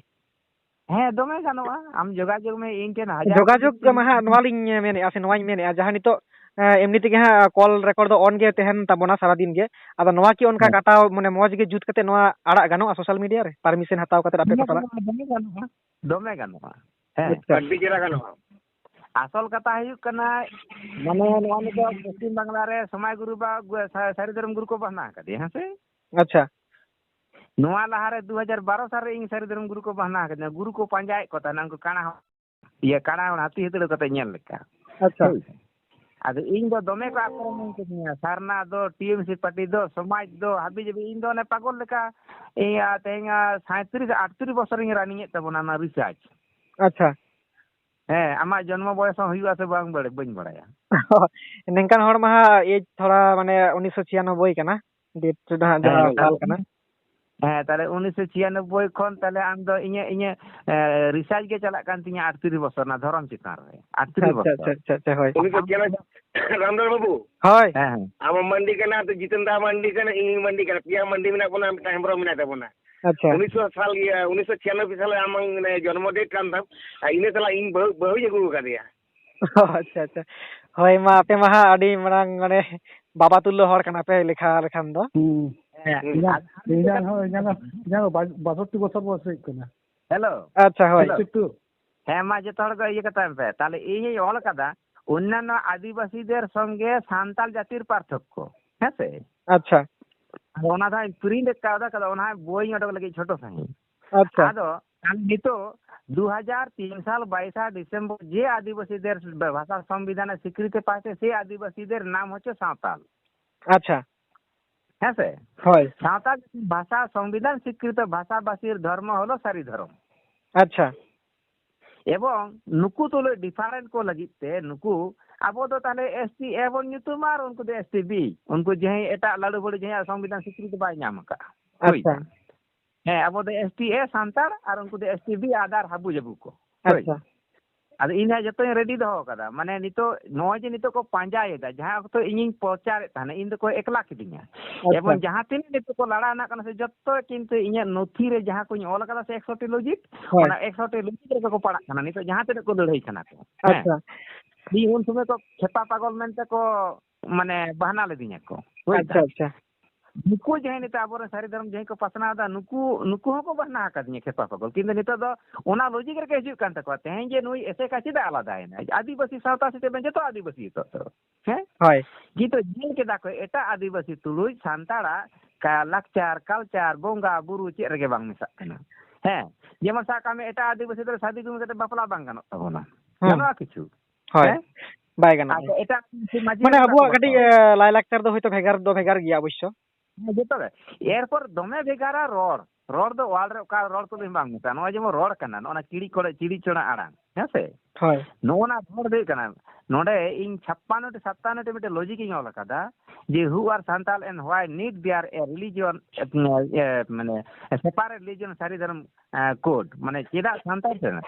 ᱦᱮᱸ, ᱫᱚᱢᱮ ᱜᱟᱱᱚᱜᱼᱟ᱾ ᱟᱢ ᱡᱳᱜᱟᱡᱳᱜᱽ ᱢᱮ ᱤᱧ ᱴᱷᱮᱱ, ᱦᱟᱡᱟᱨ ᱡᱳᱜᱟᱡᱳᱜᱽ ᱠᱩᱲᱤ ᱢᱟ ᱦᱟᱸᱜ ᱱᱚᱣᱟ ᱞᱤᱧ ᱢᱮᱱᱮᱫᱼᱟ, ᱥᱮ ᱱᱚᱣᱟᱧ ᱢᱮᱱᱮᱫᱼᱟ, ᱡᱟᱦᱟᱸ ᱱᱤᱛᱚᱜ ᱮᱢᱱᱤ ᱛᱮᱜᱮ ᱦᱟᱸᱜ ᱠᱚᱞ ᱨᱮᱠᱚᱨᱰ ᱫᱚ ᱚᱱ ᱜᱮ ᱛᱟᱦᱮᱱ ᱛᱟᱵᱚᱱᱟ ᱥᱟᱨᱟᱫᱤᱱ ᱜᱮ᱾ ᱟᱫᱚ ᱱᱚᱣᱟ ᱠᱤ ᱚᱱᱠᱟ ᱦᱮᱸ᱾ ᱠᱟᱴᱟᱣ, ᱢᱟᱱᱮ, ᱢᱚᱡᱽ ᱜᱮ ᱡᱩᱛ ᱠᱟᱛᱮ ᱱᱚᱣᱟ ᱟᱲᱟᱜ ᱜᱟᱱᱚᱜᱼᱟ ᱥᱳᱥᱟᱞ ᱢᱤᱰᱤᱭᱟ ᱨᱮ, ᱯᱟᱨᱢᱤᱥᱚᱱ ᱦᱟᱛᱟᱣ ᱠᱟᱛᱮ ᱟᱯᱮ ᱠᱚ ᱫᱚᱢᱮ ᱥᱟᱞᱟᱜ? ᱜᱟᱱᱚᱜᱼᱟ, ᱫᱚᱢᱮ ᱜᱟᱱᱚᱜᱼᱟ, ᱫᱚᱢᱮ ᱜᱟᱱᱚᱜᱼᱟ᱾ ᱦᱮᱸ᱾ ᱟᱪᱪᱷᱟ᱾ ᱟᱹᱰᱤ ᱪᱮᱦᱨᱟ ᱜᱟᱱᱚᱜᱼᱟ᱾ ᱟᱥᱚᱞ ᱠᱟᱛᱷᱟ ᱦᱩᱭᱩᱜ ᱠᱟᱱᱟ, ᱢᱟᱱᱮ, ᱱᱚᱣᱟ ᱱᱤᱛᱚᱜ ᱯᱚᱥᱪᱤᱢ ᱵᱟᱝᱞᱟ ᱨᱮ ᱥᱚᱢᱟᱭ ᱜᱩᱨᱩ ᱵᱟ-, ᱜᱩ-, ᱥᱟ-, ᱥᱟᱹᱨᱤ ᱫᱷᱚᱨᱚᱢ ᱜᱩᱨᱩ ᱠᱚ ᱵᱟᱦᱱᱟ ᱟᱠᱟᱫᱮᱭᱟ, ᱦᱮᱸ ᱥᱮ? ᱟᱪᱪᱷᱟ᱾ ᱱᱚᱣᱟ ᱞᱟᱦᱟᱨᱮ ᱫᱩ ᱦᱟᱡᱟᱨ ᱵᱟᱨᱚ ᱥᱟᱞ ᱨᱮ ᱤᱧ ᱥᱟᱹᱨᱤ ᱫᱷᱚᱨᱚᱢ ᱜᱩᱨᱩ ᱠᱚ ᱵᱟᱦᱱᱟ ᱟᱠᱟᱫᱤᱧᱟ, ᱜᱩᱨᱩ ᱠᱚ ᱯᱟᱸᱡᱟᱭᱮᱫ ᱠᱚ ᱛᱟᱦᱮᱱᱟ, ᱩᱱᱠᱩ ᱠᱟᱬᱟ ᱦᱚᱲ, ᱤᱭᱟᱹ, ᱠᱟᱬᱟ ᱦᱚᱲ ᱦᱟᱹᱛᱤ ᱦᱟᱹᱛᱲᱟᱹᱣ ᱠᱟᱛᱮ ᱧᱮᱞ ᱞᱮᱠᱟ᱾ ᱟᱪᱪᱷᱟ᱾ ᱦᱳᱭ᱾ ᱟᱫᱚ ᱤᱧ ᱫᱚ ᱫᱚᱢᱮ ᱠᱚ ᱟᱠᱨᱚᱢᱚᱱ ᱠᱤᱫᱤᱧᱟ, ᱥᱟᱨᱱᱟ ᱫᱚ, ᱴᱤ ᱮᱢ ᱥᱤ ᱯᱟᱨᱴᱤ ᱫᱚ, ᱥᱚᱢᱟᱡᱽ ᱫᱚ, ᱦᱟᱹᱵᱤ ᱡᱟᱹᱵᱤ᱾ ᱤᱧ ᱫᱚ ᱚᱱᱮ ᱯᱟᱜᱚᱞ ᱞᱮᱠᱟ, ᱤᱧ, ᱟ, ᱛᱮᱦᱮᱧ, ᱟ, ᱥᱟᱸᱭᱛᱨᱤᱥ, ᱟᱴᱛᱨᱤᱥ ᱵᱚᱪᱷᱚᱨᱤᱧ ᱨᱟᱱᱤᱝ ᱮᱫ ᱛᱟᱵᱚᱱᱟ ᱚᱱᱟ ᱨᱤᱥᱟᱨᱪ᱾ ᱟᱪᱪᱷᱟ᱾ ᱦᱮᱸ, ᱟᱢᱟᱜ ᱡᱚᱱᱢᱚ ᱵᱚᱭᱚᱥ ᱦᱚᱸ ᱦᱩᱭᱩᱜᱼᱟ ᱥᱮ ᱵᱟᱝ ᱵᱟᱲ-, ᱵᱟᱹᱧ ᱵᱟᱲᱟᱭᱟ᱾ ᱱᱤᱝᱠᱟᱱ ᱦᱚᱲ ᱢᱟ ᱦᱟᱸᱜ ᱮᱡᱽ ᱛᱷᱚᱲᱟ, ᱢᱟᱱᱮ, ᱩᱱᱤᱥᱥᱚ ᱪᱷᱤᱭᱟᱱᱚᱵᱵᱳᱭ ᱠᱟᱱᱟ, ᱰᱮᱴ ᱨᱮᱱᱟᱜ ᱦᱮᱸ, ᱡᱟᱦᱟᱸ ᱦᱮᱸ, ᱥᱟᱞ ᱛᱟᱦᱞᱮ, ᱠᱟᱱᱟ᱾ ᱦᱮᱸ, ᱛᱟᱦᱞᱮ ᱩᱱᱤᱥᱥᱚ ᱪᱷᱤᱭᱟᱱᱚᱵᱵᱳᱭ ᱠᱷᱚᱱ ᱛᱟᱦᱞᱮ ᱟᱢ ᱫᱚ ᱤᱧᱟᱹᱜ, ᱤᱧᱟᱹᱜ, ᱮ, ᱨᱤᱥᱟᱨᱪ ᱜᱮ ᱪᱟᱞᱟᱜ ᱠᱟᱱ ᱛᱤᱧᱟ ᱟᱴᱛᱨᱤᱥ ᱵᱚᱪᱷᱚᱨ ᱨᱮᱱᱟᱜ ᱫᱷᱚᱨᱚᱢ ᱪᱮᱛᱟᱱ ᱨᱮ᱾ ᱟᱴᱛᱨᱤᱥ ᱟᱪᱪᱷᱟ, ᱵᱚᱪᱷᱚᱨ᱾ ᱟᱪᱪᱷᱟ, ᱟᱪᱪᱷᱟ, ᱟᱪᱪᱷᱟ, ᱦᱳᱭ᱾ ᱩᱱᱤ ᱫᱚ ᱪᱮᱫ ᱞᱮᱠᱟ, ᱨᱟᱢᱫᱟᱥ ᱵᱟᱹᱵᱩ? ᱦᱳᱭ᱾ ᱦᱮᱸ, ᱦᱮᱸ᱾ ᱟᱢ ᱢᱟᱱᱰᱤ ᱠᱟᱱᱟ, ᱛᱚ ᱡᱤᱛᱮᱱ ᱫᱟ ᱢᱟᱱᱰᱤ ᱠᱟᱱᱟ, ᱤᱧ ᱢᱟᱱᱰᱤ ᱠᱟᱱᱟ, ᱯᱮᱭᱟ ᱢᱟᱱᱰᱤ ᱢᱮᱱᱟᱜ ᱵᱚᱱᱟ, ᱢᱤᱫᱴᱟᱝ ᱦᱮᱢᱵᱨᱚᱢ ᱢᱮᱱᱟᱭ ᱛᱟᱵᱚᱱᱟ᱾ ᱟᱪᱪᱷᱟ᱾ ᱩᱱᱤᱥᱥᱚ ᱥᱟᱞ, ᱤᱭᱟᱹ, ᱩᱱᱤᱥᱥᱚ ᱪᱷᱤᱭᱟᱱᱚᱵᱵᱳᱭ ᱥᱟᱞ ᱨᱮ ᱟᱢᱟᱝ, ᱢᱟᱱᱮ, ᱡᱚᱱᱢᱚ ᱰᱮᱴ ᱠᱟᱱ ᱛᱟᱢ, ᱟᱨ ᱤᱱᱟᱹ ᱥᱟᱞᱟᱜ ᱤᱧ ᱵᱟᱹᱦᱩ, ᱵᱟᱹᱦᱩᱧ ᱟᱹᱜᱩ ᱟᱠᱟᱫᱮᱭᱟ᱾ ᱚ, ᱟᱪᱪᱷᱟ, ᱟᱪᱪᱷᱟ᱾ ᱦᱳᱭ, ᱢᱟ, ᱟᱯᱮ ᱢᱟ ᱦᱟᱸᱜ ᱟᱹᱰᱤ ᱢᱟᱨᱟᱝ, ᱢᱟᱱᱮ, ᱵᱟᱵᱟ ᱛᱩᱞᱞᱚ ᱦᱚᱲ ᱠᱟᱱᱟ ᱯᱮ ᱞᱮᱠᱷᱟ ᱞᱮᱠᱷᱟᱱ ᱫᱚ᱾ ᱦᱩᱸ᱾ ᱦᱮᱸ᱾ ᱦᱩᱸ᱾ ᱤᱧᱟᱹᱜ, ᱟᱨ ᱤᱧᱟᱹᱜ ᱦᱚᱸ, ᱤᱧᱟᱹᱜ ᱦᱚᱸ, ᱤᱧᱟᱹᱜ ᱦᱚᱸ ᱵᱟ-, ᱵᱟᱥᱚᱴᱴᱤ ᱵᱚᱪᱷᱚᱨ ᱵᱚᱭᱚᱥ ᱦᱩᱭᱩᱜ ᱠᱟᱱᱟ᱾ ᱦᱮᱞᱳ᱾ ᱟᱪᱪᱷᱟ, ᱦᱳᱭ᱾ ᱦᱮᱞᱳ᱾ ᱦᱮᱸ, ᱢᱟ, ᱡᱚᱛᱚ ᱦᱚᱲ ᱜᱮ ᱤᱭᱟᱹ ᱠᱟᱛᱟᱭ ᱯᱮ᱾ ᱛᱟᱦᱞᱮ ᱤᱧᱤᱧ ᱚᱞ ᱠᱟᱫᱟ, ᱚᱱᱱᱟᱱᱱᱚ ᱟᱹᱫᱤᱵᱟᱹᱥᱤᱫᱮᱨ ᱥᱚᱝᱜᱮ ᱥᱟᱱᱛᱟᱲ ᱡᱟᱹᱛᱤᱨ ᱯᱟᱨᱛᱷᱚᱠᱠᱚ᱾ ᱦᱮᱸ ᱥᱮ? ᱟᱪᱪᱷᱟ᱾ ᱟᱫᱚ ᱚᱱᱟ ᱫᱚ ᱦᱟᱸᱜ ᱤᱧ ᱯᱨᱤᱱᱴ ᱠᱟᱣᱫᱟ, ᱠᱟᱫᱟ, ᱚᱱᱟ ᱦᱟᱸᱜ ᱵᱳᱭ ᱚᱰᱚᱠ ᱞᱟᱹᱜᱤᱫ ᱪᱷᱳᱴᱳ ᱥᱟᱺᱦᱤᱡ᱾ ᱟᱪᱪᱷᱟ᱾ ᱟᱫᱚ ᱱᱤᱛᱚᱜ ᱫᱩ ᱦᱟᱡᱟᱨ ᱛᱤᱱ ᱥᱟᱞ ᱵᱟᱭᱤᱥᱟ ᱰᱤᱥᱮᱢᱵᱚᱨ ᱡᱮ ᱟᱹᱫᱤᱵᱟᱹᱥᱤᱫᱮᱨ ᱵᱷᱟᱥᱟ ᱥᱚᱝᱵᱤᱫᱷᱟᱱ ᱥᱤᱠᱨᱤᱛᱤ ᱯᱟᱭᱛᱮ, ᱥᱮ ᱟᱹᱫᱤᱵᱟᱹᱥᱤᱫᱮᱨ ᱱᱟᱢ ᱦᱚᱪᱪᱷᱮ ᱥᱟᱶᱛᱟᱞ᱾ ᱟᱪᱪᱷᱟ᱾ ᱦᱮᱸ ᱥᱮ? ᱦᱳᱭ᱾ ᱥᱟᱶᱛᱟ ᱵᱷᱟᱥᱟ ᱥᱚᱝᱵᱤᱫᱷᱟᱱ ᱥᱤᱠᱨᱤᱛ ᱵᱷᱟᱥᱟ ᱵᱷᱟᱥᱤᱨ ᱫᱷᱚᱨᱢᱚ ᱦᱚᱞᱚ ᱥᱟᱹᱨᱤ ᱫᱷᱚᱨᱚᱢ᱾ ᱟᱪᱪᱷᱟ᱾ ᱮᱵᱚᱝ ᱱᱩᱠᱩ ᱛᱩᱞᱩᱡ ᱰᱤᱯᱷᱟᱨᱮᱱᱴ ᱠᱚ ᱞᱟᱹᱜᱤᱫ ᱛᱮ ᱱᱩᱠᱩ ᱟᱵᱚ ᱫᱚ ᱛᱟᱦᱞᱮ ᱮᱥ ᱴᱤ ᱮ ᱵᱚᱱ ᱧᱩᱛᱩᱢᱟ ᱟᱨ ᱩᱱᱠᱩ ᱫᱚ ᱮᱥ ᱴᱤ ᱵᱤ᱾ ᱩᱱᱠᱩ ᱡᱟᱦᱟᱸᱭ ᱮᱴᱟᱜ ᱞᱟᱹᱰᱩ ᱵᱟᱹᱰᱩ ᱡᱟᱦᱟᱸᱭᱟᱜ ᱥᱚᱝᱵᱤᱫᱷᱟᱱ ᱥᱤᱠᱨᱤᱛᱤ ᱵᱟᱭ ᱧᱟᱢ ᱟᱠᱟᱫᱼᱟ᱾ ᱦᱳᱭ᱾ ᱟᱪᱪᱷᱟ᱾ ᱦᱮᱸ, ᱟᱵᱚ ᱫᱚ ᱮᱥ ᱴᱤ ᱮ ᱥᱟᱱᱛᱟᱲ ᱟᱨ ᱩᱱᱠᱩ ᱫᱚ ᱮᱥ ᱴᱤ ᱵᱤ ᱟᱫᱟᱨ ᱦᱟᱹᱵᱩ ᱡᱟᱹᱵᱩ ᱠᱚ᱾ ᱦᱳᱭ᱾ ᱟᱪᱪᱷᱟ᱾ ᱟᱫᱚ ᱤᱧ ᱦᱟᱸᱜ ᱡᱚᱛᱚᱧ ᱨᱮᱰᱤ ᱫᱚᱦᱚ ᱠᱟᱫᱟ᱾ ᱢᱟᱱᱮ ᱱᱤᱛᱚᱜ ᱱᱚᱜᱼᱚᱭ ᱡᱮ ᱱᱤᱛᱚᱜ ᱠᱚ ᱯᱟᱸᱡᱟᱭᱮᱫᱟ, ᱡᱟᱦᱟᱸ ᱚᱠᱛᱚ ᱤᱧᱤᱧ ᱯᱨᱚᱪᱟᱨᱮᱫ ᱛᱟᱦᱮᱱᱟ, ᱤᱧ ᱫᱚᱠᱚ ᱮᱠᱞᱟ ᱠᱤᱫᱤᱧᱟ᱾ ᱟᱪᱪᱷᱟ᱾ ᱮᱵᱚᱝ ᱡᱟᱦᱟᱸ ᱛᱤᱱᱟᱹᱜ ᱱᱤᱛᱚᱜ ᱠᱚ ᱞᱟᱲᱟ ᱦᱮᱱᱟᱜ ᱠᱟᱱᱟ ᱥᱮ, ᱡᱚᱛᱚ ᱠᱤᱱᱛᱩ ᱤᱧᱟᱹᱜ ᱱᱚᱛᱷᱤ ᱨᱮ ᱡᱟᱦᱟᱸ ᱠᱚᱧ ᱚᱞ ᱠᱟᱫᱟ ᱥᱮ ᱮᱠᱥᱚ ᱴᱤ ᱞᱚᱡᱤᱠ, ᱦᱳᱭ᱾ ᱚᱱᱟ ᱮᱠᱥᱚ ᱴᱤ ᱞᱚᱡᱤᱠ ᱨᱮᱜᱮ ᱠᱚ ᱯᱟᱲᱟᱜ ᱠᱟᱱᱟ ᱱᱤᱛᱚᱜ ᱡᱟᱦᱟᱸ ᱛᱤᱱᱟᱹᱜ ᱠᱚ ᱞᱟᱹᱲᱦᱟᱹᱭ ᱠᱟᱱᱟ ᱠᱚ᱾ ᱦᱮᱸ᱾ ᱟᱪᱪᱷᱟ᱾ ᱤᱧ ᱩᱱ ᱥᱚᱢᱚᱭ ᱠᱚ ᱠᱷᱮᱯᱟ ᱯᱟᱜᱚᱞ ᱢᱮᱱᱛᱮ ᱠᱚ ᱢᱟᱱᱮ ᱵᱟᱦᱱᱟ ᱞᱤᱫᱤᱧᱟ ᱠᱚ᱾ ᱵᱩᱡᱽ ᱟᱪᱪᱷᱟ, ᱫᱟᱢ? ᱟᱪᱪᱷᱟ᱾ ᱱᱩᱠᱩ ᱡᱟᱦᱟᱸᱭ ᱱᱤᱛᱚᱜ ᱟᱵᱚᱨᱮᱱ ᱥᱟᱹᱨᱤ ᱫᱷᱚᱨᱚᱢ ᱡᱟᱦᱟᱸᱭ ᱠᱚ ᱯᱟᱥᱱᱟᱣ ᱮᱫᱟ, ᱱᱩᱠᱩ, ᱱᱩᱠᱩ ᱦᱚᱸᱠᱚ ᱵᱟᱦᱱᱟ ᱟᱠᱟᱫᱤᱧᱟ ᱠᱷᱮᱯᱟ ᱯᱟᱜᱚᱞ᱾ ᱠᱤᱱᱛᱩ ᱱᱤᱛᱚᱜ ᱫᱚ ᱚᱱᱟ ᱞᱚᱡᱤᱠ ᱨᱮᱜᱮ ᱦᱤᱡᱩᱜ ᱠᱟᱱ ᱛᱟᱠᱚᱣᱟ᱾ ᱛᱮᱦᱮᱧ ᱡᱮ ᱱᱩᱭ ᱮᱥᱮᱠᱟ ᱪᱮᱫᱟᱜ ᱟᱞᱟᱫᱟᱭᱮᱱᱟᱭ? ᱟᱹᱫᱤᱵᱟᱹᱥᱤ ᱥᱟᱶᱛᱟ ᱥᱮᱪᱮᱫ ᱵᱮᱱ ᱡᱚᱛᱚ ᱟᱹᱫᱤᱵᱟᱹᱥᱤ ᱱᱤᱛᱚᱜ ᱫᱚ᱾ ᱦᱮᱸ? ᱦᱳᱭ᱾ ᱠᱤᱱᱛᱩ ᱧᱮᱞ ᱠᱮᱫᱟ ᱠᱚ ᱮᱴᱟᱜ ᱟᱹᱫᱤᱵᱟᱹᱥᱤ ᱛᱩᱞᱩᱡ ᱥᱟᱱᱛᱟᱲᱟᱜ ᱠᱟ-, ᱞᱟᱠᱪᱟᱨ, culture, ᱵᱚᱸᱜᱟ ᱵᱩᱨᱩ ᱪᱮᱫ ᱨᱮᱜᱮ ᱵᱟᱝ ᱢᱮᱥᱟᱜ ᱠᱟᱱᱟ᱾ ᱦᱮᱸ? ᱡᱮᱢᱚᱱ ᱥᱟᱵ ᱠᱟᱜ ᱢᱮ ᱮᱴᱟᱜ ᱟᱹᱫᱤᱵᱟᱹᱥᱤ ᱫᱚ ᱥᱟᱫᱤ ᱜᱩᱢᱤ ᱠᱟᱛᱮ ᱵᱟᱯᱞᱟ ᱵᱟᱝ ᱜᱟᱱᱚᱜ ᱛᱟᱵᱚᱱᱟ᱾ ᱦᱩᱸ᱾ ᱜᱟᱱᱚᱜᱼᱟ ᱠᱤᱪᱷᱩ? ᱦᱳᱭ᱾ ᱦᱮᱸ? ᱵᱟᱭ ᱜᱟᱱᱚᱜᱼᱟ᱾ ᱟᱫᱚ ᱮᱴᱟᱜ ᱠᱤᱪᱷᱩ ᱢᱟᱹᱡᱷᱤ ᱢᱟᱱᱮ ᱢᱮᱱᱟᱜ ᱟᱵᱚᱣᱟᱜ ᱛᱟᱵᱚᱱᱟ ᱠᱟᱹᱴᱤᱡ, ᱛᱚ᱾ ᱮ, ᱞᱟᱭᱞᱟᱠᱪᱟᱨ ᱫᱚ ᱦᱳᱭᱛᱳ ᱵᱷᱮᱜᱟᱨ ᱫᱚ ᱵᱷᱮᱜᱟᱨ ᱜᱮᱭᱟ ᱚᱵᱚᱥᱥᱚ᱾ ᱦᱮᱸ, ᱡᱚᱛᱚ ᱜᱮ᱾ ᱮᱨᱯᱚᱨ ᱫᱚᱢᱮ ᱵᱷᱮᱜᱟᱨᱟ ᱨᱚᱲ᱾ ᱨᱚᱲ ᱫᱚ ᱚᱣᱟᱞ ᱨᱮ ᱚᱠᱟ ᱨᱚᱲ ᱠᱚᱫᱚ ᱵᱟᱝ ᱢᱮᱥᱟᱜᱼᱟ᱾ ᱱᱚᱜᱼᱚᱭ ᱡᱮᱢᱚᱱ ᱨᱚᱲ ᱠᱟᱱᱟ, ᱱᱚᱜᱼᱚ ᱱᱟ ᱪᱤᱲᱤ ᱠᱚᱲᱟ, ᱪᱤᱲᱤ ᱪᱚᱲᱟ ᱟᱲᱟᱝ, ᱦᱮᱸ ᱥᱮ? ᱦᱳᱭ᱾ ᱱᱚᱜᱼᱚ ᱱᱟ ᱨᱚᱲ ᱫᱚ ᱦᱩᱭᱩᱜ ᱠᱟᱱᱟ, ᱱᱚᱰᱮ ᱤᱧ ᱪᱷᱟᱯᱯᱟᱱᱱᱚ ᱴᱤ, ᱥᱟᱛᱟᱱᱱᱚ ᱴᱤ ᱢᱤᱫᱴᱮᱱ ᱞᱚᱡᱤᱠ ᱤᱧ ᱚᱞ ᱟᱠᱟᱫᱟ ᱡᱮ, "Who are Santal and why need their a religion, ᱮ, ᱢᱟᱱᱮ, separate religion ᱥᱟᱹᱨᱤ ᱫᱷᱚᱨᱚᱢ, ᱮ, code?" ᱢᱟᱱᱮ, ᱪᱮᱫᱟᱜ ᱥᱟᱱᱛᱟᱲ ᱠᱟᱱᱟ?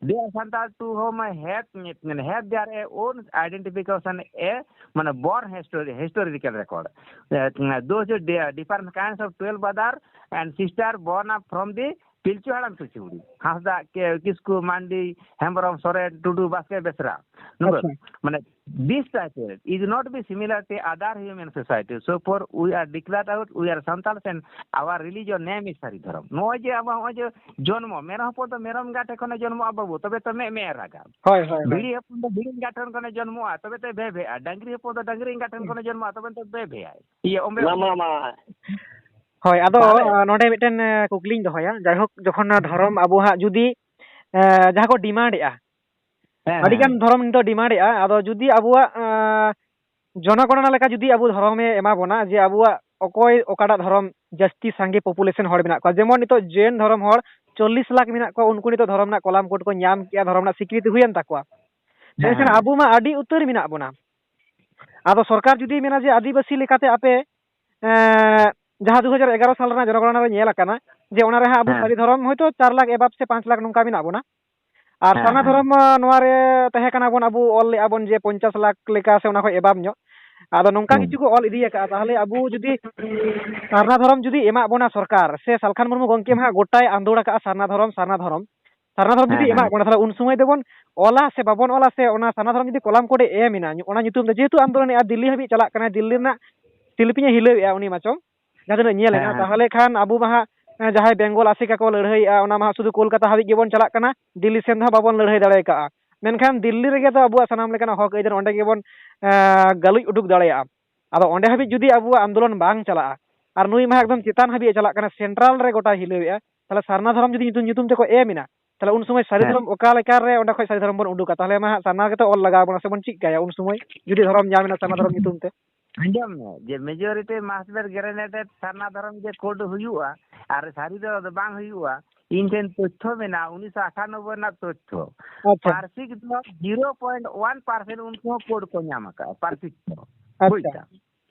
They are Santal to whom I have, ᱢᱟᱱᱮ, have their a own identification, a, ᱢᱟᱱᱮ, born history, historical record. A, those who di-, different kinds of twelve brother and sister born up from the ᱯᱤᱞᱪᱩ ᱦᱟᱲᱟᱢ ᱯᱤᱞᱪᱩ ᱵᱩᱲᱦᱤ, ᱦᱟᱸᱥᱫᱟ, ᱠᱮ-, ᱠᱤᱥᱠᱩ, ᱢᱟᱱᱰᱤ, ᱦᱮᱢᱵᱨᱚᱢ, ᱥᱚᱨᱮᱱ, ᱴᱩᱰᱩ, ᱵᱟᱥᱠᱮ, ᱵᱮᱥᱨᱟ᱾ ᱱᱩᱠᱩ, ᱟᱪᱪᱷᱟ᱾ ᱢᱟᱱᱮ, this type is not be similar to other human society. So for we are declared out, we are Santals and our religion name is ᱥᱟᱹᱨᱤ ᱫᱷᱚᱨᱚᱢ᱾ ᱱᱚᱜᱼᱚᱭ ᱡᱮ ᱟᱵᱚ ᱱᱚᱜᱼᱚᱭ ᱡᱮ ᱡᱚᱱᱢᱚ, ᱢᱮᱨᱚᱢ ᱦᱚᱯᱚᱱ ᱫᱚ ᱢᱮᱨᱚᱢ ᱮᱸᱜᱟ ᱴᱷᱮᱱ ᱠᱷᱚᱱᱮ ᱡᱚᱱᱢᱚᱜᱼᱟ ᱵᱟᱹᱵᱩ, ᱛᱚᱵᱮ ᱛᱚ ᱢᱮ ᱢᱮ ᱨᱟᱜᱟ᱾ ᱦᱳᱭ, ᱦᱳᱭ, ᱦᱳᱭ᱾ ᱵᱷᱤᱲᱤ ᱦᱚᱯᱚᱱ ᱫᱚ ᱵᱷᱤᱲᱤ ᱮᱸᱜᱟ ᱴᱷᱮᱱ ᱠᱷᱚᱱᱮ ᱡᱚᱱᱢᱚᱜᱼᱟ, ᱛᱚᱵᱮ ᱛᱚ ᱵᱷᱮ ᱵᱷᱮᱜᱼᱟ᱾ ᱰᱟᱝᱨᱤ ᱦᱚᱯᱚᱱ ᱫᱚ ᱰᱟᱝᱨᱤ ᱮᱸᱜᱟ ᱴᱷᱮᱱ ᱠᱷᱚᱱᱮ ᱡᱚᱱᱢᱚᱜᱼᱟ, ᱛᱚᱵᱮ ᱛᱚ ᱵᱷᱮ ᱵᱷᱮᱜᱼᱟᱭ᱾ ᱤᱭᱟᱹ, ᱚᱢᱵᱮ ᱢᱟ, ᱚᱢᱵᱮ᱾ ᱢᱟ, ᱢᱟ᱾ ᱦᱳᱭ, ᱟᱫᱚ, ᱛᱟᱦᱚᱞᱮ ᱟ, ᱱᱚᱰᱮ ᱢᱤᱫᱴᱮᱱ, ᱮ, ᱠᱩᱠᱞᱤᱧ ᱫᱚᱦᱚᱭᱟ᱾ ᱡᱟᱭᱦᱳᱠ, ᱡᱚᱠᱷᱚᱱ ᱫᱷᱚᱨᱚᱢ ᱟᱵᱚ ᱦᱟᱸᱜ ᱡᱩᱫᱤ, ᱮ, ᱡᱟᱦᱟᱸ ᱠᱚ ᱰᱤᱢᱟᱱᱰ ᱮᱜᱼᱟ, ᱦᱮᱸ, ᱟᱹᱰᱤ ᱜᱟᱱ ᱦᱮᱸ᱾ ᱫᱷᱚᱨᱚᱢ ᱱᱤᱛᱚᱜ ᱰᱤᱢᱟᱱᱰ ᱮᱜᱼᱟ, ᱟᱫᱚ ᱡᱩᱫᱤ ᱟᱵᱚᱣᱟᱜ, ᱟ, ᱡᱚᱱᱚᱜᱚᱬᱱᱟ ᱞᱮᱠᱟ ᱡᱩᱫᱤ ᱟᱵᱚ ᱫᱷᱚᱨᱚᱢᱮ ᱮᱢᱟ ᱵᱚᱱᱟ ᱡᱮ ᱟᱵᱚᱣᱟᱜ ᱚᱠᱚᱭ ᱚᱠᱟᱴᱟᱜ ᱫᱷᱚᱨᱚᱢ ᱡᱟᱹᱥᱛᱤ ᱥᱟᱸᱜᱮ population ᱦᱚᱲ ᱢᱮᱱᱟᱜ ᱠᱚᱣᱟ, ᱡᱮᱢᱚᱱ ᱱᱤᱛᱚᱜ ᱡᱮᱱ ᱫᱷᱚᱨᱚᱢ ᱦᱚᱲ ᱪᱚᱞᱞᱤᱥ ᱞᱟᱠᱷ ᱢᱮᱱᱟᱜ ᱠᱚᱣᱟ, ᱩᱱᱠᱩ ᱱᱤᱛᱚᱜ ᱫᱷᱚᱨᱚᱢ ᱨᱮᱱᱟᱜ column code ᱠᱚ ᱧᱟᱢ ᱠᱮᱜᱼᱟ, ᱫᱷᱚᱨᱚᱢ ᱨᱮᱱᱟᱜ ᱥᱤᱠᱨᱤᱛᱤ ᱦᱩᱭᱮᱱ ᱛᱟᱠᱚᱣᱟ᱾ ᱦᱮᱸ, ᱢᱮᱱᱠᱷᱟᱱ ᱦᱮᱸ᱾ ᱟᱵᱚ ᱢᱟ ᱟᱹᱰᱤ ᱩᱛᱟᱹᱨ ᱢᱮᱱᱟᱜ ᱵᱚᱱᱟ᱾ ᱟᱫᱚ ᱥᱚᱨᱠᱟᱨ ᱡᱩᱫᱤ ᱢᱮᱱᱟ ᱡᱮ ᱟᱹᱫᱤᱵᱟᱹᱥᱤ ᱞᱮᱠᱟᱛᱮ ᱟᱯᱮ, ᱮᱸ, ᱡᱟᱦᱟᱸ ᱫᱩ ᱦᱟᱡᱟᱨ ᱮᱜᱟᱨᱚ ᱥᱟᱞ ᱨᱮᱱᱟᱜ ᱡᱚᱱᱚᱜᱚᱬᱱᱟ ᱨᱮ ᱧᱮᱞ ᱟᱠᱟᱱᱟ ᱡᱮ ᱚᱱᱟ ᱨᱮ ᱦᱟᱸᱜ ᱟᱵᱚ ᱦᱮᱸ᱾ ᱥᱟᱹᱨᱤ ᱫᱷᱚᱨᱚᱢ ᱦᱚᱭᱛᱳ ᱪᱟᱨ ᱞᱟᱠᱷ above ᱥᱮ ᱯᱟᱸᱪ ᱞᱟᱠᱷ ᱱᱚᱝᱠᱟ ᱢᱮᱱᱟᱜ ᱵᱚᱱᱟ᱾ ᱟᱨ ᱦᱮᱸ, ᱥᱟᱨᱱᱟ ᱦᱮᱸ᱾ ᱫᱷᱚᱨᱚᱢ, ᱟᱸ, ᱱᱚᱣᱟ ᱨᱮ ᱛᱟᱦᱮᱸ ᱠᱟᱱᱟ ᱵᱚᱱ ᱟᱵᱚ, ᱚᱞ ᱞᱮᱜᱼᱟ ᱵᱚᱱ ᱡᱮ ᱯᱚᱧᱪᱟᱥ ᱞᱟᱠᱷ ᱞᱮᱠᱟ ᱥᱮ ᱚᱱᱟ ᱠᱷᱚᱡ above ᱧᱚᱜ᱾ ᱟᱫᱚ ᱱᱚᱝᱠᱟ ᱦᱩᱸ᱾ ᱠᱤᱪᱷᱩ ᱠᱚ ᱚᱞ ᱤᱫᱤ ᱟᱠᱟᱫᱼᱟ, ᱛᱟᱦᱚᱞᱮ ᱟᱵᱚ ᱡᱩᱫᱤ ᱥᱟᱨᱱᱟ ᱫᱷᱚᱨᱚᱢ ᱡᱩᱫᱤ ᱮᱢᱟᱜ ᱵᱚᱱᱟ ᱥᱚᱨᱠᱟᱨ, ᱥᱮ ᱥᱟᱞᱠᱷᱟᱱ ᱢᱩᱨᱢᱩ ᱜᱚᱢᱠᱮ ᱢᱟ ᱦᱟᱸᱜ ᱜᱚᱴᱟᱭ ᱟᱸᱫᱳᱲ ᱟᱠᱟᱫᱼᱟ ᱥᱟᱨᱱᱟ ᱫᱷᱚᱨᱚᱢ, ᱥᱟᱨᱱᱟ ᱫᱷᱚᱨᱚᱢ, ᱥᱟᱨᱱᱟ ᱫᱷᱚᱨᱚᱢ ᱡᱩᱫᱤ ᱦᱮᱸ, ᱮᱢᱟᱜ ᱦᱮᱸ᱾ ᱵᱚᱱᱟ, ᱛᱟᱦᱚᱞᱮ ᱩᱱ ᱥᱚᱢᱚᱭ ᱫᱚᱵᱚᱱ ᱚᱞᱟ ᱥᱮ ᱵᱟᱵᱚᱱ ᱚᱞᱟ, ᱥᱮ ᱚᱱᱟ ᱥᱟᱨᱱᱟ ᱫᱷᱚᱨᱚᱢ ᱡᱩᱫᱤ ᱠᱚᱞᱟᱢ ᱠᱳᱰᱮ ᱮᱢ ᱮᱱᱟ, ᱚᱱᱟ ᱧᱩᱛᱩᱢ ᱛᱮ, ᱡᱮᱦᱮᱛᱩ ᱟᱱᱫᱳᱞᱚᱱᱮᱜᱼᱟ, ᱫᱤᱞᱞᱤ ᱦᱟᱹᱵᱤᱡ ᱪᱟᱞᱟᱜ ᱠᱟᱱᱟ, ᱫᱤᱞᱞᱤ ᱨᱮᱱᱟᱜ ᱥᱤᱞᱯᱤᱧᱮ ᱦᱤᱞᱟᱹᱣᱮᱜᱼᱟ ᱩᱱᱤ ᱢᱟᱪᱚᱝ, ᱡᱟᱦᱟᱸ ᱛᱤᱱᱟᱹᱜ ᱧᱮᱞ ᱦᱮᱸ, ᱮᱱᱟ, ᱦᱮᱸ᱾ ᱛᱟᱦᱚᱞᱮ ᱠᱷᱟᱱ ᱟᱵᱚ ᱢᱟ ᱦᱟᱸᱜ, ᱮᱸ, ᱡᱟᱦᱟᱸᱭ ᱵᱮᱝᱜᱚᱞ ᱟᱥᱮᱠᱟ ᱠᱚ ᱞᱟᱹᱲᱦᱟᱹᱭᱮᱜᱼᱟ, ᱚᱱᱟ ᱢᱟ ᱦᱟᱸᱜ ᱥᱩᱫᱷᱩ ᱠᱳᱞᱠᱟᱛᱟ ᱦᱟᱹᱵᱤᱡ ᱜᱮᱵᱚᱱ ᱪᱟᱞᱟᱜ ᱠᱟᱱᱟ, ᱫᱤᱞᱞᱤ ᱥᱮᱱ ᱫᱚ ᱦᱟᱸᱜ ᱵᱟᱵᱚᱱ ᱞᱟᱹᱲᱦᱟᱹᱭ ᱫᱟᱲᱮ ᱠᱟᱜᱼᱟ᱾ ᱢᱮᱱᱠᱷᱟᱱ ᱫᱤᱞᱞᱤ ᱨᱮᱜᱮ ᱫᱚ ᱟᱵᱚᱣᱟᱜ ᱥᱟᱱᱟᱢ ᱞᱮᱠᱟᱱᱟᱜ ᱦᱚᱠ ᱟᱹᱭᱫᱟᱹᱨ ᱚᱸᱰᱮ ᱜᱮᱵᱚᱱ, ᱮᱸ, ᱜᱟᱞᱚᱪ ᱩᱰᱩᱠ ᱫᱟᱲᱮᱭᱟᱜᱼᱟ᱾ ᱟᱫᱚ ᱚᱸᱰᱮ ᱦᱟᱹᱵᱤᱡ ᱡᱩᱫᱤ ᱟᱵᱚᱣᱟᱜ ᱟᱱᱫᱳᱞᱚᱱ ᱵᱟᱝ ᱪᱟᱞᱟᱜᱼᱟ, ᱟᱨ ᱱᱩᱭ ᱢᱟ ᱮᱠᱫᱚᱢ ᱪᱮᱛᱟᱱ ᱦᱟᱹᱵᱤᱡ ᱮ ᱪᱟᱞᱟᱜ ᱠᱟᱱᱟ, ᱥᱮᱱᱴᱨᱟᱞ ᱨᱮ ᱜᱚᱴᱟᱭ ᱦᱤᱞᱟᱹᱣᱮᱜᱼᱟ, ᱛᱟᱦᱚᱞᱮ ᱥᱟᱨᱱᱟ ᱫᱷᱚᱨᱚᱢ ᱡᱩᱫᱤ ᱧᱩᱛᱩᱢ, ᱧᱩᱛᱩᱢ ᱛᱮᱠᱚ ᱮᱢ ᱮᱱᱟ, ᱛᱟᱦᱚᱞᱮ ᱩᱱ ᱥᱚᱢᱚᱭ ᱥᱟᱹᱨᱤ ᱦᱮᱸ᱾ ᱫᱷᱚᱨᱚᱢ ᱚᱠᱟ ᱞᱮᱠᱟ ᱨᱮ ᱚᱸᱰᱮ ᱠᱷᱚᱡ ᱥᱟᱹᱨᱤ ᱫᱷᱚᱨᱚᱢ ᱵᱚᱱ ᱩᱰᱩᱠᱟ? ᱛᱟᱦᱚᱞᱮ ᱢᱟ ᱦᱟᱸᱜ ᱥᱟᱨᱱᱟ ᱜᱮᱛᱚ ᱚᱞ ᱞᱟᱜᱟᱣ ᱵᱚᱱᱟ, ᱥᱮᱵᱚᱱ ᱪᱮᱫ ᱠᱟᱭᱟ ᱩᱱ ᱥᱚᱢᱚᱭ ᱡᱩᱫᱤ ᱫᱷᱚᱨᱚᱢ ᱧᱟᱢ ᱮᱱᱟ ᱥᱟᱨᱱᱟ ᱫᱷᱚᱨᱚᱢ ᱧᱩᱛᱩᱢ ᱛᱮ? ᱟᱸᱡᱚᱢ ᱢᱮ, ᱡᱮ majority mass ᱵᱮᱨ granted ᱥᱟᱨᱱᱟ ᱫᱷᱚᱨᱚᱢ ᱡᱮ code ᱦᱩᱭᱩᱜᱼᱟ, ᱟᱨ ᱥᱟᱹᱨᱤ ᱫᱚ ᱟᱫᱚ ᱵᱟᱝ ᱦᱩᱭᱩᱜᱼᱟ᱾ ᱤᱧ ᱴᱷᱮᱱ ᱛᱚᱛᱛᱷᱚ ᱢᱮᱱᱟᱜᱼᱟ, ᱩᱱᱤᱥᱥᱚ ᱟᱴᱷᱟᱱᱚᱵᱵᱳᱭ ᱨᱮᱱᱟᱜ ᱛᱚᱛᱛᱷᱚ᱾ ᱟᱪᱪᱷᱟ᱾ ᱯᱟᱹᱨᱥᱤᱠ ᱫᱚ zero point one percent ᱩᱱᱠᱩ ᱦᱚᱸ code ᱠᱚ ᱧᱟᱢ ᱟᱠᱟᱫᱼᱟ, ᱯᱟᱹᱨᱥᱤᱠ ᱫᱚ᱾ ᱟᱪᱪᱷᱟ᱾ ᱵᱩᱡᱽ ᱫᱟᱢ?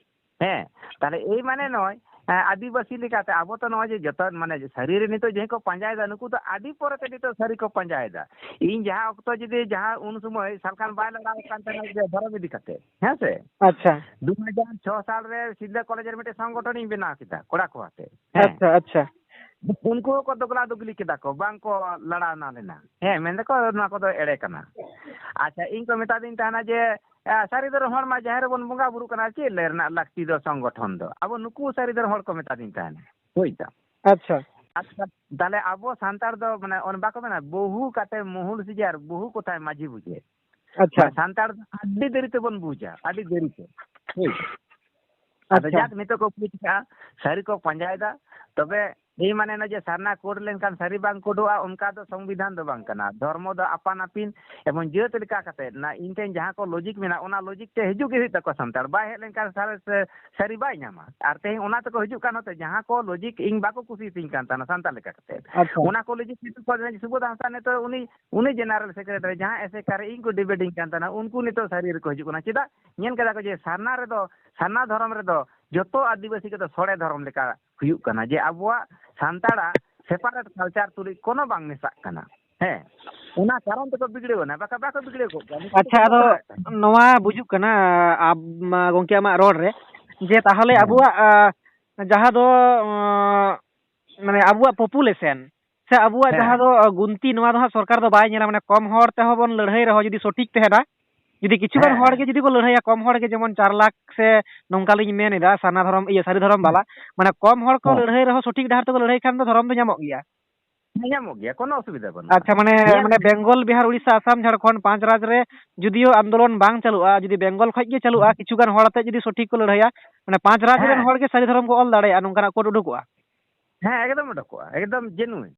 ᱦᱮᱸ, ᱛᱟᱦᱞᱮ ᱮᱭ ᱢᱟᱱᱮ ᱱᱚᱜᱼᱚᱭ, ᱮᱸ, ᱟᱹᱫᱤᱵᱟᱹᱥᱤ ᱞᱮᱠᱟᱛᱮ ᱟᱵᱚ ᱛᱚ ᱱᱚᱜᱼᱚᱭ ᱡᱮ ᱡᱚᱛᱚ ᱢᱟᱱᱮ ᱥᱟᱹᱨᱤ ᱨᱮ ᱱᱤᱛᱚᱜ ᱡᱟᱦᱟᱸᱭ ᱠᱚ ᱯᱟᱸᱡᱟᱭᱮᱫᱟ, ᱱᱩᱠᱩ ᱫᱚ ᱟᱹᱰᱤ ᱯᱚᱨᱮ ᱛᱮ ᱱᱤᱛᱚᱜ ᱥᱟᱹᱨᱤ ᱠᱚ ᱯᱟᱸᱡᱟᱭᱮᱫᱟ᱾ ᱤᱧ ᱡᱟᱦᱟᱸ ᱚᱠᱛᱚ ᱡᱩᱫᱤ ᱡᱟᱦᱟᱸ ᱩᱱ ᱥᱚᱢᱚᱭ ᱥᱟᱞᱠᱷᱟᱱ ᱵᱟᱭ ᱞᱟᱲᱟᱣ ᱠᱟᱱ ᱛᱟᱦᱮᱱᱟ ᱡᱮ ᱫᱷᱚᱨᱚᱢ ᱤᱫᱤ ᱠᱟᱛᱮ, ᱦᱮᱸ ᱥᱮ? ᱟᱪᱪᱷᱟ᱾ ᱫᱩ ᱦᱟᱡᱟᱨ ᱪᱷᱚ ᱥᱟᱞ ᱨᱮ ᱥᱤᱞᱫᱟᱹ ᱠᱚᱞᱮᱡᱽ ᱨᱮ ᱢᱤᱫᱴᱮᱱ ᱥᱚᱝᱜᱚᱴᱷᱚᱱᱤᱧ ᱵᱮᱱᱟᱣ ᱠᱮᱫᱟ ᱠᱚᱲᱟ ᱠᱚ ᱟᱛᱮ᱾ ᱦᱮᱸ᱾ ᱟᱪᱪᱷᱟ, ᱟᱪᱪᱷᱟ᱾ ᱩᱱᱠᱩ ᱦᱚᱸᱠᱚ ᱫᱚᱜᱽᱞᱟ ᱫᱩᱜᱽᱞᱤ ᱠᱮᱫᱟ ᱠᱚ, ᱵᱟᱝ ᱠᱚ ᱞᱟᱲᱟᱣᱱᱟ ᱞᱮᱱᱟ᱾ ᱦᱮᱸ, ᱢᱮᱱᱫᱟᱠᱚ ᱱᱚᱣᱟ ᱠᱚᱫᱚ ᱮᱲᱮ ᱠᱟᱱᱟ᱾ ᱟᱪᱪᱷᱟ, ᱤᱧ ᱠᱚ ᱢᱮᱛᱟᱫᱤᱧ ᱛᱟᱦᱮᱱᱟ ᱡᱮ, ᱮ, ᱥᱟᱹᱨᱤ ᱫᱷᱚᱨᱚᱢ ᱦᱚᱲ ᱢᱟ ᱡᱟᱦᱮᱨ ᱨᱮᱵᱚᱱ ᱵᱚᱸᱜᱟ ᱵᱩᱨᱩᱜ ᱠᱟᱱᱟ, ᱪᱮᱫ ᱞᱟᱹᱭ ᱨᱮᱱᱟᱜ ᱞᱟᱹᱠᱛᱤ ᱫᱚ ᱥᱚᱝᱜᱚᱴᱷᱚᱱ ᱫᱚ? ᱟᱵᱚ ᱱᱩᱠᱩ ᱥᱟᱹᱨᱤ ᱫᱷᱚᱨᱚᱢ ᱦᱚᱲ ᱠᱚ ᱢᱮᱛᱟᱫᱤᱧ ᱛᱟᱦᱮᱱᱟ᱾ ᱵᱩᱡᱽ ᱫᱟᱢ? ᱟᱪᱪᱷᱟ᱾ ᱟᱪᱪᱷᱟ, ᱛᱟᱦᱞᱮ ᱟᱵᱚ ᱥᱟᱱᱛᱟᱲ ᱫᱚ ᱢᱟᱱᱮ ᱚᱱ-, ᱵᱟᱠᱚ ᱢᱮᱱᱟ, "ᱵᱚᱦᱩ ᱠᱟᱛᱮ ᱢᱩᱦᱩᱞ ᱥᱤᱡᱟᱹ ᱟᱨ ᱵᱚᱦᱩ ᱠᱚᱛᱷᱟᱭ ᱢᱟᱹᱡᱷᱤ ᱵᱩᱡᱮ᱾" ᱟᱪᱪᱷᱟ᱾ ᱢᱟᱱᱮ ᱥᱟᱱᱛᱟᱲ ᱫᱚ ᱟᱹᱰᱤ ᱫᱮᱨᱤ ᱛᱮᱵᱚᱱ ᱵᱩᱡᱟ, ᱟᱹᱰᱤ ᱫᱮᱨᱤ ᱛᱮ᱾ ᱦᱳᱭ᱾ ᱟᱫᱚ ᱟᱪᱪᱷᱟ᱾ ᱡᱟᱠ ᱱᱤᱛᱚᱜ ᱠᱚ ᱵᱩᱡᱽ ᱠᱟᱜᱼᱟ, ᱥᱟᱹᱨᱤ ᱠᱚ ᱯᱟᱸᱡᱟᱭᱮᱫᱟ᱾ ᱛᱚᱵᱮ ᱤᱧ ᱢᱟᱱᱮ ᱱᱚᱜᱼᱚᱭ ᱡᱮ ᱥᱟᱨᱱᱟ code ᱞᱮᱱᱠᱷᱟᱱ ᱥᱟᱹᱨᱤ ᱵᱟᱝ ᱠᱳᱰᱚᱜᱼᱟ, ᱚᱱᱠᱟ ᱫᱚ ᱥᱚᱝᱵᱤᱫᱷᱟᱱ ᱫᱚ ᱵᱟᱝ ᱠᱟᱱᱟ᱾ ᱫᱷᱚᱨᱢᱚ ᱫᱚ ᱟᱯᱟᱱ ᱟᱹᱯᱤᱱ ᱮᱵᱚᱝ ᱡᱟᱹᱛ ᱞᱮᱠᱟ ᱠᱟᱛᱮ ᱱᱟ ᱤᱧ ᱴᱷᱮᱱ ᱡᱟᱦᱟᱸ ᱠᱚ logic ᱢᱮᱱᱟᱜᱼᱟ, ᱚᱱᱟ logic ᱛᱮ ᱦᱤᱡᱩᱜ ᱜᱮ ᱦᱩᱭᱩᱜ ᱛᱟᱠᱚᱣᱟ ᱥᱟᱱᱛᱟᱲ᱾ ᱵᱟᱭ ᱦᱮᱡ ᱞᱮᱱᱠᱷᱟᱱ ᱥᱟᱨ-, ᱥᱮ-, ᱥᱟᱹᱨᱤ ᱵᱟᱭ ᱧᱟᱢᱟ᱾ ᱟᱨ ᱛᱮᱦᱮᱧ ᱚᱱᱟ ᱛᱮᱠᱚ ᱦᱤᱡᱩᱜ ᱠᱟᱱ ᱦᱚᱛᱮ ᱡᱟᱦᱟᱸ ᱠᱚ logic ᱤᱧ ᱵᱟᱠᱚ ᱠᱩᱥᱤᱭᱟᱛᱤᱧ ᱠᱟᱱ ᱛᱟᱦᱮᱱᱟ ᱥᱟᱱᱛᱟᱲ ᱞᱮᱠᱟ ᱠᱟᱛᱮ, ᱟᱪᱪᱷᱟ᱾ ᱚᱱᱟ ᱠᱚ logic ᱱᱤᱛᱚᱜ ᱠᱚ ᱥᱩᱵᱳᱫᱷ ᱦᱟᱸᱥᱫᱟ ᱱᱤᱛᱚᱜ ᱩᱱᱤ, ᱩᱱᱤ general secretary ᱡᱟᱦᱟᱸ ᱮᱥᱮᱠᱟ ᱨᱮ ᱤᱧ ᱠᱚ debateᱤᱧ ᱠᱟᱱ ᱛᱟᱦᱮᱱᱟ, ᱩᱱᱠᱩ ᱱᱤᱛᱚᱜ ᱥᱟᱹᱨᱤ ᱨᱮᱠᱚ ᱦᱤᱡᱩᱜ ᱠᱟᱱᱟ᱾ ᱪᱮᱫᱟᱜ? ᱧᱮᱞ ᱠᱮᱫᱟ ᱠᱚ ᱡᱮ ᱥᱟᱨᱱᱟ ᱨᱮᱫᱚ, ᱥᱟᱨᱱᱟ ᱫᱷᱚᱨᱚᱢ ᱨᱮᱫᱚ ᱡᱚᱛᱚ ᱟᱹᱫᱤᱵᱟᱹᱥᱤ ᱠᱚᱫᱚ ᱥᱚᱲᱮ ᱫᱷᱚᱨᱚᱢ ᱞᱮᱠᱟ ᱦᱩᱭᱩᱜ ᱠᱟᱱᱟ, ᱡᱮ ᱟᱵᱚᱣᱟᱜ ᱥᱟᱱᱛᱟᱲᱟᱜ separate culture ᱛᱩᱞᱩᱡ ᱠᱳᱱᱳ ᱵᱟᱝ ᱢᱮᱥᱟᱜ ᱠᱟᱱᱟ᱾ ᱦᱮᱸ, ᱚᱱᱟ ᱠᱟᱨᱚᱱ ᱛᱮᱠᱚ ᱵᱤᱜᱽᱲᱟᱹᱣ ᱮᱱᱟ, ᱵᱟᱠᱷᱟᱱ ᱵᱟᱠᱚ ᱵᱤᱜᱽᱲᱟᱹᱣ ᱠᱚᱜ ᱠᱮᱭᱟ᱾ ᱱᱩᱠᱩ ᱟᱪᱪᱷᱟ, ᱫᱚᱠᱚ ᱟᱫᱚ ᱵᱟᱲᱟᱭ ᱛᱟᱦᱮᱸᱫ᱾ ᱱᱚᱣᱟ ᱵᱩᱡᱩᱜ ᱠᱟᱱᱟ, ᱟᱢ, ᱜᱚᱢᱠᱮ, ᱟᱢᱟᱜ ᱨᱚᱲ ᱨᱮ ᱡᱮ ᱛᱟᱦᱚᱞᱮ ᱦᱮᱸ᱾ ᱟᱵᱚᱣᱟᱜ, ᱟ, ᱡᱟᱦᱟᱸ ᱫᱚ, ᱚᱸ, ᱢᱟᱱᱮ ᱟᱵᱚᱣᱟᱜ population ᱥᱮ ᱟᱵᱚᱣᱟᱜ ᱦᱮᱸ᱾ ᱡᱟᱦᱟᱸ ᱫᱚ, ᱟ, ᱜᱩᱱᱛᱤ, ᱱᱚᱣᱟ ᱫᱚ ᱦᱟᱸᱜ ᱥᱚᱨᱠᱟᱨ ᱫᱚ ᱵᱟᱭ ᱧᱮᱞᱟ᱾ ᱢᱟᱱᱮ ᱠᱚᱢ ᱦᱚᱲ ᱛᱮᱦᱚᱸ ᱵᱚᱱ ᱞᱟᱹᱲᱦᱟᱹᱭ ᱨᱮᱦᱚᱸ ᱡᱩᱫᱤ ᱥᱚᱴᱷᱤᱠ ᱛᱟᱦᱮᱱᱟ, ᱡᱩᱫᱤ ᱠᱤᱪᱷᱩ ᱜᱟᱱ ᱦᱮᱸ, ᱦᱚᱲ ᱦᱮᱸ᱾ ᱜᱮ ᱡᱩᱫᱤ ᱠᱚ ᱞᱟᱹᱲᱦᱟᱹᱭᱟ, ᱠᱚᱢ ᱦᱚᱲ ᱜᱮ ᱡᱮᱢᱚᱱ ᱪᱟᱨ ᱞᱟᱠᱷ ᱥᱮ ᱱᱚᱝᱠᱟ ᱞᱤᱧ ᱢᱮᱱ ᱮᱫᱟ, ᱥᱟᱨᱱᱟ ᱫᱷᱚᱨᱚᱢ, ᱤᱭᱟᱹ, ᱥᱟᱹᱨᱤ ᱫᱷᱚᱨᱚᱢ ᱦᱮᱸ᱾ ᱵᱟᱞᱟ, ᱢᱟᱱᱮ ᱠᱚᱢ ᱦᱚᱲ ᱠᱚ ᱦᱮᱸ᱾ ᱞᱟᱹᱲᱦᱟᱹᱭ ᱨᱮᱦᱚᱸ ᱥᱚᱴᱷᱤᱠ ᱰᱟᱦᱟᱨ ᱛᱮᱠᱚ ᱞᱟᱹᱲᱦᱟᱹᱭ ᱠᱷᱟᱱ ᱫᱚ ᱫᱷᱚᱨᱚᱢ ᱫᱚ ᱧᱟᱢᱚᱜ ᱜᱮᱭᱟ᱾ ᱦᱮᱸ, ᱧᱟᱢᱚᱜ ᱜᱮᱭᱟ, ᱠᱳᱱᱳ ᱚᱥᱩᱵᱤᱫᱷᱟ ᱵᱟᱹᱱᱩᱜᱼᱟ᱾ ᱟᱪᱪᱷᱟ, ᱢᱟᱱᱮ, ᱧᱮᱞ ᱢᱟᱱᱮ ᱵᱮᱝᱜᱚᱞ, ᱵᱤᱦᱟᱨ, ᱩᱲᱤᱥᱥᱟ, ᱟᱥᱟᱢ, ᱡᱷᱟᱲᱠᱷᱚᱸᱰ, ᱯᱟᱸᱪ ᱨᱟᱡᱽ ᱨᱮ ᱡᱩᱫᱤᱭᱳ ᱟᱱᱫᱳᱞᱚᱱ ᱵᱟᱝ ᱪᱟᱹᱞᱩᱜᱼᱟ, ᱡᱩᱫᱤ ᱵᱮᱝᱜᱚᱞ ᱠᱷᱚᱡ ᱜᱮ ᱪᱟᱹᱞᱩᱜᱼᱟ, ᱦᱮᱸ᱾ ᱠᱤᱪᱷᱩ ᱜᱟᱱ ᱦᱚᱲ ᱟᱛᱮ ᱡᱩᱫᱤ ᱥᱚᱴᱷᱤᱠ ᱠᱚ ᱞᱟᱹᱲᱦᱟᱹᱭᱟ, ᱢᱟᱱᱮ ᱯᱟᱸᱪ ᱨᱟᱡᱽ ᱨᱮᱱ ᱦᱮᱸ᱾ ᱦᱚᱲ ᱜᱮ ᱥᱟᱹᱨᱤ ᱫᱷᱚᱨᱚᱢ ᱠᱚ ᱚᱞ ᱫᱟᱲᱮᱭᱟᱜᱼᱟ, ᱱᱚᱝᱠᱟᱱᱟᱜ ᱠᱳᱰ ᱩᱰᱩᱠᱚᱜᱼᱟ᱾ ᱦᱮᱸ, ᱮᱠᱫᱚᱢ ᱩᱰᱩᱠᱚᱜᱼᱟ, ᱮᱠᱫᱚᱢ genuine᱾